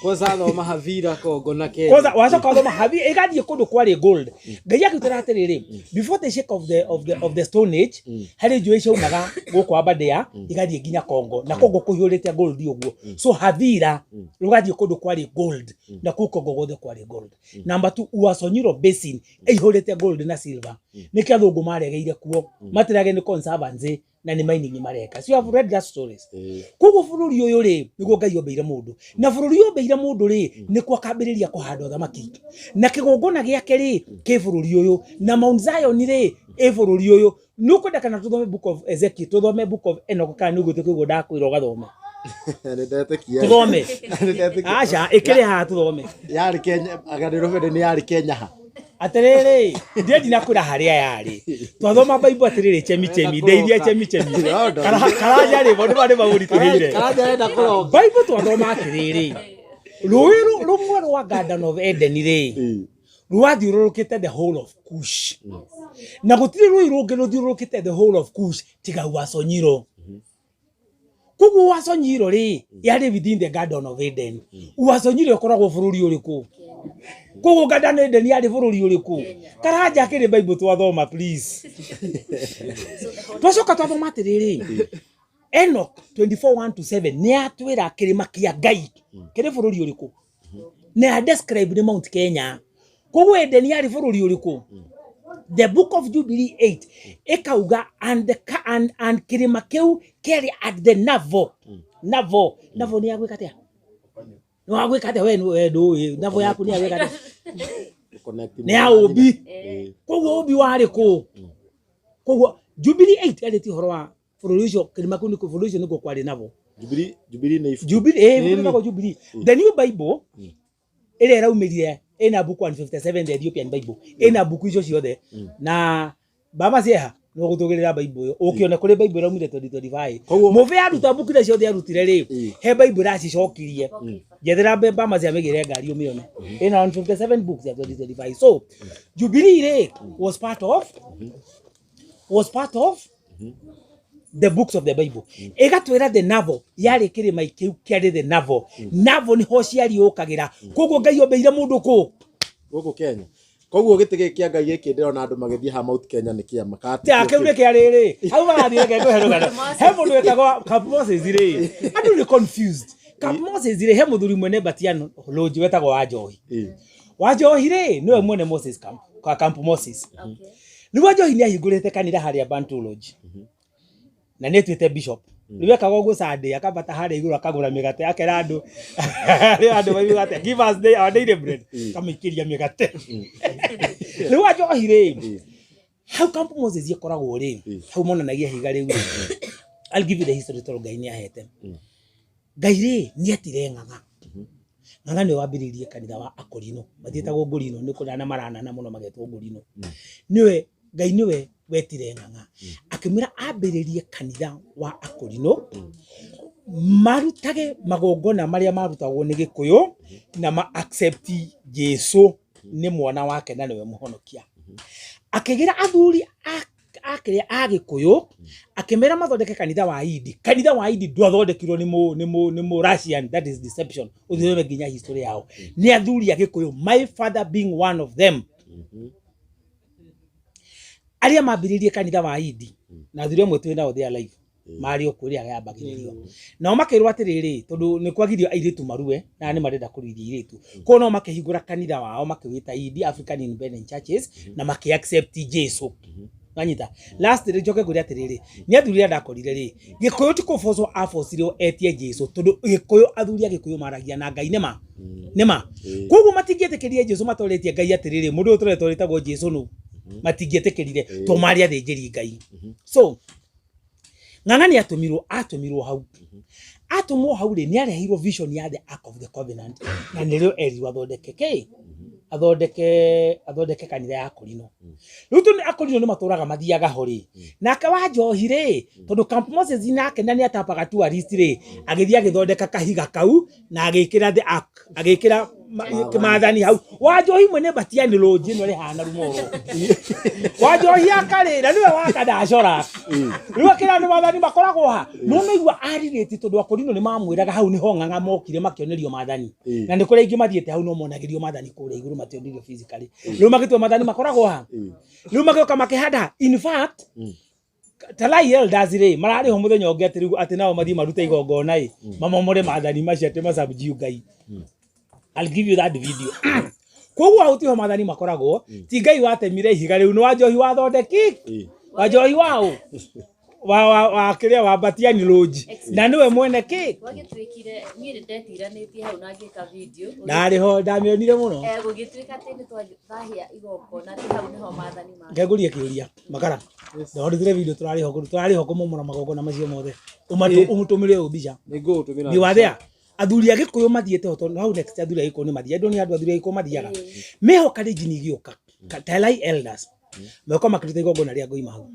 Speaker 3: Kwanza thoma Havira, Congo na Kenya.
Speaker 1: Kwanza wacoka wathoma havi ĩgathiĩ kũndũ kwarĩ gold. Ngai akĩtwĩra atĩrĩrĩ, before the shake of the stone age, harĩ njũĩ ciaumaga gũkũ Aberdare igathiĩ nginya Congo, na Congo kũihũrĩte gold ũguo. So Havira rũgathiĩ kũndũ kwarĩ gold, na kũu Congo guothe kwarĩ gold. Number two, Uaso Nyiro basin ĩihũrĩte gold na silver. Nĩkĩo athũngũ maregeire kuo, matirage nĩ conservancy na nĩ mining mareka. So you have read that stories. Koguo bũrũri ũyũ rĩ, nĩguo Ngai ombĩire mũndũ, na bũrũri ũyũ ombĩire mũndũ rĩ, nĩkuo akambĩrĩria kũhanda ũthamaki, na kĩgongona gĩake rĩ, kĩ bũrũri ũyũ, na Mount Zion rĩ, ĩ bũrũri ũyũ. Nĩ ũkwenda kana tũthome Book of Ezekiel, tũthome Book of Enoch, kana nĩ ũgwĩtĩkia ũguo ndakwĩra ũgathome?
Speaker 2: Nĩ ndetĩkia.
Speaker 1: Tũthome.
Speaker 2: Nĩ ndetĩkia.
Speaker 1: Aca, ĩkĩrĩ haha, tũthome.
Speaker 2: Yarĩ Kenya, Garden of Eden yarĩ Kenya ha?
Speaker 1: Atĩrĩrĩ, ndiĩ ndinakwĩra harĩa yarĩ. Twathoma Bible atĩrĩrĩ, chemi chemi, ndeithia, chemi chemi. Karanja rĩ, maũndũ maya nĩ mamũritũhĩire.
Speaker 3: Karanja arenda kũroka.
Speaker 1: Bible twathoma atĩrĩrĩ, rũĩ rũmwe rwa Garden of Eden rĩ, rwathiũrũrũkĩte the whole of Kush, na gũtirĩ rũĩ rũngĩ rũthiũrũrũkĩte the whole of Kush tiga Uaso Nyiro. Koguo Uaso Nyiro rĩ, yarĩ within the Garden of Eden. Uaso Nyiro ĩkoragwo bũrũri ũrĩkũ? Koguo Garden of Eden yarĩ bũrũri ũrĩkũ? Karanja, akĩrĩ Bible twathoma, please. Twacoka twathoma atĩrĩrĩ, Enoch 24:1 to 7 nĩ atwĩra kĩrĩma kĩa Ngai kĩrĩ bũrũri ũrĩkũ, na ya describe nĩ Mount Kenya. Koguo Eden yarĩ bũrũri ũrĩkũ? The Book of Jubilee 8 ĩkauga and, the, ka- and, and kĩrĩma kĩu kĩarĩ at the navel. Navel, navel nĩ ya gwĩka atĩa? Nĩ wa gwĩka atĩa? We ndũĩ navel yaku nĩ ya gwĩka atĩa?
Speaker 2: Connect.
Speaker 1: Nĩ ya ũmbi. Koguo ũmbi warĩ kũ? Koguo Jubilee 8 yarĩtie ũhoro wa bũrũri ũcio, kĩrĩma kĩu nĩkuo, bũrũri ũcio nĩkuo kwarĩ navel.
Speaker 2: Jubilee nĩ ibuku.
Speaker 1: Jubilee, rĩtagwo Jubilee. The New Bible ĩrĩa ĩraumĩrire ĩna book 157, the Ethiopian Bible ĩna buku icio ciothe, na baba cieha no gũtũgĩrĩra Bible ĩyo ũkĩone kũrĩ Bible ĩraumire 2025. Mũbĩ aruta buku iria ciothe arutire rĩ, he Bible ĩracicokirie. Njethera mbamba cia mĩgĩre ngari ũmĩone ĩna 157 books ya 2025. So Jubilee rĩ, was part of the books of the Bible. Ĩgatwĩra the navel yarĩ kĩrĩma kĩu kĩarĩ the navel. Navel nĩho ciari ũkagĩra. Koguo Ngai ombĩire mũndũ kũ?
Speaker 2: Gũkũ Kenya. Koguo gĩtĩ gĩkĩ kĩa Ngai gĩkĩ ndĩrona andũ magĩthiĩ ha Mount Kenya nĩ kĩama kana ti
Speaker 1: Ta
Speaker 2: kĩo?
Speaker 1: Kĩu nĩ kĩa rĩrĩ, hau marathiĩ. Reke ngũhe rũgano. He mũndũ wetagwo Camp Moses rĩ, andũ nĩ confused. Camp Moses rĩ, he mũthuri mwene Batiano Lodge wetagwo Wanjohi. Wanjohi rĩ, nĩwe mwene Moses Camp, kwa Camp Moses. Rĩu Wanjohi nĩ ahingũrĩte kanitha harĩa Bantu Lodge na nĩ atuĩte bishop. Rĩu ekaga ũguo Sunday, akambata harĩa igũrũ, akagũra mĩgate, akera andũ arĩa andũ maugaga atĩa, "Give us our daily bread," kamĩikĩria mĩgate. Rĩu Wanjohi rĩ, hau Camp Moses ĩkoragwo rĩ, hau monanagia ihiga rĩu rĩ, I'll give you the history tondũ Ngai nĩ ahete. Ngai rĩ, nĩ etire Ng'ang'a. Ng'ang'a nĩwe wambĩrĩirie kanitha wa Akorino, matiĩtagwo Ngũrino, nĩ kũrana maranana mũno magetwo Ngũrino. Nĩwe Ngai, nĩwe wetire Ng'ang'a, akĩmwĩra ambĩrĩrie kanitha wa Akorino, marutage magongona marĩa marutagwo nĩ Gĩkũyũ na ma accept Jesu nĩ mwana wake na nĩwe mũhonokia. Akĩgĩra athuri a kĩrĩa a Gĩkũyũ, akĩmera mathondeke kanitha wa Indi. Kanitha wa Indi ndwathondekirwo nĩ mũ Russian, that is deception. Ũthome nginya history yao. Nĩ athuri a Gĩkũyũ, my father being one of them, arĩa mambĩrĩirie kanitha wa Indi, na athuri amwe twĩ nao, they are alive, marĩ o kũrĩa yambagĩrĩrio. Nao makĩrwo atĩrĩrĩ, tondũ nĩ kwagirio airĩtu marue na nĩ marenda kũruithia airĩtu, koguo nao makĩhingũra kanitha wao makĩwĩta Indi African Independent Churches na makĩ accept Jesu. Wanyita last rĩ njoke ngwĩre atĩrĩrĩ, nĩ athuri arĩa ndakorire rĩ, Gĩkũyũ ti kũbocwo abocirwo etie Jesu, tondũ Gĩkũyũ, athuri a Gĩkũyũ maragia na Ngai nĩma nĩma. Koguo matingĩetĩkĩrire Jesu matorĩtie Ngai atĩrĩrĩ, mũndũ ũyũ tũretwo wĩtagwo Jesu nũ, matingĩetĩkĩrire to marĩ athĩnjĩri Ngai. So Ng'ang'a nĩ atũmirwo, atũmirwo hau, atũmwo hau rĩ, nĩ areheirwo vision ya the Ark of the Covenant, na nĩrĩo erirwo athondeke kĩ, athondeke kanitha ya Akorino. Rĩu tondũ Akorino nĩ matũraga mathiaga ho rĩ, nake wa njohi rĩ, tondũ Camp Moses nake na nĩ atapaga tourist rĩ, agĩthiĩ agĩthondeka kahiga kau na agĩkĩra the ark, agĩkĩra maathani hau. Wa njohi mwene Batiani lodge ĩno ĩrĩ rumoro wa njohi akarĩ na nĩwe wakandacora rĩu akĩra nĩ maathani makoragwo ha no nĩigua arirĩti, tondũ Akorino nĩ mamwĩraga hau nĩho Ng'ang'a mokire makĩonerio maathani, na nĩ kũrĩa ingĩ mathiĩte hau no monagĩrio maathani kũrĩa igũrũ, mationerio physically. Rĩu magĩtua maathani makoragwo ha, rĩu magĩũka makĩhanda. In fact, Talai elders rĩ, mararĩ ho mũthenya ũngĩ atĩ rĩu atĩ nao mathiĩ marute igongona ĩ, mamomore maathani macio atĩ macabjiu Ngai. I'll give you that video. Koguo hau tiho maathani makoragwo, ti Ngai watemire ihiga rĩu, nĩ wa njohi wathondeki, wa njohi waũ wa kĩrĩa wa Batiani Lodge, na nĩwe mwene kĩ.
Speaker 4: Gwagĩtuĩkire niĩ nĩ ndetiranĩtie hau na ngĩka video.
Speaker 1: Ndarĩ ho, ndamĩonire mũno.
Speaker 4: Gũgĩtuĩka atĩ nĩ twahĩa igongona atĩ hau nĩho maathani ma
Speaker 1: Ngengũrie kĩũria makara, ndahorithire video, tũrarĩ ho kũmomora magongona macio mothe. Ũmũtũmĩre ũyũ mbica.
Speaker 3: Nĩ ngũgũtũmĩra.
Speaker 1: Ni wathea athuri a Gĩkũyũ mathiĩte ho, tondũ hau next athuri a Gĩkũyũ nĩ mathiaga, ndoni andũ athuri a Gĩkũyũ mathiaga meho karenjini igĩũka. Talai elders moka makĩruta igongona rĩa ngoima hau.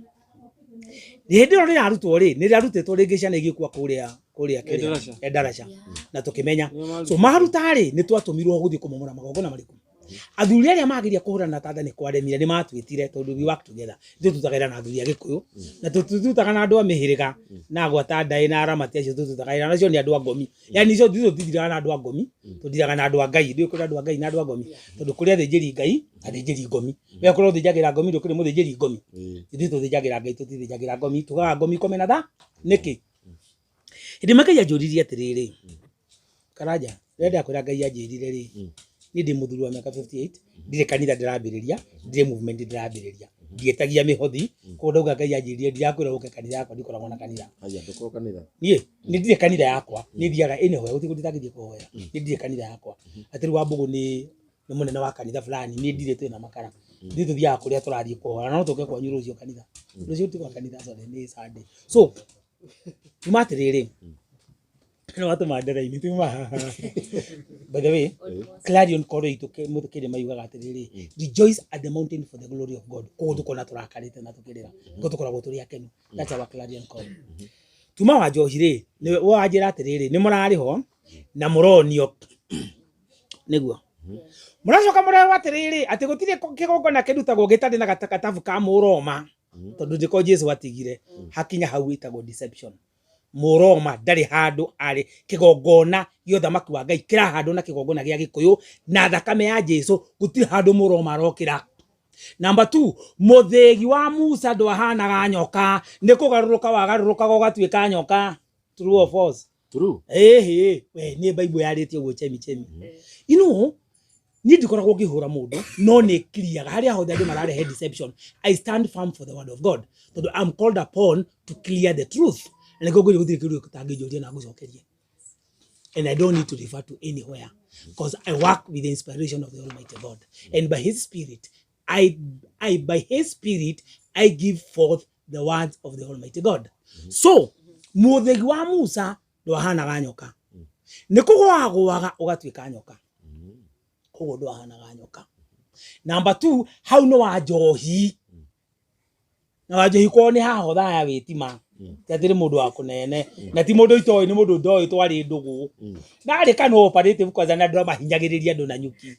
Speaker 1: Hĩndĩ ĩyo rĩrarutwo rĩ, nĩ rĩarutĩtwo rĩngĩ ciana igĩkua kũrĩa kĩrĩa
Speaker 3: Endarasha.
Speaker 1: Endarasha, na tũkĩmenya.
Speaker 3: Nĩo maruta.
Speaker 1: So maruta rĩ, nĩ twatũmirwo gũthiĩ kũmomora magongona marĩkũ. Athuri arĩa mageria kũhũrana na Tanda nĩ kwaremire, nĩ matwĩtire, tondũ we work together. Ithuĩ tutagĩra na athuri a Gĩkũyũ na tũtutaga na andũ a mĩhĩrĩga na gwata ndaĩ na aramati acio tũtutagĩra nacio nĩ andũ a ngomi, yani icio ithuĩ tũtithiraga na andũ a ngomi, tũthiraga na andũ a Ngai. Ndũĩ kũrĩ andũ a Ngai na andũ a ngomi, tondũ kũrĩ athĩnjĩri Ngai, athĩnjĩri ngomi. We korwo ũthĩnjagĩra ngomi, ndũkĩrĩ mũthĩnjĩri ngomi. Ithuĩ tũthĩnjagĩra Ngai, tũtithĩnjagĩra ngomi. Tugaga ngomi ikome na tha nĩkĩ. Hĩndĩ ĩmwe Ngai anjũririe atĩrĩrĩ, Karanja, rĩrĩa ndakwĩra Ngai anjĩrire rĩ, niĩ ndĩ mũthuri wa mĩaka 58, ndirĩ kanitha ndĩrambĩrĩria, ndirĩ movement ndĩrambĩrĩria, ndiĩtagia mĩhothi. Koguo ndauga Ngai anjĩrire, ndirakwĩra ũke kanitha yakwa, ndikoragwo na kanitha.
Speaker 2: Haya, ndũkorwo kanitha.
Speaker 1: Niĩ nĩ ndirĩ kanitha yakwa, nĩ thiaga ĩ hoya gũtirĩ nditangĩthiĩ kũhoya. Nĩ ndirĩ kanitha yakwa atĩ rĩu Wambũgũ nĩ mũnene wa kanitha fulani, niĩ ndirĩ. Twĩna makara, ithuĩ tũthiaga kũrĩa tũrathiĩ kũhoya, na no tũke kwanyu rũciũ kanitha. Rũciũ ti gwa kanitha, sorry, nĩ Sunday. So tuma atĩrĩrĩ, nĩ watũma ndera-inĩ tuma haha. By the way, clarion call itũ kĩrĩma yugaga atĩrĩrĩ, "Rejoice at the mountain for the glory of God." Koguo tũkona tũrakarĩte na tũkĩrĩra, koguo tũkoragwo tũrĩ akenu. That's our clarion call. Tuma wa njohi rĩ, nĩ wanjĩra atĩrĩrĩ, nĩ mũrarĩ ho na mũronio nĩguo mũracoka mũrerwo atĩrĩrĩ, atĩ gũtirĩ kĩgongona kĩrutagwo gĩtarĩ na gatakatabu ka mũroma, tondũ ndĩko Jesu atigire hakinya hau ĩtagwo deception. Mũroma ndarĩ handũ arĩ. Kĩgongona gĩa ũthamaki wa Ngai kĩrahandwo na kĩgongona gĩa Gĩkũyũ na thakame ya Jesu, gũtirĩ handũ mũroma arokĩra. Number two, mũthĩgi wa Musa ndwahanaga nyoka, nĩ kũgarũrũka wagarũrũkaga ũgatuĩka nyoka. True or false?
Speaker 2: True.
Speaker 1: Ĩhĩ, we nĩ Bible yarĩtie ũguo. Chemi chemi, niĩ ndikoragwo ngĩhũra mũndũ, no nĩ clearaga harĩa hothe andũ mararehe deception. I stand firm for the word of God, tondũ I'm called upon to clear the truth, na nĩkĩo ngwĩra gũtirĩ kĩũria ũtangĩnjũria na ngũcokerie, and I don't need to refer to anywhere because I work with the inspiration of the Almighty God, and by his spirit I by his spirit I give forth the words of the Almighty God. So mũthĩgi wa Musa ndwahanaga nyoka, nĩ kũgwagwaga ũgatuĩka nyoka, koguo ndwahanaga nyoka. Number two, hau nĩ wa njohi, na wa njohi kwao nĩ haho thaya wĩtima, ti atĩ nĩ mũndũ wa kũnene, na ti mũndũ itoĩ, nĩ mũndũ ndoĩ, twarĩ ndũgũ, ndarĩ kana operative kwanza, na andũ mahinyagĩrĩria andũ na nyuki.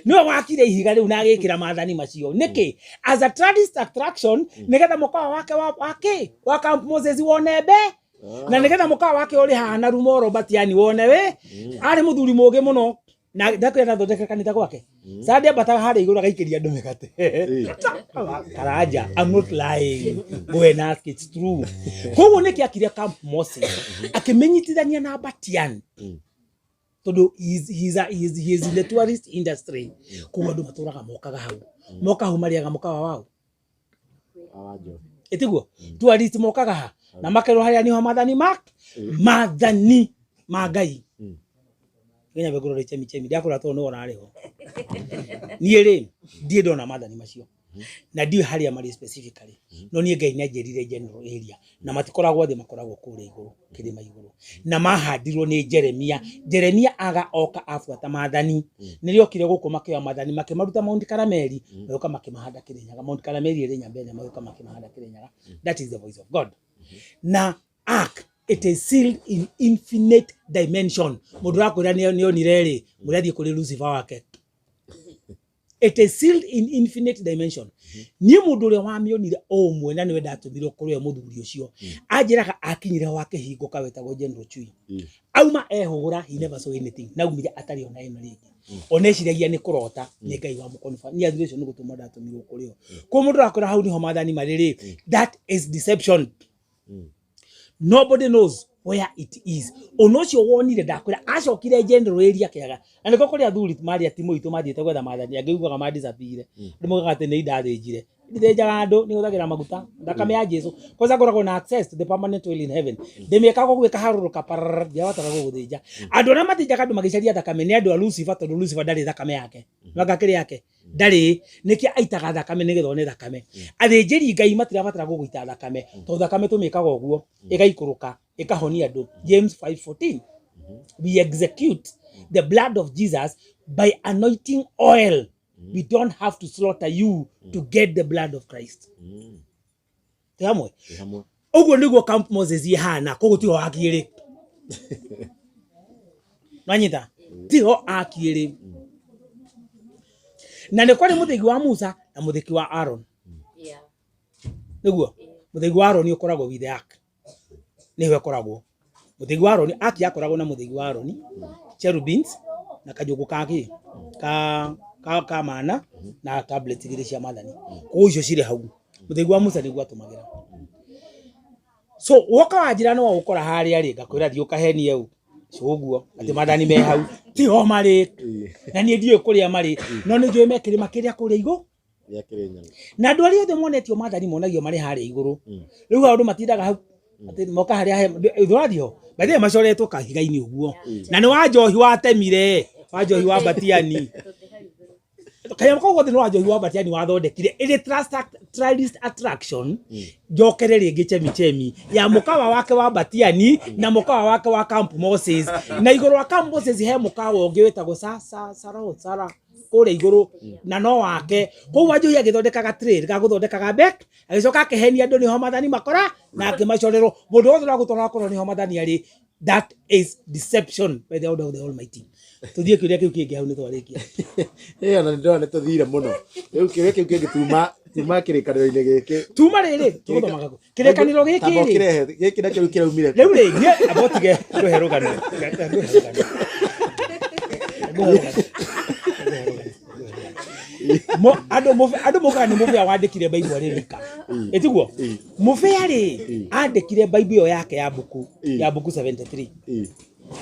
Speaker 1: Nĩwe wakire ihiga rĩu na agĩkĩra maathani macio nĩkĩ? As a tourist attraction, nĩgetha mũkawa wake wa wa Camp Moses wone mbe, na nĩgetha mũkawa wake ũrĩ haha na Rumoro Batiani wone we arĩ mũthuri mũũgĩ mũno, na ndakwĩra ndathondeka kanitha gwake Sunday ambataga harĩa igũrũ agaikĩria andũ mĩgate. Karanja, I'm not lying, go and ask, it's true. Koguo nĩkĩ akire Camp Moses akĩmenyitithania na Batian? Tondũ he is in the tourist industry, koguo andũ matũraga mokaga hau, moka hau marĩaga mũkawa wao.
Speaker 2: Wa Njohi.
Speaker 1: Ĩtiguo tourist mokaga ha na makerwo harĩa niho mathani ma mathani ma Ngai. Nginya ngũrore chemi chemi ndakũra tondũ nĩwe ũrarĩ ho. Niĩ rĩ, ndirĩ ndona mathani macio na ndiũĩ harĩa marĩ specifically, no niĩ Ngai nĩanjĩrire general area, na matikoragwo thĩ, makoragwo kũrĩa igũrũ kĩrĩma igũrũ, na mahandirwo nĩ Jeremia. Jeremia aga oka abuata mathani, nĩrĩo okire gũkũ makĩoya mathani makĩmaruta Mount Karameli, magĩũka makĩmahanda Kĩrĩnyaga. Mount Karameli ĩrĩ Nyambene, magĩũka makĩmahanda Kĩrĩnyaga. That is the voice of God. Na ark, it is sealed in infinite dimension. Mũndũ ũrakwĩra nĩonire rĩ, mũrathiĩ kũrĩ Lucifer wake. It is sealed in infinite dimension. Niĩ mũndũ ũrĩa wamĩonire o ũmwe na nĩwe ndatũmirwo kũrĩ we, mũthuri ũcio anjĩraga akinyire ho akĩhingũka, wetagwo General Chui. Auma ehũgũra, he never saw anything, na aumire atarĩ ona ĩno rĩngĩ. Ona eciragia nĩ kũrota, nĩ Ngai wamũkonfa. Niĩ athuri ũcio nĩ gũtũmwo ndatũmirwo kũrĩ o. Kwa mũndũ ũrakwĩra hau niho mathani marĩ rĩ, that is deception. Nobody knows where it is. Ona ũcio wonire, ndakwĩra acokire general area kĩaga, na nĩko kũrĩ athuri marĩ atimũ itũ mathiĩte gwetha mathani, angĩ ugaga madisappear. Andũ moigaga atĩ nĩ indathĩnjire. Ndithĩnjaga andũ, nĩ hũthagĩra maguta, thakame ya Jesu, kwanza ngoragwo na access to the permanent oil in heaven. Ndĩmĩkaga ũguo ĩkaharũrũka pararara, ndiabatara gũgũthĩnja. Andũ arĩa mathĩnjaga andũ magĩcaria thakame nĩ andũ a Lucifer, tondũ Lucifer ndarĩ thakame yake, nwanga kĩrĩ yake ndarĩ, nĩkĩo aitaga thakame nĩgetha one thakame. Athĩnjĩri Ngai matirabatara gũgũita thakame, tondũ thakame tũmĩkaga ũguo ĩgaikũrũka ĩkahonia andũ. James 5:14, we execute the blood of Jesus by anointing oil. We don't have to slaughter you to get the blood of Christ. Twĩ hamwe?
Speaker 2: Twĩ hamwe.
Speaker 1: Ũguo nĩguo Camp Moses ihana. Koguo tiho akiĩrĩ, nwanyita, tiho akiĩrĩ, na nĩ kwarĩ mũthĩgi wa Musa na mũthĩgi wa Aaron. Nĩguo mũthĩgi wa Aaron ũkoragwo with the ark, nĩho ĩkoragwo mũthĩgi wa Aaron. Ark yakoragwo na mũthĩgi wa Aaron, cherubims na kajũngũ ka kĩ ka mana na tablet igĩrĩ cia mathani. Koguo icio cirĩ hau. Mũthĩgi wa Musa nĩguo atũmagĩra. So woka wanjĩra no ũkora harĩa rĩ, ngakwĩra thiĩ ũkahenie u ũguo atĩ mathani me hau, tiho marĩ. Na niĩ ndiũĩ kũrĩa marĩ, no nĩ njũĩ me kĩrĩma kĩrĩa kũrĩa igũ
Speaker 2: Gĩa Kĩrĩnyaga.
Speaker 1: Na andũ arĩa othe monetio mathani monagio marĩ harĩa igũrũ. Rĩu andũ matindaga hau atĩ moka harĩa ndũrathiĩ ho. By the way, macoretwo kahiga-inĩ ũguo, na nĩ wa njohi watemire, wa njohi wa Batiani. Kanyamũ kau gothe nĩ wa njohi wa Batiani wathondekire ĩrĩ tourist attraction. Njokere rĩngĩ chemi chemi ya mũkawa wake wa Batiani na mũkawa wake wa Camp Moses, na igũrũ wa Camp Moses he mũkawa ũngĩ wĩtagwo sa sa Sara Sara kũrĩa igũrũ, na no wake. Koguo Wanjohi agĩthondekaga trail ga gũthondekaga back, agĩcoka akĩhenia andũ nĩho mathani makora, na akĩmacorerwo. Mũndũ wothe ũragũtwara akorwo nĩho mathani arĩ, that is deception by the order of the Almighty. Tũthiĩ kĩũria kĩu kĩngĩ, hau nĩ twarĩkia.
Speaker 2: Ĩĩ, ona nĩ ndĩrona nĩ tũthire mũno. Rĩu kĩũria kĩu kĩngĩ, tuma kĩrĩkanĩro-inĩ gĩkĩ.
Speaker 1: Tuma rĩrĩ tũgũthomaga kũ kĩrĩkanĩro gĩkĩ
Speaker 2: Tamba
Speaker 1: rĩ?
Speaker 2: ũkĩrehe gĩkĩ nakĩo rĩu kĩraumire.
Speaker 1: Rĩu rĩ, niĩ amba ũtige ngũhe rũgano. Ngũhe rũgano. Ngũhe rũgano. Ngũhe rũgano. Andũ mokaga nĩ mũbĩa wandĩkire Bible arĩ rika, ĩtiguo mũbĩa rĩ andĩkire Bible ĩyo yake ya mbuku ya mbuku 73.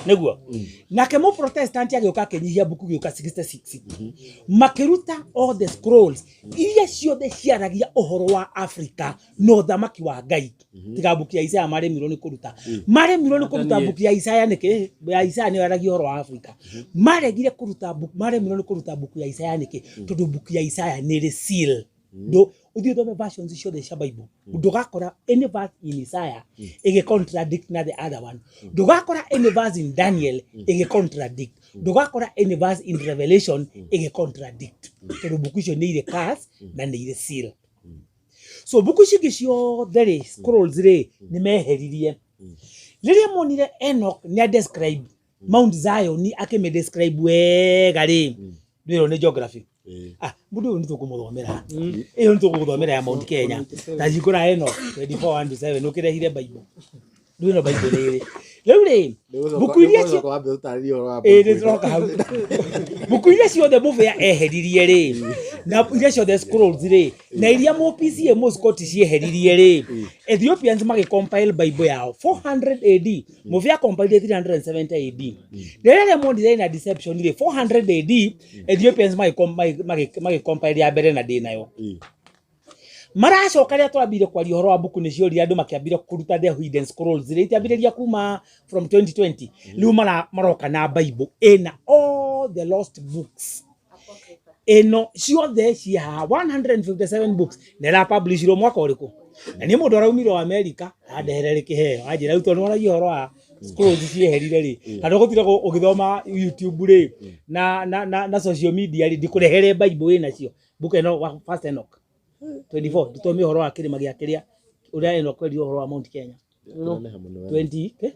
Speaker 1: Nĩguo nake mũ Protestant agĩũka akĩnyihia mbuku gĩũka 66, makĩruta all the scrolls iria ciothe ciaragia ũhoro wa Africa na ũthamaki wa Ngai, tiga mbuku ya Isaya. Maremirwo nĩ kũruta, maremirwo nĩ kũruta mbuku ya Isaya. Nĩkĩ? Ya Isaya nĩyo yaragia ũhoro wa Africa. Maregire kũruta mbuku, maremirwo nĩ kũruta mbuku ya Isaya. Nĩkĩ? Tondũ mbuku ya Isaya nĩ ĩrĩ seal. Ndũ ũthiĩ ũthome versions ciothe cia Bible, ndũgakora any verse in Isaiah ĩgĩ contradict na the other one. Ndũgakora any verse in Daniel ĩgĩ contradict. Ndũgakora any verse in Revelation ĩgĩ contradict, tondũ mbuku icio nĩ irĩ curse na nĩ irĩ seal. So mbuku ici ingĩ ciothe rĩ, scrolls rĩ, nĩ meheririe rĩrĩa monire Enoch nĩ a describe Mount Zion, akĩmĩ describe wega rĩ. Ndwĩrwo nĩ geography. Ah, mũndũ ũyũ nĩ tũkũmũthomera ĩyo, nĩ tũkũgũthomera ya Mount Kenya. Ta hingũra Enoch 24 1 to 7, ũkĩrehire Bible. Ndwĩno Bible rĩrĩ rĩu rĩ, mbuku iria
Speaker 2: Wambe ũtarĩrie ũhoro wa
Speaker 1: ĩĩ,
Speaker 2: mbuku
Speaker 1: nĩ
Speaker 2: ĩno.
Speaker 1: tũroka hau. Mbuku iria ciothe mũbĩa eheririe rĩ, na iria ciothe scrolls rĩ, na iria mũ PCA mũ Scottish eheririe rĩ, Ethiopians magĩ compile Bible yao 400 AD. Mũbĩa compile 370 AD. Rĩrĩa rĩa monire ina deception rĩ, 400 AD Ethiopians magĩ compile ya mbere na ndĩ nayo. Maracoka rĩrĩa twambire kwaria ũhoro wa mbuku nĩ ciorire andũ makĩambire kũruta the hidden scrolls rĩ itiambĩrĩria kuma from 2020. Rĩu maroka na Bible ĩna all the lost books.
Speaker 4: Apocrypha.
Speaker 1: Ĩno ciothe ciĩ haha, 157 books, na ĩrapublishirwo mwaka ũrĩkũ? Na niĩ mũndũ araumire o America andehere kĩheo, anjĩra rĩu tondũ nĩwaragia ũhoro wa scrolls cieherire rĩ, kana ũgũtinda ũgĩthoma YouTube rĩ na social media rĩ, ndikũrehere Bible ĩnacio book ĩno wa First Enoch 24, tũthome ũhoro wa kĩrĩma gĩa kĩrĩa ũrĩa Enoch erirwo ũhoro wa Mount Kenya.
Speaker 2: Ndĩakĩneneha mũno ĩno.
Speaker 1: 20 eh?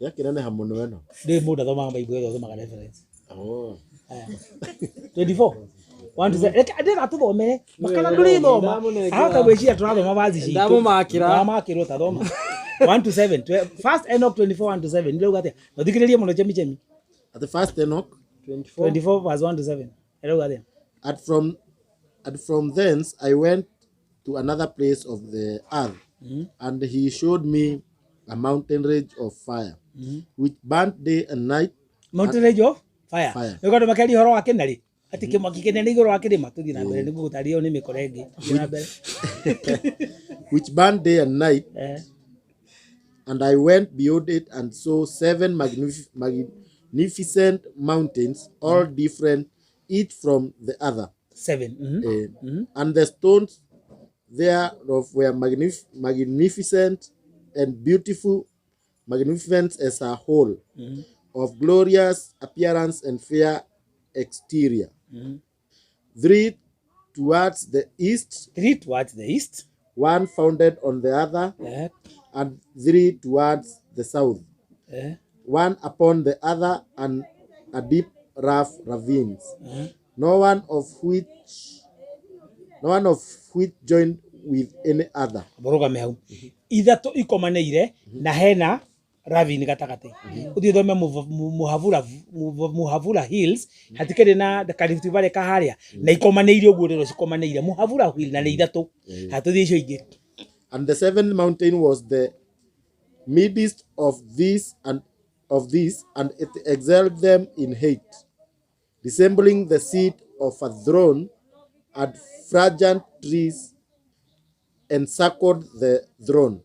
Speaker 2: Ndĩakĩneneha mũno ĩno.
Speaker 1: Ndĩ mũndũ athomaga Bible ĩyo, athomaga reference.
Speaker 2: Oh.
Speaker 1: Aya. 24 1 to 7. Reke ndĩra tũthomere makana ndũrĩthoma.
Speaker 3: Ndamũnengera.
Speaker 1: Ahota gwĩciria tũrathoma vazi citũ.
Speaker 3: Ndamũmakĩra.
Speaker 1: Ndamakĩrwo ta thoma 1 to 7. First Enoch 24 1 to 7 ndĩrauga atĩa? Na ũthikĩrĩrie mũno chemi chemi.
Speaker 2: At the First Enoch.
Speaker 3: 24.
Speaker 1: 24 verse 1 to 7 ĩrauga atĩa?
Speaker 2: And from thence I went to another place of the earth, and he showed me a mountain range of fire, which burnt day and night.
Speaker 1: Mountain range of fire.
Speaker 2: Fire.
Speaker 1: Nĩguo andũ makĩaria ũhoro wa kĩnarĩ atĩ kĩmwaki kĩnene igũrũ wa kĩrĩma. Tũthiĩ na mbere nĩguo gũtarĩrio nĩ mĩkora ĩngĩ. Thiĩ na mbere.
Speaker 2: Which burned day and night. And I went beyond it and saw seven magnificent mountains, all different, each from the other.
Speaker 1: Seven.
Speaker 2: And the stones thereof were magnificent and beautiful, magnificent as a whole, of glorious appearance and fair exterior. Three towards the east,
Speaker 1: Three towards the east.
Speaker 2: One founded on the other, and three towards the south, one upon the other, and a deep rough ravines. No one of which joined with any other.
Speaker 1: Mũrũgame hau. Ithatũ ikomanĩire na hena ravine gatagatĩ. Ũthiĩ ũthome Muhavura Hills, hatikĩrĩ na ka Rift Valley kaharĩa na ikomanĩire ũguo rĩro cikomanĩire Muhavura Hill na nĩ ithatũ. Hatũthiĩ icio ingĩ.
Speaker 2: And the seventh mountain was the midst of these, and it excelled them in height, resembling the seat of a throne, and fragrant trees encircled the throne.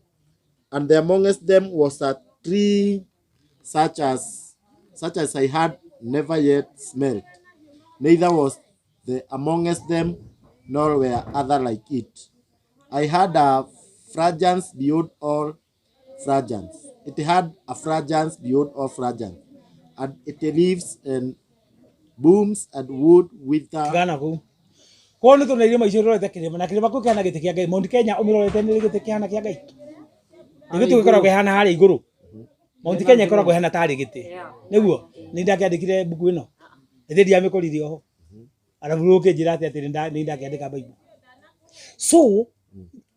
Speaker 2: And there amongst them was a tree such as I had never yet smelt, neither was there amongst them, nor were other like it. I had a fragrance beyond all fragrance. It had a fragrance beyond all fragrance, and it leaves and blooms and would wither.
Speaker 1: Gana kũu koguo nĩ tũna irĩma icio rorete kĩrĩma na kĩrĩma kĩu kĩhana gĩtĩ kĩa Ngai. Mount Kenya ũmĩrorete nĩ gĩtĩ kĩhana kĩa Ngai, nĩ gĩtĩ gĩkoragwo kĩhana harĩa igũrũ. Mount Kenya ĩkoragwo ĩhana tarĩ gĩtĩ. Nĩguo nĩ ndakĩandĩkire mbuku ĩno ĩthĩ ndiamĩkorire oho arabu ũkĩnjĩra atĩ nĩ ndakĩandĩka Bible. So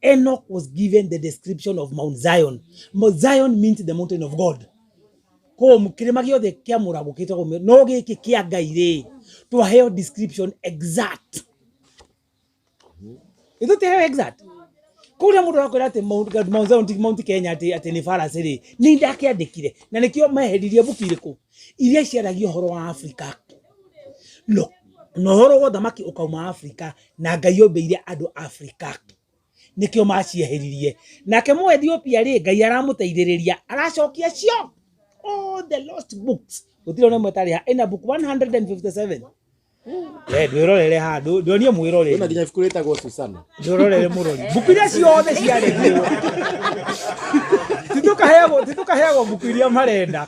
Speaker 1: Enoch was given the description of Mount Zion. Mount Zion means the mountain of God. Koguo kĩrĩma gĩothe kĩa mũrago gĩtagwo, no gĩkĩ kĩa Ngai rĩ, twaheo description exact. Ithuĩ tũheo exact. Kũrĩa mũndũ arakwĩra atĩ Mount Zion ti Mount Kenya, atĩ nĩ farasi rĩ, nĩ ndakĩandĩkire na nĩkĩo meheririe mbuku irĩkũ iria ciaragia ũhoro wa Afrika. No na ũhoro wa ũthamaki ũkauma Afrika na Ngai ombĩire andũ Afrika, nĩkĩo macieheririe. Nake mũ Ethiopia rĩ, Ngai aramũteithĩrĩria aracokia cio all the lost books, gũtirĩ ona ĩmwe ĩtarĩ ha ĩna book 157. We ndwĩrorere handũ ndionie mwĩroreri.
Speaker 2: Kwĩna nginya ibuku rĩtagwo Susana.
Speaker 1: Ndũrorere mũrori mbuku iria ciothe ciaregirwo. Titukaheagwo mbuku iria marenda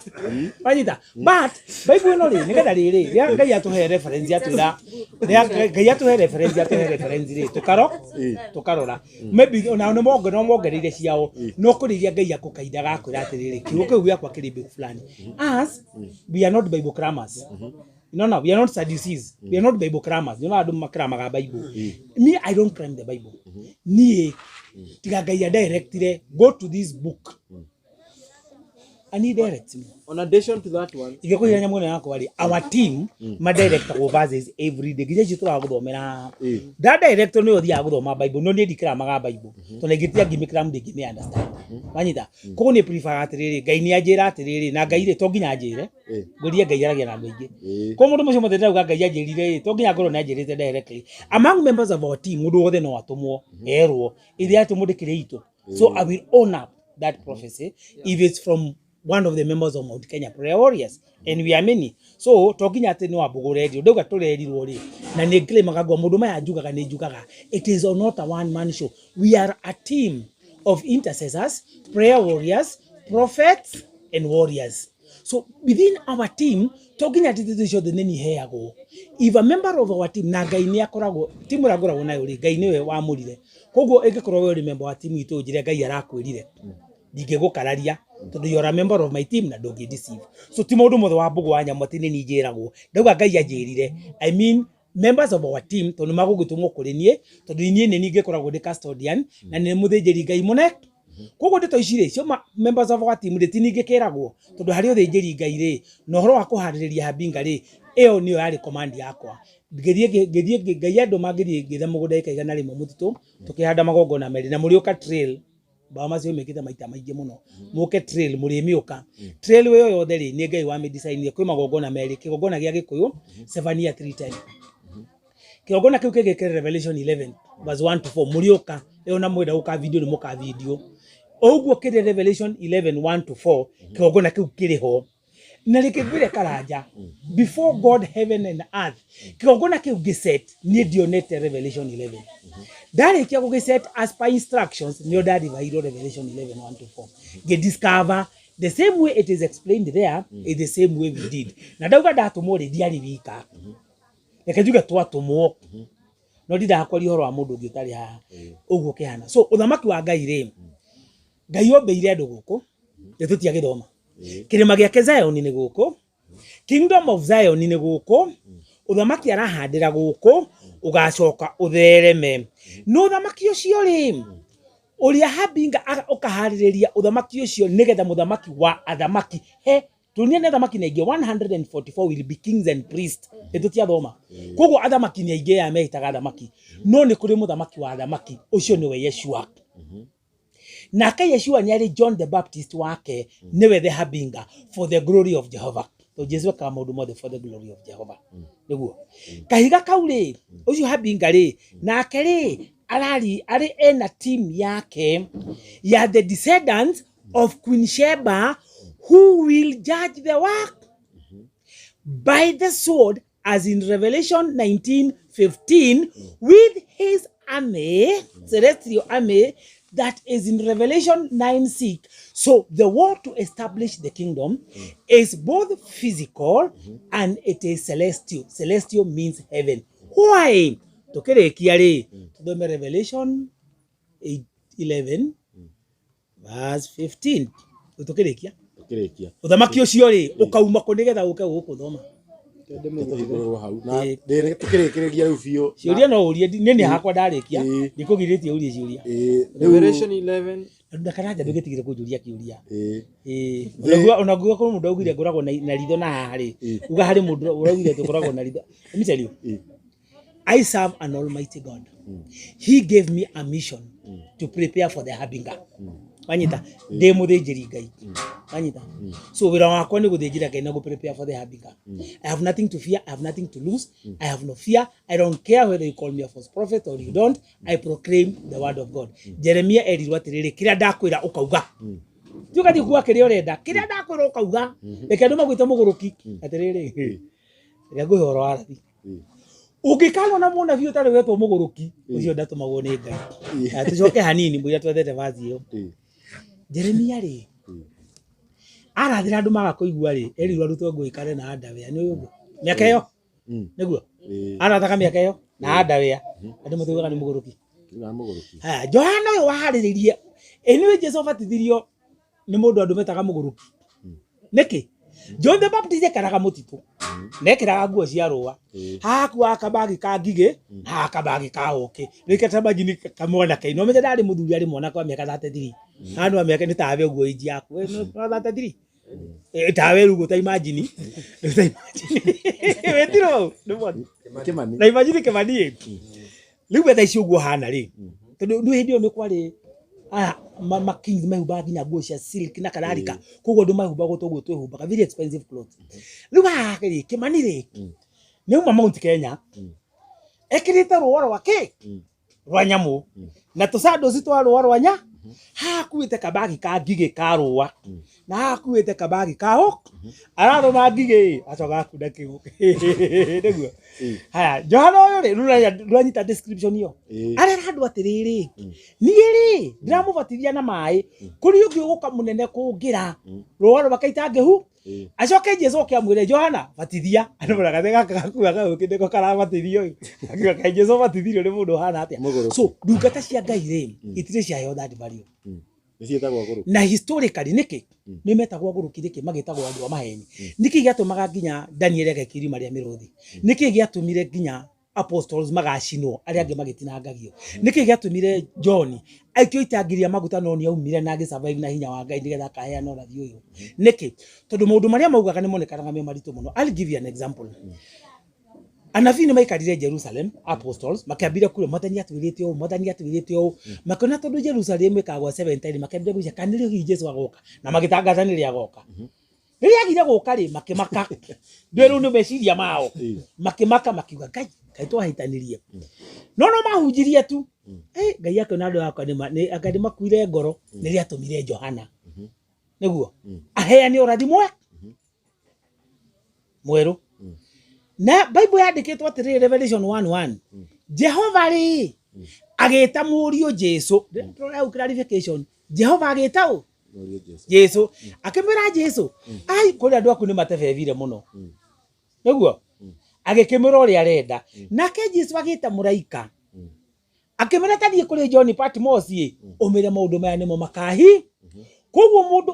Speaker 1: wanyita, but Bible ĩno rĩ, nĩgetha rĩrĩ rĩa Ngai atũhe reference, atwĩra rĩa Ngai atũhe reference, atũhe reference rĩ, tũkaro tũkarora maybe ona nĩ monge no mongereire ciao, no kũrĩ iria Ngai akũkaida gakwĩra atĩrĩrĩ, kiugo kĩu gĩakwa kĩrĩ mbegu fulani. As we are not Bible crammers. No, we are not Sadducees. We are not Bible crammers. You know, andũ makramaga Bible. Me, I don't cram the Bible. Niĩ, tiga Ngai directire, go to this book. And he directs me.
Speaker 3: On addition to that one,
Speaker 1: Ingĩkũhira nyamũ ĩno yakwa rĩ, our team madirectagwo verses every day, nginya icio tũragũthomera haha. Da director nĩwe ũthiaga gũthoma Bible, no niĩ ndikĩramaga Bible tondũ ingĩtiga ngĩmĩkĩramu ndingĩmĩ understand. Wanyita? Koguo niĩ prefer atĩrĩrĩ, Ngai nĩ anjĩra atĩrĩrĩ, na Ngai rĩ, to nginya anjĩre. Ngũrie Ngai aragia na andũ aingĩ. Koguo mũndũ mũcio mothe ndĩrauga Ngai anjĩrire rĩ, to nginya ngorwo nĩ anjĩrĩte directly. Among members of our team, mũndũ wothe no atũmwo erwo, ithe atũmwo ndĩkĩrĩ itũ. So I will own up that prophecy if it's from one of the members of Mount Kenya Prayer Warriors, and we are many. So to nginya atĩ nĩ wambũgũ redio ndauga tũrerirwo rĩ, na nĩ claimaga ngwa mũndũ maya njugaga nĩ njugaga, it is not a one man show. We are a team of intercessors, prayer warriors, prophets and warriors. So within our team, to nginya atĩ titũ ciothe nĩ niheagwo. If a member of our team, na Ngai nĩ akoragwo timu ĩrĩa ngoragwo nayo rĩ, Ngai nĩwe wamũrire. Koguo ĩngĩkorwo we ũrĩ member wa timu itũ, njĩre Ngai arakwĩrire, ndingĩgũkararia tondũ you are a member of my team na ndũngĩ deceive. So ti maũndũ mothe wa mbũgũ wa nyamũ atĩ nĩ niĩ njĩragwo. Ndauga Ngai anjĩrire, I mean members of our team, tondũ magũgĩtũmwo kũrĩ niĩ, tondũ niĩ nĩ niĩ ngĩkoragwo ndĩ custodian na nĩ mũthĩnjĩri Ngai mũne. Koguo ndeto ici rĩ, cioma members of our team rĩ, ti niĩ ngĩkĩragwo, tondũ harĩ ũthĩnjĩri Ngai rĩ, na ũhoro wa kũharĩrĩria hambinga rĩ, ĩyo nĩyo yarĩ command yakwa. Ngĩthiĩ ngĩthiĩ Ngai andũma ngĩthiĩ ngĩetha mũgũnda ĩka 100 mũtitũ, tũkĩhanda magongona merĩ, na mũrĩũka trail mbawa macio mekĩte maita maingĩ mũno, mũke trail mũrĩmĩũka trail ĩyo yothe rĩ, nĩ Ngai wamĩdesignire. Kwĩ magongona merĩ, kĩgongona gĩa Gĩkũyũ 7 year 3 time, kĩgongona kĩu kĩngĩ kĩrĩ Revelation 11 verse 1 to 4. Mũrĩũka ĩyo na mwenda gũka video nĩ mũka video o ũguo kĩrĩ Revelation 11 1 to 4. Kĩgongona kĩu kĩrĩ ho na reke ngwĩre Karanja, before God heaven and earth, kĩgongona kĩu ngĩset niĩ ndionete Revelation 11. Ndarĩkia gũgĩset as per instructions, nĩo ndarivairwo Revelation 11 1 to 4, ngĩdiscover the same way it is explained there is the same way we did. Na ndauga ndatũmwo rĩ, ndiarĩ wika, reke njuge twatũmwo, no ndindaga kwaria ũhoro wa mũndũ ũngĩ ũtarĩ haha ũguo kĩhana. So ũthamaki wa Ngai rĩ, Ngai ombĩire andũ gũkũ nĩ tũtiagĩthoma kĩrĩma gĩake Zion nĩ gũkũ, kingdom of Zion nĩ gũkũ, ũthamaki arahandĩra gũkũ ũgacoka ũthereme. No ũthamaki ũcio rĩ, ũrĩa hambinga ũkaharĩrĩria ũthamaki ũcio nĩgetha mũthamaki wa athamaki he tunie nĩ athamaki nĩ aingĩ, 144 will be kings and priests, nĩ tũtiathoma. Koguo athamaki nĩ aingĩ aya mehĩtaga athamaki, no nĩ kũrĩ mũthamaki wa athamaki, ũcio nĩwe Yeshua. Nake Yeshua nĩ arĩ John the Baptist wake, nĩwe the harbinger for the glory of Jehovah, to Jesu ekaga maũndũ mothe for the glory of Jehovah. Nĩguo kahiga kau rĩ, ũcio harbinger rĩ, nake rĩ arari arĩ ena team yake ya the descendants of Queen Sheba, who will judge the work by the sword, as in Revelation 19:15, with his army, celestial army, that is in Revelation 9:6. So the war to establish the kingdom is both physical and it is celestial. Celestial means heaven. Why? Tukĩrĩkia rĩ, tuthome Revelation 8, 11 verse 15. Tukĩrĩkia.
Speaker 2: Tukĩrĩkia.
Speaker 1: Ũthamaki ũcio rĩ, ũkauma kũ nĩgetha ũke gũkũ thoma?
Speaker 2: Tũhingũrĩrwo hau na tukĩrĩkĩrĩria rĩu biũ.
Speaker 1: Ciũria no ũrie, niĩ nĩ hakwa ndarĩkia, ndikũgirĩtie ũrie ciũria.
Speaker 2: Rĩu
Speaker 3: Revelation 11.
Speaker 1: Na Karanja ndũgĩtigire kũnjũria kĩũria.
Speaker 2: Ĩĩ.
Speaker 1: Ona nguga kũrĩ mũndũ augire ngoragwo na ritho na haha rĩ, uga harĩ mũndũ ũraugire tũkoragwo na ritho. Let me tell you, I serve an almighty God. He gave me a mission to prepare for the harbinger. Wanyita? Ndĩ mũthĩnjĩri Ngai. Wanyita? So wĩra wakwa nĩ gũthĩnjĩra Ngai na gũ prepare for the harbinger. I have nothing to fear, I have nothing to lose, I have no fear. I don't care whether you call me a false prophet or you don't. I proclaim the word of God. Jeremia erirwo atĩrĩrĩ, kĩrĩa ndakwĩra ũkauga. Ti ũgathiĩ kuga kĩrĩa ũrenda, kĩrĩa ndakwĩra ũkauga. Reke andũ magwĩte mũgũrũki. Atĩrĩrĩ, reke ngũhe ũhoro wa rathi. Ũngĩkanwo na mũnabii ũtarĩ wetwo mũgũrũki, ũcio ndatũmagwo nĩ Ngai. Na tũcoke hanini mũira twethete vazi ĩyo. Jeremia rĩ, arathĩra andũ maga kũigua rĩ, erirwo arutwo nguo ikare na underwear, nĩ ũguo mĩaka ĩyo? Nĩguo arathaga mĩaka ĩyo na underwear, andũ mataugaga nĩ mũgũrũki.
Speaker 2: Tugaga mũgũrũki.
Speaker 1: Haya, Johana ũyũ waharĩrĩirie, ĩ nĩwe Jesu abatithirio nĩ mũndũ andũ metaga mũgũrũki nĩkĩ? John the Baptist ekaraga mũtitũ, nekĩraga nguo cia rũa, hakuaga kabagi ka ngigĩ, haha kabagi ka ũkĩ, rĩketa majini kamwanake. No menye ndarĩ mũthuri, arĩ mwanake wa mĩaka 33, haha nĩ wa mĩaka nĩ tawe ũguo age yaku. We nĩ wa 33. Tawe rĩu ũguo ta imagine, rĩu ta imagine wĩtirwo hau nĩ mwaki.
Speaker 2: Kĩmani.
Speaker 1: Na imagine Kĩmani ĩ, rĩu we thaa ici ũguo hana rĩ, tondũ nĩ hĩndĩ ĩyo nĩ kwarĩ aya ma kings mehumbaga nginya nguo cia silk na kadhalika, koguo andũ mehumbagwo toguo twĩhumbaga, very expensive clothes. Rĩu haha rĩ, Kĩmani rĩ, nĩ auma Mount Kenya, ekĩrĩte rũa rwa kĩ? Rwa nyamũ, na tũcandoci twa rũa rwa nya, haha akuĩte kabagi ka ngigĩ ka rũa, na haha akuĩte kabagi ka hook, ararũma ngigĩ ĩ, acoka akunda kĩgũ. Nĩguo. Haya, Johana ũyũ rĩ, rĩu ndũranyita description ĩyo. Arera andũ atĩrĩrĩ, niĩ rĩ, ndĩramũbatithia na maĩ, kũrĩ ũngĩ ũgũka mũnene kũngĩra, rũa rwake itangĩhu, acoke Jesu oke amwĩre Johana batithia. Andũ maragathĩ gaka gakua gagũkĩ nĩko karabatithio ĩ. Akiuga kaĩ Jesu abatithirio nĩ mũndũ ũhana atĩa?
Speaker 2: Mũgũrũki.
Speaker 1: So ndungata cia Ngai rĩ, itirĩ ciaheo that value.
Speaker 2: Nĩ ciĩtagwo agũrũki.
Speaker 1: Na historically nĩkĩ nĩ metagwo agũrũki? Nĩkĩ magĩtagwo andũ a maheni? Nĩkĩ gĩatũmaga nginya Daniel agekio irima rĩa mĩrũthi? Nĩkĩ gĩatũmire nginya apostles magacinwo, arĩa angĩ magĩtinangagio? Nĩkĩ gĩatũmire John aikio itangi rĩa maguta no nĩ aumire na agĩsurvive na hinya wa Ngai nĩgetha akaheana ũrathi ũyũ? Nĩkĩ? Tondũ maũndũ marĩa maugaga nĩ monekanaga me maritũ mũno. I'll give you an example. Anabii nĩ maikarire Jerusalem, apostles makĩambire kura, Mwathani atwĩrĩte ũũ, Mwathani atwĩrĩte ũũ. Makĩona tondũ Jerusalem ĩkagwa 70, makĩambire gwĩcia kana nĩrĩo hihi Jesu agoka, na magĩtangatha nĩrĩo agoka. Rĩrĩa agire gũka rĩ, makĩmaka. Ndũĩ rĩu nĩ meciria mao. Makĩmaka makiuga Ngai, kaĩ twahĩtanirie. No no mahunjirie tu. Ngai akĩona andũ akwa anga nĩ makuire ngoro, nĩrĩo atũmire Johana. Nĩguo aheane ũrathi mwerũ. Na Bible yandĩkĩtwo atĩrĩrĩ, Revelation 1:1, Jehova rĩ agĩta mũriũ Jesu. Hau clarification, Jehova agĩta ũ?
Speaker 2: Mũriũ Jesu.
Speaker 1: Jesu. Akĩmwĩra Jesu, ai kũrĩ andũ aku nĩ matebebire mũno. Nĩguo agĩkĩmwĩra ũrĩa arenda. Nake Jesu agĩta mũraika, akĩmwĩra tathiĩ kũrĩ John Patmos ĩ, ũmĩre maũndũ maya nĩmo makahi. Koguo mũndũ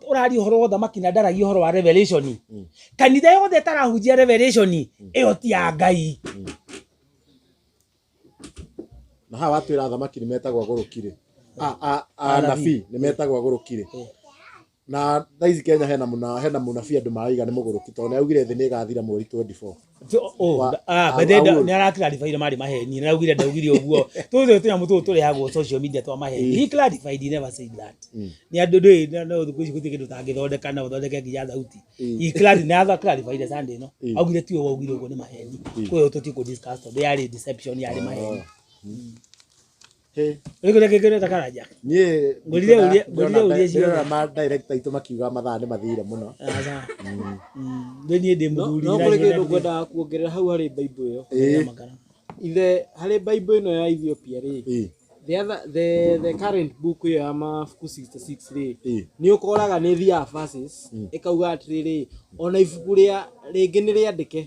Speaker 1: ũraria ũhoro wa ũthamaki na ndaragia ũhoro wa revelation, kanitha yothe ĩtarahunjia revelation, ĩyo ti ya Ngai.
Speaker 2: Na haha watwĩra athamaki nĩ metagwo agũrũki rĩ, anabii nĩ metagwo agũrũki rĩ, na thaa ici Kenya hena mũna hena mũnabii andũ maraiga nĩ mũgũrũki tondũ nĩ augire thĩ nĩ ĩgathira mweri 24.
Speaker 1: By the way, nĩ araclarified marĩ maheni, nĩ araugire ndaugire ũguo. Tũtũ tũnyamũ tũtũ tũrehagwo social media twa maheni. He clarified, he never said that. Nĩ andũ ndũĩ no thikũ ici gũtirĩ kĩndũ ũtangĩthondeka na ũthondeke nginya thauti. He clarified, nĩ atha clarified Sunday ĩno. Augire tiwe waugire ũguo, nĩ maheni. Koguo tũtikũ discuss tondũ yarĩ deception, yarĩ maheni.
Speaker 2: Hey.
Speaker 1: Rĩu kĩrĩa kĩreta Karanja.
Speaker 2: Niĩ
Speaker 1: Ngũrire ũrie ciothe.
Speaker 2: ndĩrona ma director aitũ makiuga mathaa nĩ mathire mũno.
Speaker 1: Aca. Rĩu niĩ ndĩ
Speaker 3: No
Speaker 1: mũthuri.
Speaker 3: no kũrĩ kĩndũ ngwendaga kuongerera hau harĩ Bible ĩyo. Ithe harĩ Bible ĩno ya Ethiopia rĩ, the other the current book ĩyo ya mabuku 66 rĩ, nĩ ũkoraga nĩ thiaga verses ĩkauga atĩrĩrĩ, ona ibuku rĩa rĩngĩ nĩ rĩandĩke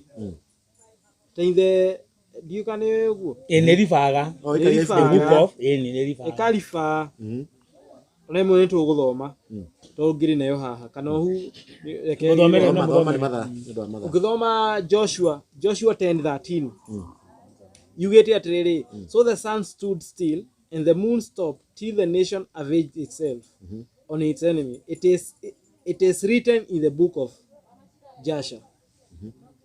Speaker 3: ta ithe ndiũĩ kana nĩ ũguo.
Speaker 1: Ĩ nĩ ribaga.
Speaker 2: Oh,
Speaker 3: Nĩ
Speaker 2: ĩkaiga
Speaker 3: ribaga.
Speaker 1: The book of ĩ nĩ ribaga.
Speaker 3: Ĩkariba ona ĩmwe nĩ tũgũthoma tondũ ngĩrĩ nayo haha kana ũhu reke
Speaker 1: Mũthomere.
Speaker 2: Thoma, thoma nĩ mathaa, nĩ ũndũ wa mathaa.
Speaker 3: Ũngĩthoma Joshua 10:13 yugĩte atĩrĩrĩ, so the sun stood still and the moon stopped till the nation avenged itself on its enemy. It is written in the book of Jasher.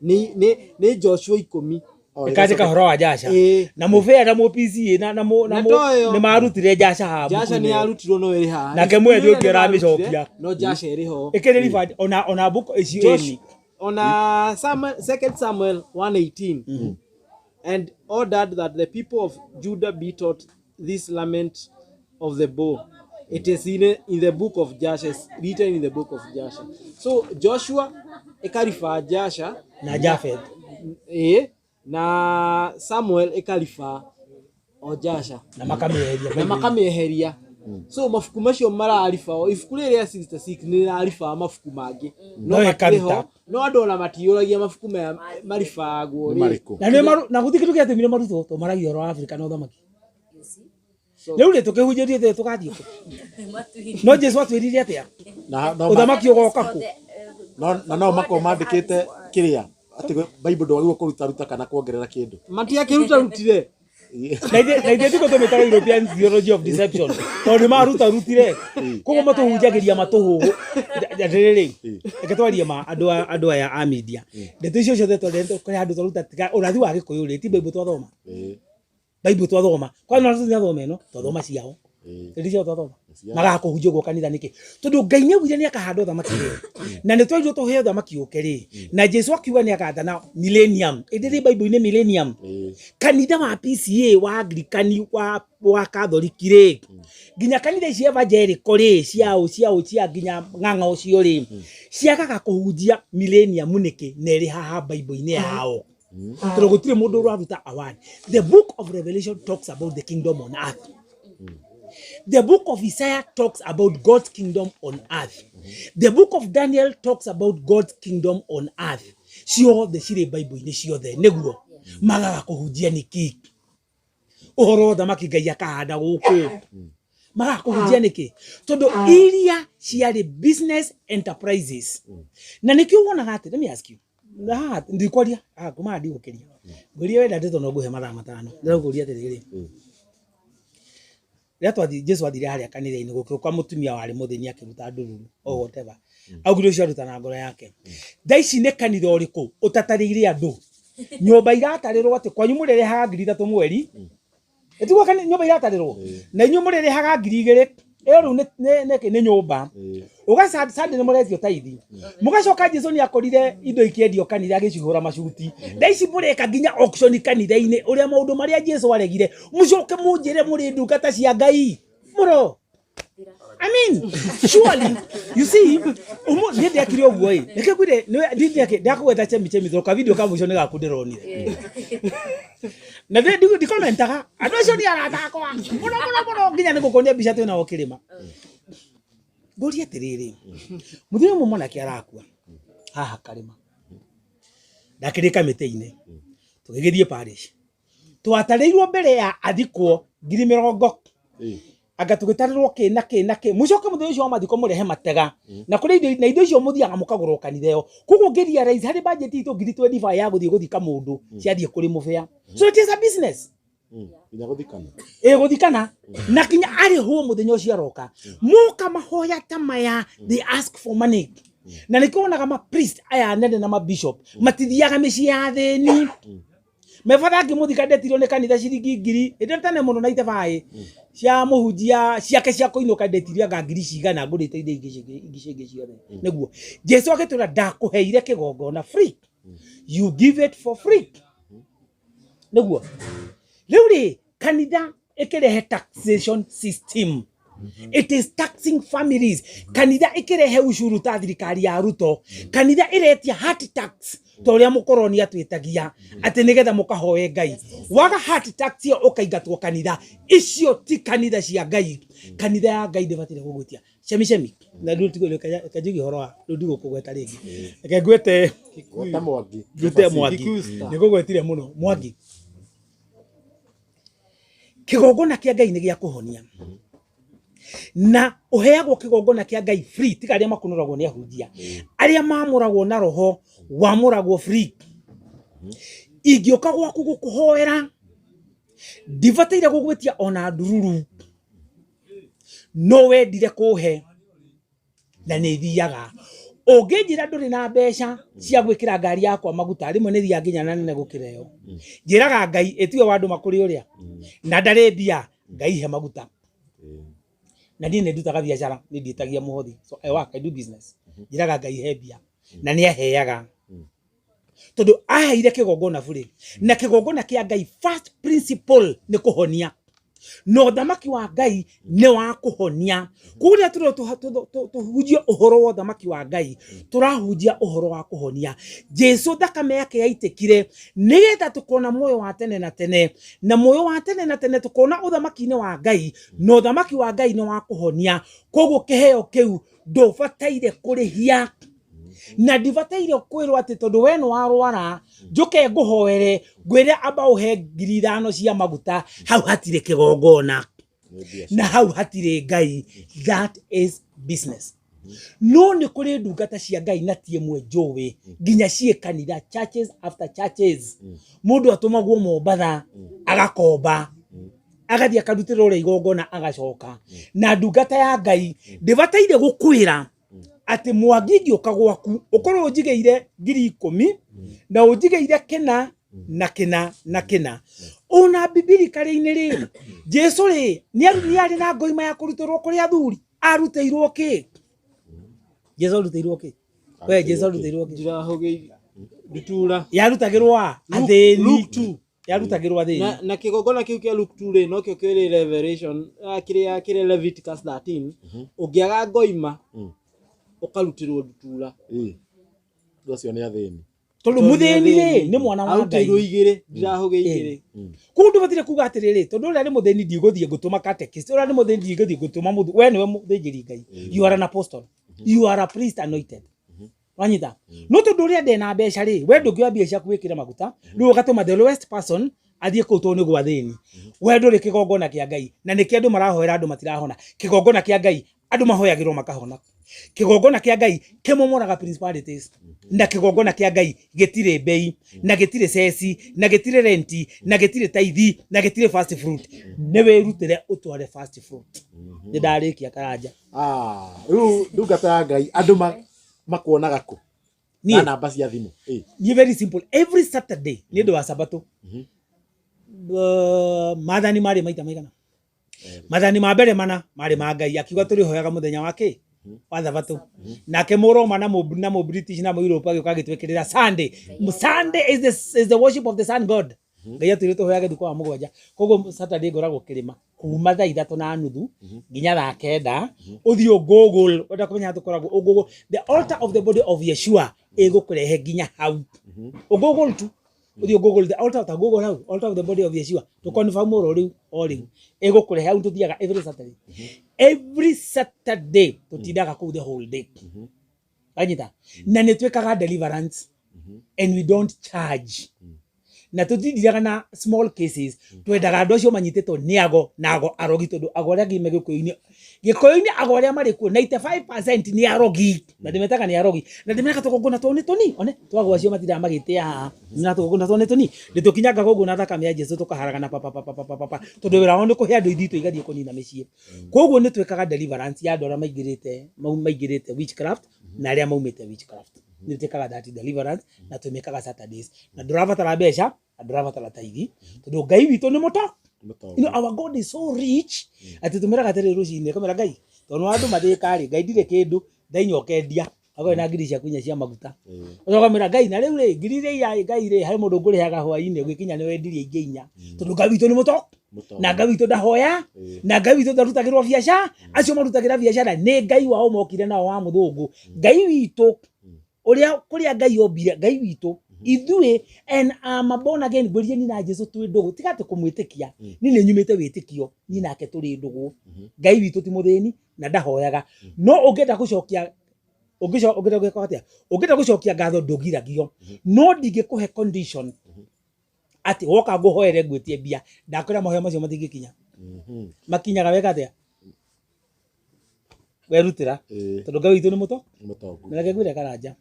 Speaker 3: Nĩ Joshua 10.
Speaker 2: Oh,
Speaker 1: Ĩkandĩka ũhoro wa Jasha.
Speaker 3: Ĩĩ.
Speaker 1: Na mũbĩa na mũPCA na na mũ na
Speaker 3: Na
Speaker 1: mũ
Speaker 3: toyo.
Speaker 1: nĩ marutire Jasha haha.
Speaker 3: Jasher
Speaker 1: buku-inĩ
Speaker 3: nĩ
Speaker 1: ĩyo.
Speaker 3: yarutirwo no ĩrĩ haha.
Speaker 1: Nake
Speaker 3: Ibuku
Speaker 1: Mũethiopia
Speaker 3: rĩrĩa nĩmarutire,
Speaker 1: aramĩcokia.
Speaker 3: no Jasher ĩrĩ ho.
Speaker 1: Ĩkĩrĩ referred ona book icio ĩni.
Speaker 3: Ona Samuel, Second Samuel 1:18, and ordered that the people of Judah be taught this lament of the bow. It is in the book of Jasher, it's written in the book of Jasher. So Joshua ĩkariba Jasher
Speaker 1: Na Japheth.
Speaker 3: Ĩ na Samuel ĩkariba o Jasher.
Speaker 1: Na makamĩeheria.
Speaker 3: Na makamĩeheria. So mabuku macio marariba, o ibuku rĩrĩ rĩa 66 nĩ rĩrariba mabuku mangĩ no
Speaker 1: No
Speaker 3: matirĩ
Speaker 1: ĩkaruta.
Speaker 3: ho, no andũ ona matiyũragia mabuku maya maribagwo
Speaker 2: Nĩ
Speaker 3: rĩ.
Speaker 2: marĩkũ?
Speaker 1: Na nĩ maru na gũtirĩ kĩndũ gĩatũmire marutwo to maragia ũhoro wa Afrika na ũthamaki.
Speaker 4: You see?
Speaker 3: So,
Speaker 1: Rĩu rĩ tũkĩhunjĩrie atĩa tũgathiĩ kũ?
Speaker 4: Matu-inĩ.
Speaker 1: No Jesu atwĩrire atĩa?
Speaker 2: Na no ma-
Speaker 1: Ũthamaki ũgoka kũ?
Speaker 2: no na no makorwo mandĩkĩte kĩrĩa atĩ Bible ndwagĩrĩirwo kũruta ruta kana kuongerera kĩndũ.
Speaker 3: Matiakĩrutarutire.
Speaker 1: Na ithuĩ tiko tũmĩtaga European theology of deception tondũ nĩ maruta rutire koguo matũhunjagĩria matũhũhũ. Atĩrĩrĩ, reke twarie ma andũ aya a media, ndeto icio ciothe twendete kũrĩ handũ twaruta tiga ũrathi wa Gĩkũyũ rĩ, ti Bible twathoma. Bible twathoma kwa no tũthoma ĩno twathoma ciao. Nĩ ciao twathoma. Magaga kũhunjia ũguo kanitha nĩkĩ? Tondũ Ngai nĩ augire nĩ akahanda ũthamaki rĩ, na nĩ twerirwo tũheo ũthamaki ũke rĩ, na Jesu akiuga nĩ agathana millennium. Ĩndĩ rĩ Bible-inĩ millennium, kanitha wa PCA, wa Anglican, wa Catholic rĩ, nginya kanitha ici evangelical rĩ, ciao ciao cia nginya ng'ang'a ũcio rĩ, ciagaga kũhunjia millennium nĩkĩ na ĩrĩ haha Bible-inĩ yao? Tondũ gũtirĩ mũndũ ũraruta award. The Book of Revelation talks about the kingdom on earth. The Book of Isaiah talks about God's kingdom on earth. The Book of Daniel talks about God's kingdom on earth. Ciothe cirĩ Bible-inĩ ciothe nĩguo magaga kũhunjia nĩkĩ? Ũhoro wa ũthamaki Ngai akahanda gũkũ magaga kũhunjia nĩkĩ? Tondũ iria ciarĩ business enterprises, na nĩkĩo wonaga atĩ, let me ask you na haha ndikwaria haha kuma ndigũkĩria ngũria wenda ndeto no ngũhe mathaa 5. Ndĩrakũria atĩrĩrĩ, rĩrĩa twathi Jesu athire harĩa kanitha-inĩ, gũkĩũka mũtumia warĩ mũthĩni akĩruta ndururu o whatever, augire ũcio aruta na ngoro yake. Thaa ici nĩ kanitha ũrĩkũ ũtatarĩire andũ nyũmba iratarĩrwo atĩ kwanyu mũrĩrĩhaga 3000 mweri? Ĩtiguo nyũmba iratarĩrwo na inyuĩ mũrĩrĩhaga 2000 ĩyo rĩu nĩ nyũmba ũgacandi nĩ mũretio taithi. Mũgacoka Jesu nĩ akorire indo ikĩendio kanitha agĩcihũra macuti. Thaa ici mũreka nginya auction kanitha-inĩ, ũrĩa maũndũ marĩa Jesu aregire. Mũcoke mũnjĩre mũrĩ ndungata cia Ngai mũro. I mean, surely, you see, umu niĩ ndekire ũguo ĩ, reke ngwĩre, niĩ ndakũgweta chemi chemi tondũ ka video ka mũico nĩ gaku ndĩronire. Na ndikomentaga, andũ acio nĩ arata akwa, mũno mũno mũno nginya nĩ gũkuonia mbica twĩ nao kĩrĩma. Ngũrie atĩrĩrĩ, mũthenya ũmwe mwanake arakua, haha karĩma. Ndakĩrĩ kamĩtĩ-inĩ, tũgĩgĩthiĩ parish. Twatarĩirwo mbere ya athikwo 20,000. Anga tũgĩtarĩrwo kĩ na kĩ na kĩ. Mũcoke mũthenya ũcio wa mathiko mũrehe matega na kũrĩ indo na indo icio mũthiaga mũkagũrwo kanitha ĩyo. Koguo ngĩ realize harĩ budget itũ 25,000 ya gũthiĩ gũthika mũndũ ciathiĩ kũrĩ mũbĩa. So it is a business.
Speaker 2: Nginya gũthikana.
Speaker 1: Ĩ gũthikana na kinya arĩhwo mũthenya ũcio aroka moka mahoya ta maya, they ask for money. Na nĩkĩo wonaga ma priest aya anene na ma bishop matithiaga mĩciĩ ya athĩni. Mebatha ngĩmũthika ndetirio nĩ kanitha ciringi ngiri ĩndĩ tene mũno na itebaĩ cia mũhunjia ciake cia kũinũka, ndetirio anga ngiri cigana ngũrĩte indo ingĩ cingĩ ciothe. Nĩguo Jesu agĩtwĩra ndakũheire kĩgongona free, you give it for free. Nĩguo rĩu rĩ kanitha ĩkĩrehe taxation system, it is taxing families. Kanitha ĩkĩrehe ucuru ta thirikari ya Ruto. Kanitha ĩretia heart tax ta ũrĩa mũkoroni atwĩtagia atĩ nĩgetha mũkahoe Ngai. Waga heart tax ĩyo ũkaingatwo kanitha. Icio ti kanitha cia Ngai. Kanitha ya Ngai ndĩbataire gũgwĩtia chemi chemi. Na rĩu reke njuge ũhoro wa rĩu ndigũkũgweta rĩngĩ, reke ngwĩte.
Speaker 2: Gweta Mwangi.
Speaker 1: Ngwĩte Mwangi.
Speaker 3: Kikuyu star.
Speaker 1: Nĩngũgwetire mũno Mwangi. Kĩgongona kĩa Ngai nĩ gĩa kũhonia na ũheagwo kĩgongona kĩa Ngai free, tiga arĩa makunũragwo nĩ ahunjia. Arĩa mamũragwo na roho wamũragwo free. Ingĩũka gwaku gũkũhoera ndibataire gũgwĩtia ona ndururu, no wendire kũhe na nĩ thiaga. Ũngĩnjĩra ndũrĩ na mbeca cia gwĩkĩra ngari yakwa maguta, rĩmwe nĩ thiaga nginya na nene gũkĩra ĩyo. Njĩraga Ngai ĩtiwe wandũma kũrĩ ũrĩa na ndarĩ mbia, Ngai he maguta. Na niĩ nĩ ndutaga biacara, nĩ ndiĩtagia mũhothi, so I work, I do business. Njĩraga Ngai he mbia na nĩ aheaga tondũ aheire kĩgongona bure. Na kĩgongona kĩa Ngai, first principle nĩ kũhonia, na ũthamaki wa Ngai nĩ wa kũhonia. Koguo rĩrĩa tũrĩa tũhunjie ũhoro wa ũthamaki wa Ngai, tũrahunjia ũhoro wa kũhonia. Jesu thakame yake yaitĩkire nĩgetha tũkona muoyo wa tene na tene, na muoyo wa tene na tene tũkona ũthamaki-inĩ wa Ngai, na ũthamaki wa Ngai nĩ wa kũhonia. Koguo kĩheo kĩu ndũbataire kũrĩhia na ndibataire kwĩrwo atĩ tondũ we nĩ warwara njũke ngũhoere ngwĩre amba ũhe 5000 cia maguta. Hau hatirĩ kĩgongona na hau hatirĩ Ngai. That is business. No nĩ kũrĩ ndungata cia Ngai na ti ĩmwe njũĩ nginya ciĩ kanitha, churches after churches. Mũndũ atũmagwo Mombatha agakomba, agathiĩ akarutĩra ũrĩa igongona, agacoka. Na ndungata ya Ngai ndĩbataire gũkwĩra atĩ Mwangi ingĩũka gwaku ũkorwo ũnjigĩire 10,000 na ũnjigĩire kĩna na kĩna na kĩna. Ona bibilikari-inĩ rĩ, Jesu rĩ nĩ arĩ na ngoima ya kũrutĩrwo kũrĩ athuri, arutĩirwo kĩ? Jesu arutĩirwo kĩ? We Jesu arutĩirwo kĩ?
Speaker 3: Ndirahũgĩ ndutura.
Speaker 1: Yarutagĩrwo a athĩni.
Speaker 3: Luke 2.
Speaker 1: Yarutagĩrwo athĩni.
Speaker 3: Na kĩgongona kĩu kĩa Luke 2 rĩ, nokĩo kĩrĩ Revelation, kĩrĩa kĩrĩ Leviticus 13. Ũngĩaga ngoima, ũkarutĩrwo ndutura.
Speaker 2: Ĩĩ. Andũ acio nĩ athĩni.
Speaker 1: Tondũ mũthĩni rĩ nĩ mwana wa Ngai.
Speaker 3: Arutĩirwo igĩrĩ, ndirahũgĩ igĩrĩ.
Speaker 1: Koguo ndũbataire kuga atĩrĩrĩ, tondũ ũrĩa nĩ mũthĩni ndigũthiĩ ngũtũma catechist, ũrĩa nĩ mũthĩni ndigũthiĩ ngũtũma mũthu, we nĩwe mũthĩnjĩri Ngai. You are an apostle. You are a priest anointed. Wanyita? No tondũ ũrĩa ndena mbeca rĩ, we ndũngĩoya mbia ciaku wĩkĩre maguta, rĩu ũgatũma the lowest person athiĩ kũu tondũ nĩ gwa thĩni. We ndũrĩ kĩgongona kĩa Ngai, na nĩkĩo andũ marahoera andũ matirahona. Kĩgongona kĩa Ngai andũ mahoyagĩrwo makahona. Kĩgongona kĩa Ngai kĩmomoraga principalities, na kĩgongona kĩa Ngai gĩtirĩ mbei, na gĩtirĩ ceci, na gĩtirĩ renti, na gĩtirĩ taithi, na gĩtirĩ first fruit. Nĩ wĩrutĩre ũtware first fruit. Nĩ ndarĩkia Karanja.
Speaker 2: Rĩu ndungata ya Ngai andũ makuonaga kũ?
Speaker 1: Niĩ?
Speaker 2: Na namba cia thimũ. Ĩĩ.
Speaker 1: Niĩ very simple. Every Saturday nĩ ũndũ wa Sabatũ. Maathani marĩ maita maigana? Maathani ma mbere mana marĩ ma Ngai, akiuga tũrĩhoyaga mũthenya wa kĩ? Wa Thabatũ. Nake Mũroma na Mũbritish na Mũeurope agĩũka agĩtwĩkĩrĩra Sunday. Sunday is the worship of the sun god. Ngai atwĩrire tũhoyage thukũ wa mũgwanja. Koguo Saturday ngoragwo kĩrĩma kuma thaa ithatũ na nuthu nginya thaa kenda. Ũthiĩ ũ Google, wenda kũmenya harĩa tũkoragwo, ũ Google the altar of the body of Yeshua ĩgũkũrehe nginya hau. Ũ Google tu. Ũthiĩ ũ Google the altar, ta Google hau, altar of the body of Yeshua. Tũ confirm oro rĩu, o rĩu. Ĩgũkũrehe hau, tũthiaga every Saturday. Every Saturday tũtindaga kũu the whole day. Wanyita? Na nĩ twĩkaga deliverance and we don't charge. Na tũtindiraga na small cases, twendaga andũ acio manyitĩtwo nĩ ago na ago arogi, tondũ ago arĩa angĩ me Gĩkũyũ-inĩ, Gĩkũyũ-inĩ ago arĩa marĩ kuo 95% nĩ arogi, na ndĩmetaga nĩ arogi, na ndĩmeraga tũgongona twao nĩ tũni, one twago acio matindaga magĩtĩa haha, na tũgongona twao nĩ tũni, nĩtũkinyangaga ũguo na thakame ya Jesũ tũkaharagana pa pa pa pa pa pa pa, tondũ wĩra wao nĩ kũhe andũ ithitũ igathiĩ kũnina mĩciĩ. Koguo nĩ twĩkaga deliverance ya andũ arĩa maingĩrĩte witchcraft na arĩa maumĩte witchcraft. Nĩ twĩkaga that deliverance na tũmĩkaga Saturdays. Na ndũrabatara mbeca na ndũrabatara taithi, tondũ Ngai witũ nĩ mũto. You know, our God is so rich atĩ tũmĩraga atĩrĩrĩ rũcinĩ, akamwĩra Ngai, tondũ andũ mathĩka rĩ, Ngai ndirĩ kĩndũ, ndainya ũkendia, akorwo na ngiri ciaku inya cia maguta. Ũcoka ũkamwĩra Ngai, na rĩu rĩ, ngiri iria inya Ngai rĩ, harĩ mũndũ ngũrĩhaga hwainĩ, ũgĩkinya nĩ wendirie ingĩ inya. Tondũ Ngai witũ nĩ mũto. Na Ngai witũ ndahoya, na Ngai witũ ndarutagĩrwo biacara, acio marutagĩra biacara nĩ Ngai wao mokire nao wa mũthũngũ. Ngai witũ ũrĩa kũrĩa Ngai ombire, Ngai witũ ithuĩ, and I'm a born again, ngwĩrire niĩ na Jesu twĩ ndũgũ, tiga atĩ kũmwĩtĩkia, niĩ nĩ nyumĩte wĩtĩkio, niĩ nake tũrĩ ndũgũ. Ngai witũ ti mũthĩni na ndahoyaga. No ũngĩenda gũcokia, ũngĩenda gwĩka atĩa? Ũngĩenda gũcokia ngatho ndũgiragio, no ndingĩkũhe condition atĩ woka ngũhoere ngwĩtie mbia, ndakwĩra mahoya macio matingĩkinya. Makinyaga weka atĩa? Werutĩra. Tondũ Ngai witũ nĩ mũto?
Speaker 2: Mũtongu.
Speaker 1: Na reke ngwĩre Karanja.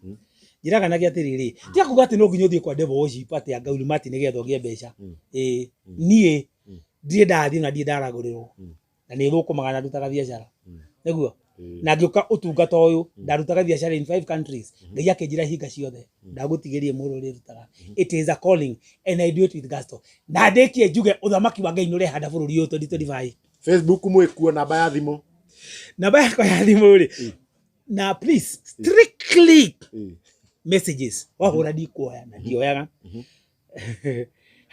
Speaker 1: Njĩraga nake atĩrĩrĩ, tiga kuga atĩ no nginya ũthiĩ kwa devil worship atĩ anga Illuminati nĩgetha ũgĩe mbeca. Ĩĩ, niĩ ndirĩ ndathiĩ na ndirĩ ndaragũrĩrwo. Na nĩ thũkũmaga na ndutaga biacara. Nĩguo? Na ngĩũka ũtungata ũyũ, ndarutaga biacara in 5 countries. Ngai akĩnjĩra hinga ciothe, ndagũtigĩria ĩmwe ũrĩa ũrĩrutaga. It is a calling and I do it with gusto. Na ndĩkie njuge ũthamaki wa Ngai nĩ ũrehanda bũrũri ũyũ 2025.
Speaker 2: Facebook mwĩkuo, namba ya thimũ.
Speaker 1: Namba yakwa ya thimũ rĩ, na please strictly messages wahũra ndikuoya na ndioyaga.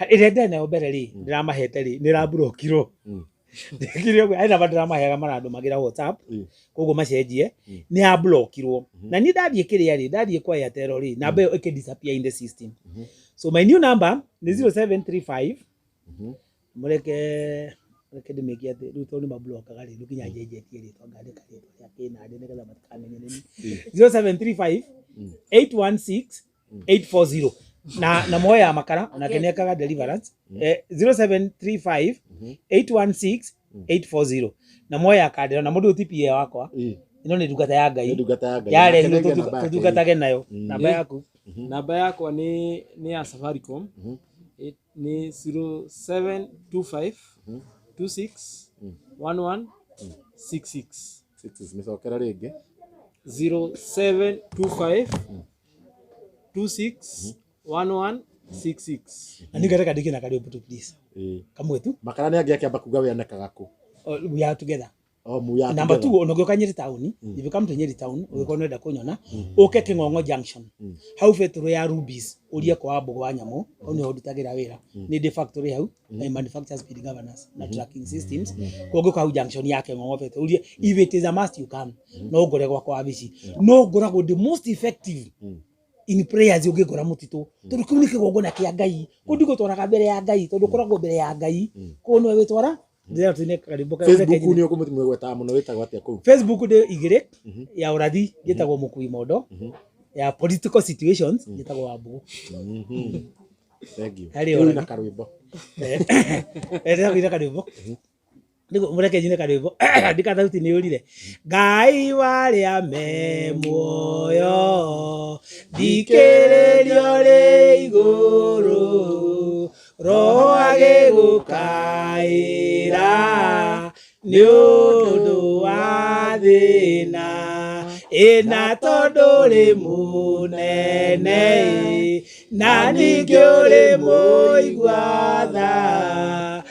Speaker 1: Ĩrĩa ndarĩ nayo mbere rĩ, ndĩramahete rĩ, nĩ ĩramburokirwo. Ndekire ũguo, harĩ namba ndĩramaheaga marandũmagĩra WhatsApp, koguo macenjie, nĩ yamburokirwo. Na niĩ ndathiĩ kĩrĩa rĩ, ndathiĩ kwa Airtel rĩ, namba ĩyo ĩkĩ disappear in the system. So my new number nĩ 0735, mũreke reke ndĩmĩkie atĩ rĩu tondũ nĩ mamblokaga rĩ, rĩu nginya njenjetie rĩtwa ngandĩka rĩtwa rĩa kĩnandĩ nĩgetha matikamenye nĩ niĩ. 0735 816 840. Na moya ya makara onake nĩ ekaga deliverance. 0735 816 840. Na moya ya kandĩra na mũndũ ũyũ ti PA wakwa. Ĩno nĩ ndungata ya
Speaker 2: Nĩ
Speaker 1: Ngai
Speaker 2: ndungata ya Ngai.
Speaker 1: yarehirwo
Speaker 2: Nake nengera namba yake.
Speaker 1: tũtungatage nayo. Namba yaku.
Speaker 3: Namba yakwa nĩ ya Safaricom. Nĩ 0725 26 11 66.
Speaker 2: Six, mĩcokera rĩngĩ.
Speaker 3: 0725 26 11 66.
Speaker 1: Na ningĩ reke ndĩkie na karĩmbo tu please.
Speaker 2: Ĩĩ.
Speaker 1: Kamwe tu.
Speaker 2: Makara nĩ angĩ akĩamba kuga we onekaga kũ.
Speaker 1: Oh, we are together.
Speaker 2: Oh, muya
Speaker 1: Number
Speaker 2: together.
Speaker 1: 2, ona ũngĩũka Nyeri town, if you come to Nyeri town, ũngĩkorwo nĩũrenda kũnyona, ũke Kĩng'ong'o Junction. Hau betũrũ ya Rubies, ũrie kwa Mbũgũ wa Nyamũ, hau nĩho ndutagĩra wĩra. Nĩ ndĩ factory hau, I manufacture speed governors na tracking systems. Koguo ũngĩũka hau junction ya Kĩng'ong'o betũrũ, ũrie if it is a must you can. No ngore gwakwa wabici. No ngoragwo ndĩ most effective in prayers ũngĩngora mũtitũ, tondũ kĩu nĩ kĩgongona kĩa Ngai. Kũu ndigũtwaraga mbere ya Ngai, tondũ ũkoragwo mbere ya Ngai. Kũu nĩwe wĩtwara. Ndĩrenda tũine karwĩmbo
Speaker 2: Facebook nĩ ũkũmũgwetaga mũno, wĩtagwo atĩa kũu?
Speaker 1: Facebook ndĩ igĩrĩ, ya ũrathi njĩtagwo Mũkui Mondo, ya political situations njĩtagwo Wambũgũ.
Speaker 2: Thank you.
Speaker 1: Harĩ
Speaker 2: Rĩu
Speaker 1: ũrathi.
Speaker 2: na karwĩmbo.
Speaker 1: Ndĩrenda kũina karwĩmbo. Nĩguo mũreke nyine karwĩmbo. Ndika thauti nĩ yũrire. Ngai warĩa me muoyo, thikĩrĩrio rĩ igũrũ, roho agĩgũkaĩra nĩ ũndũ wa thĩna, ĩna tondũ ũrĩ mũnene, na ningĩ ũrĩ mũigua tha,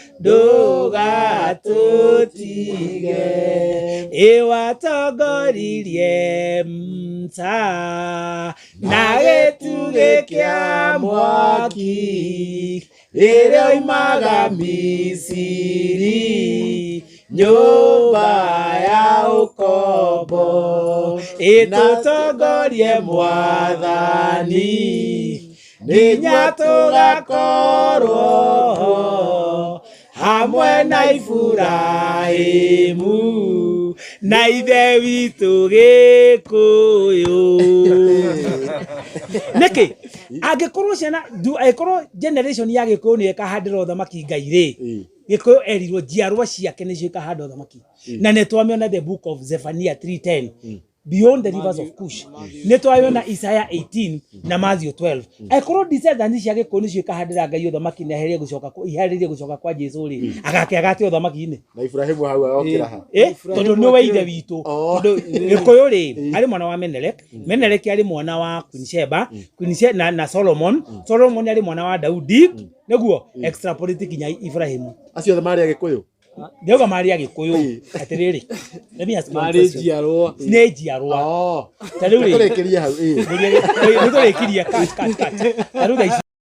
Speaker 1: ndũgatũtige. Ĩ watongoririe Musa na gĩtugĩ kĩa mwaki, rĩrĩa oimaga Misiri, nyũmba ya ũkombo. Ĩtũtongorie Mwathani nginya tũgakorwo ho hamwe na Iburahĩmu na ithe witũ Gĩkũyũ. Nĩkĩ angĩkorwo ciana angĩkorwo generation ya Gĩkũyũ nĩyo ĩkahandĩra ũthamaki Ngai rĩ,
Speaker 2: Ĩĩ.
Speaker 1: Gĩkũyũ erirwo njiarwa ciake nĩcio ikahanda ũthamaki, na nĩ twamĩona the book of Zephaniah 3:10, beyond the rivers of Cush. Nĩ twamĩona Isaiah 18 na Matthew 12. Angĩkorwo descendants cia Gĩkũyũ nĩcio ikahandĩra Ngai ũthamaki na eherie gũcoka iharĩrie gũcoka kwa Jesũ rĩ, agakĩaga atĩa ũthamaki-inĩ?
Speaker 2: Na Ibrahimu hau agokĩra ha.
Speaker 1: Tondũ nĩwe ithe witũ.
Speaker 2: Oh.
Speaker 1: Tondũ Gĩkũyũ rĩ, arĩ mwana wa Menelek, Menelek arĩ mwana wa Queen Sheba, Queen Sheba na Solomon, Solomon arĩ mwana wa Daudi, nĩguo extrapolate nginya Ibrahimu.
Speaker 2: Acio othe marĩ Agĩkũyũ.
Speaker 1: Ndĩrauga marĩ Agĩkũyũ. Atĩrĩrĩ, let me ask you one
Speaker 3: Marĩ
Speaker 1: question.
Speaker 3: njiarwa.
Speaker 1: Nĩ njiarwa.
Speaker 2: Oh.
Speaker 1: Ta rĩu rĩ,
Speaker 2: Tũrĩkĩrie hau. Ĩĩ.
Speaker 1: nĩtũrĩkirie. Cut, cut, cut. Ta rĩu thaa ici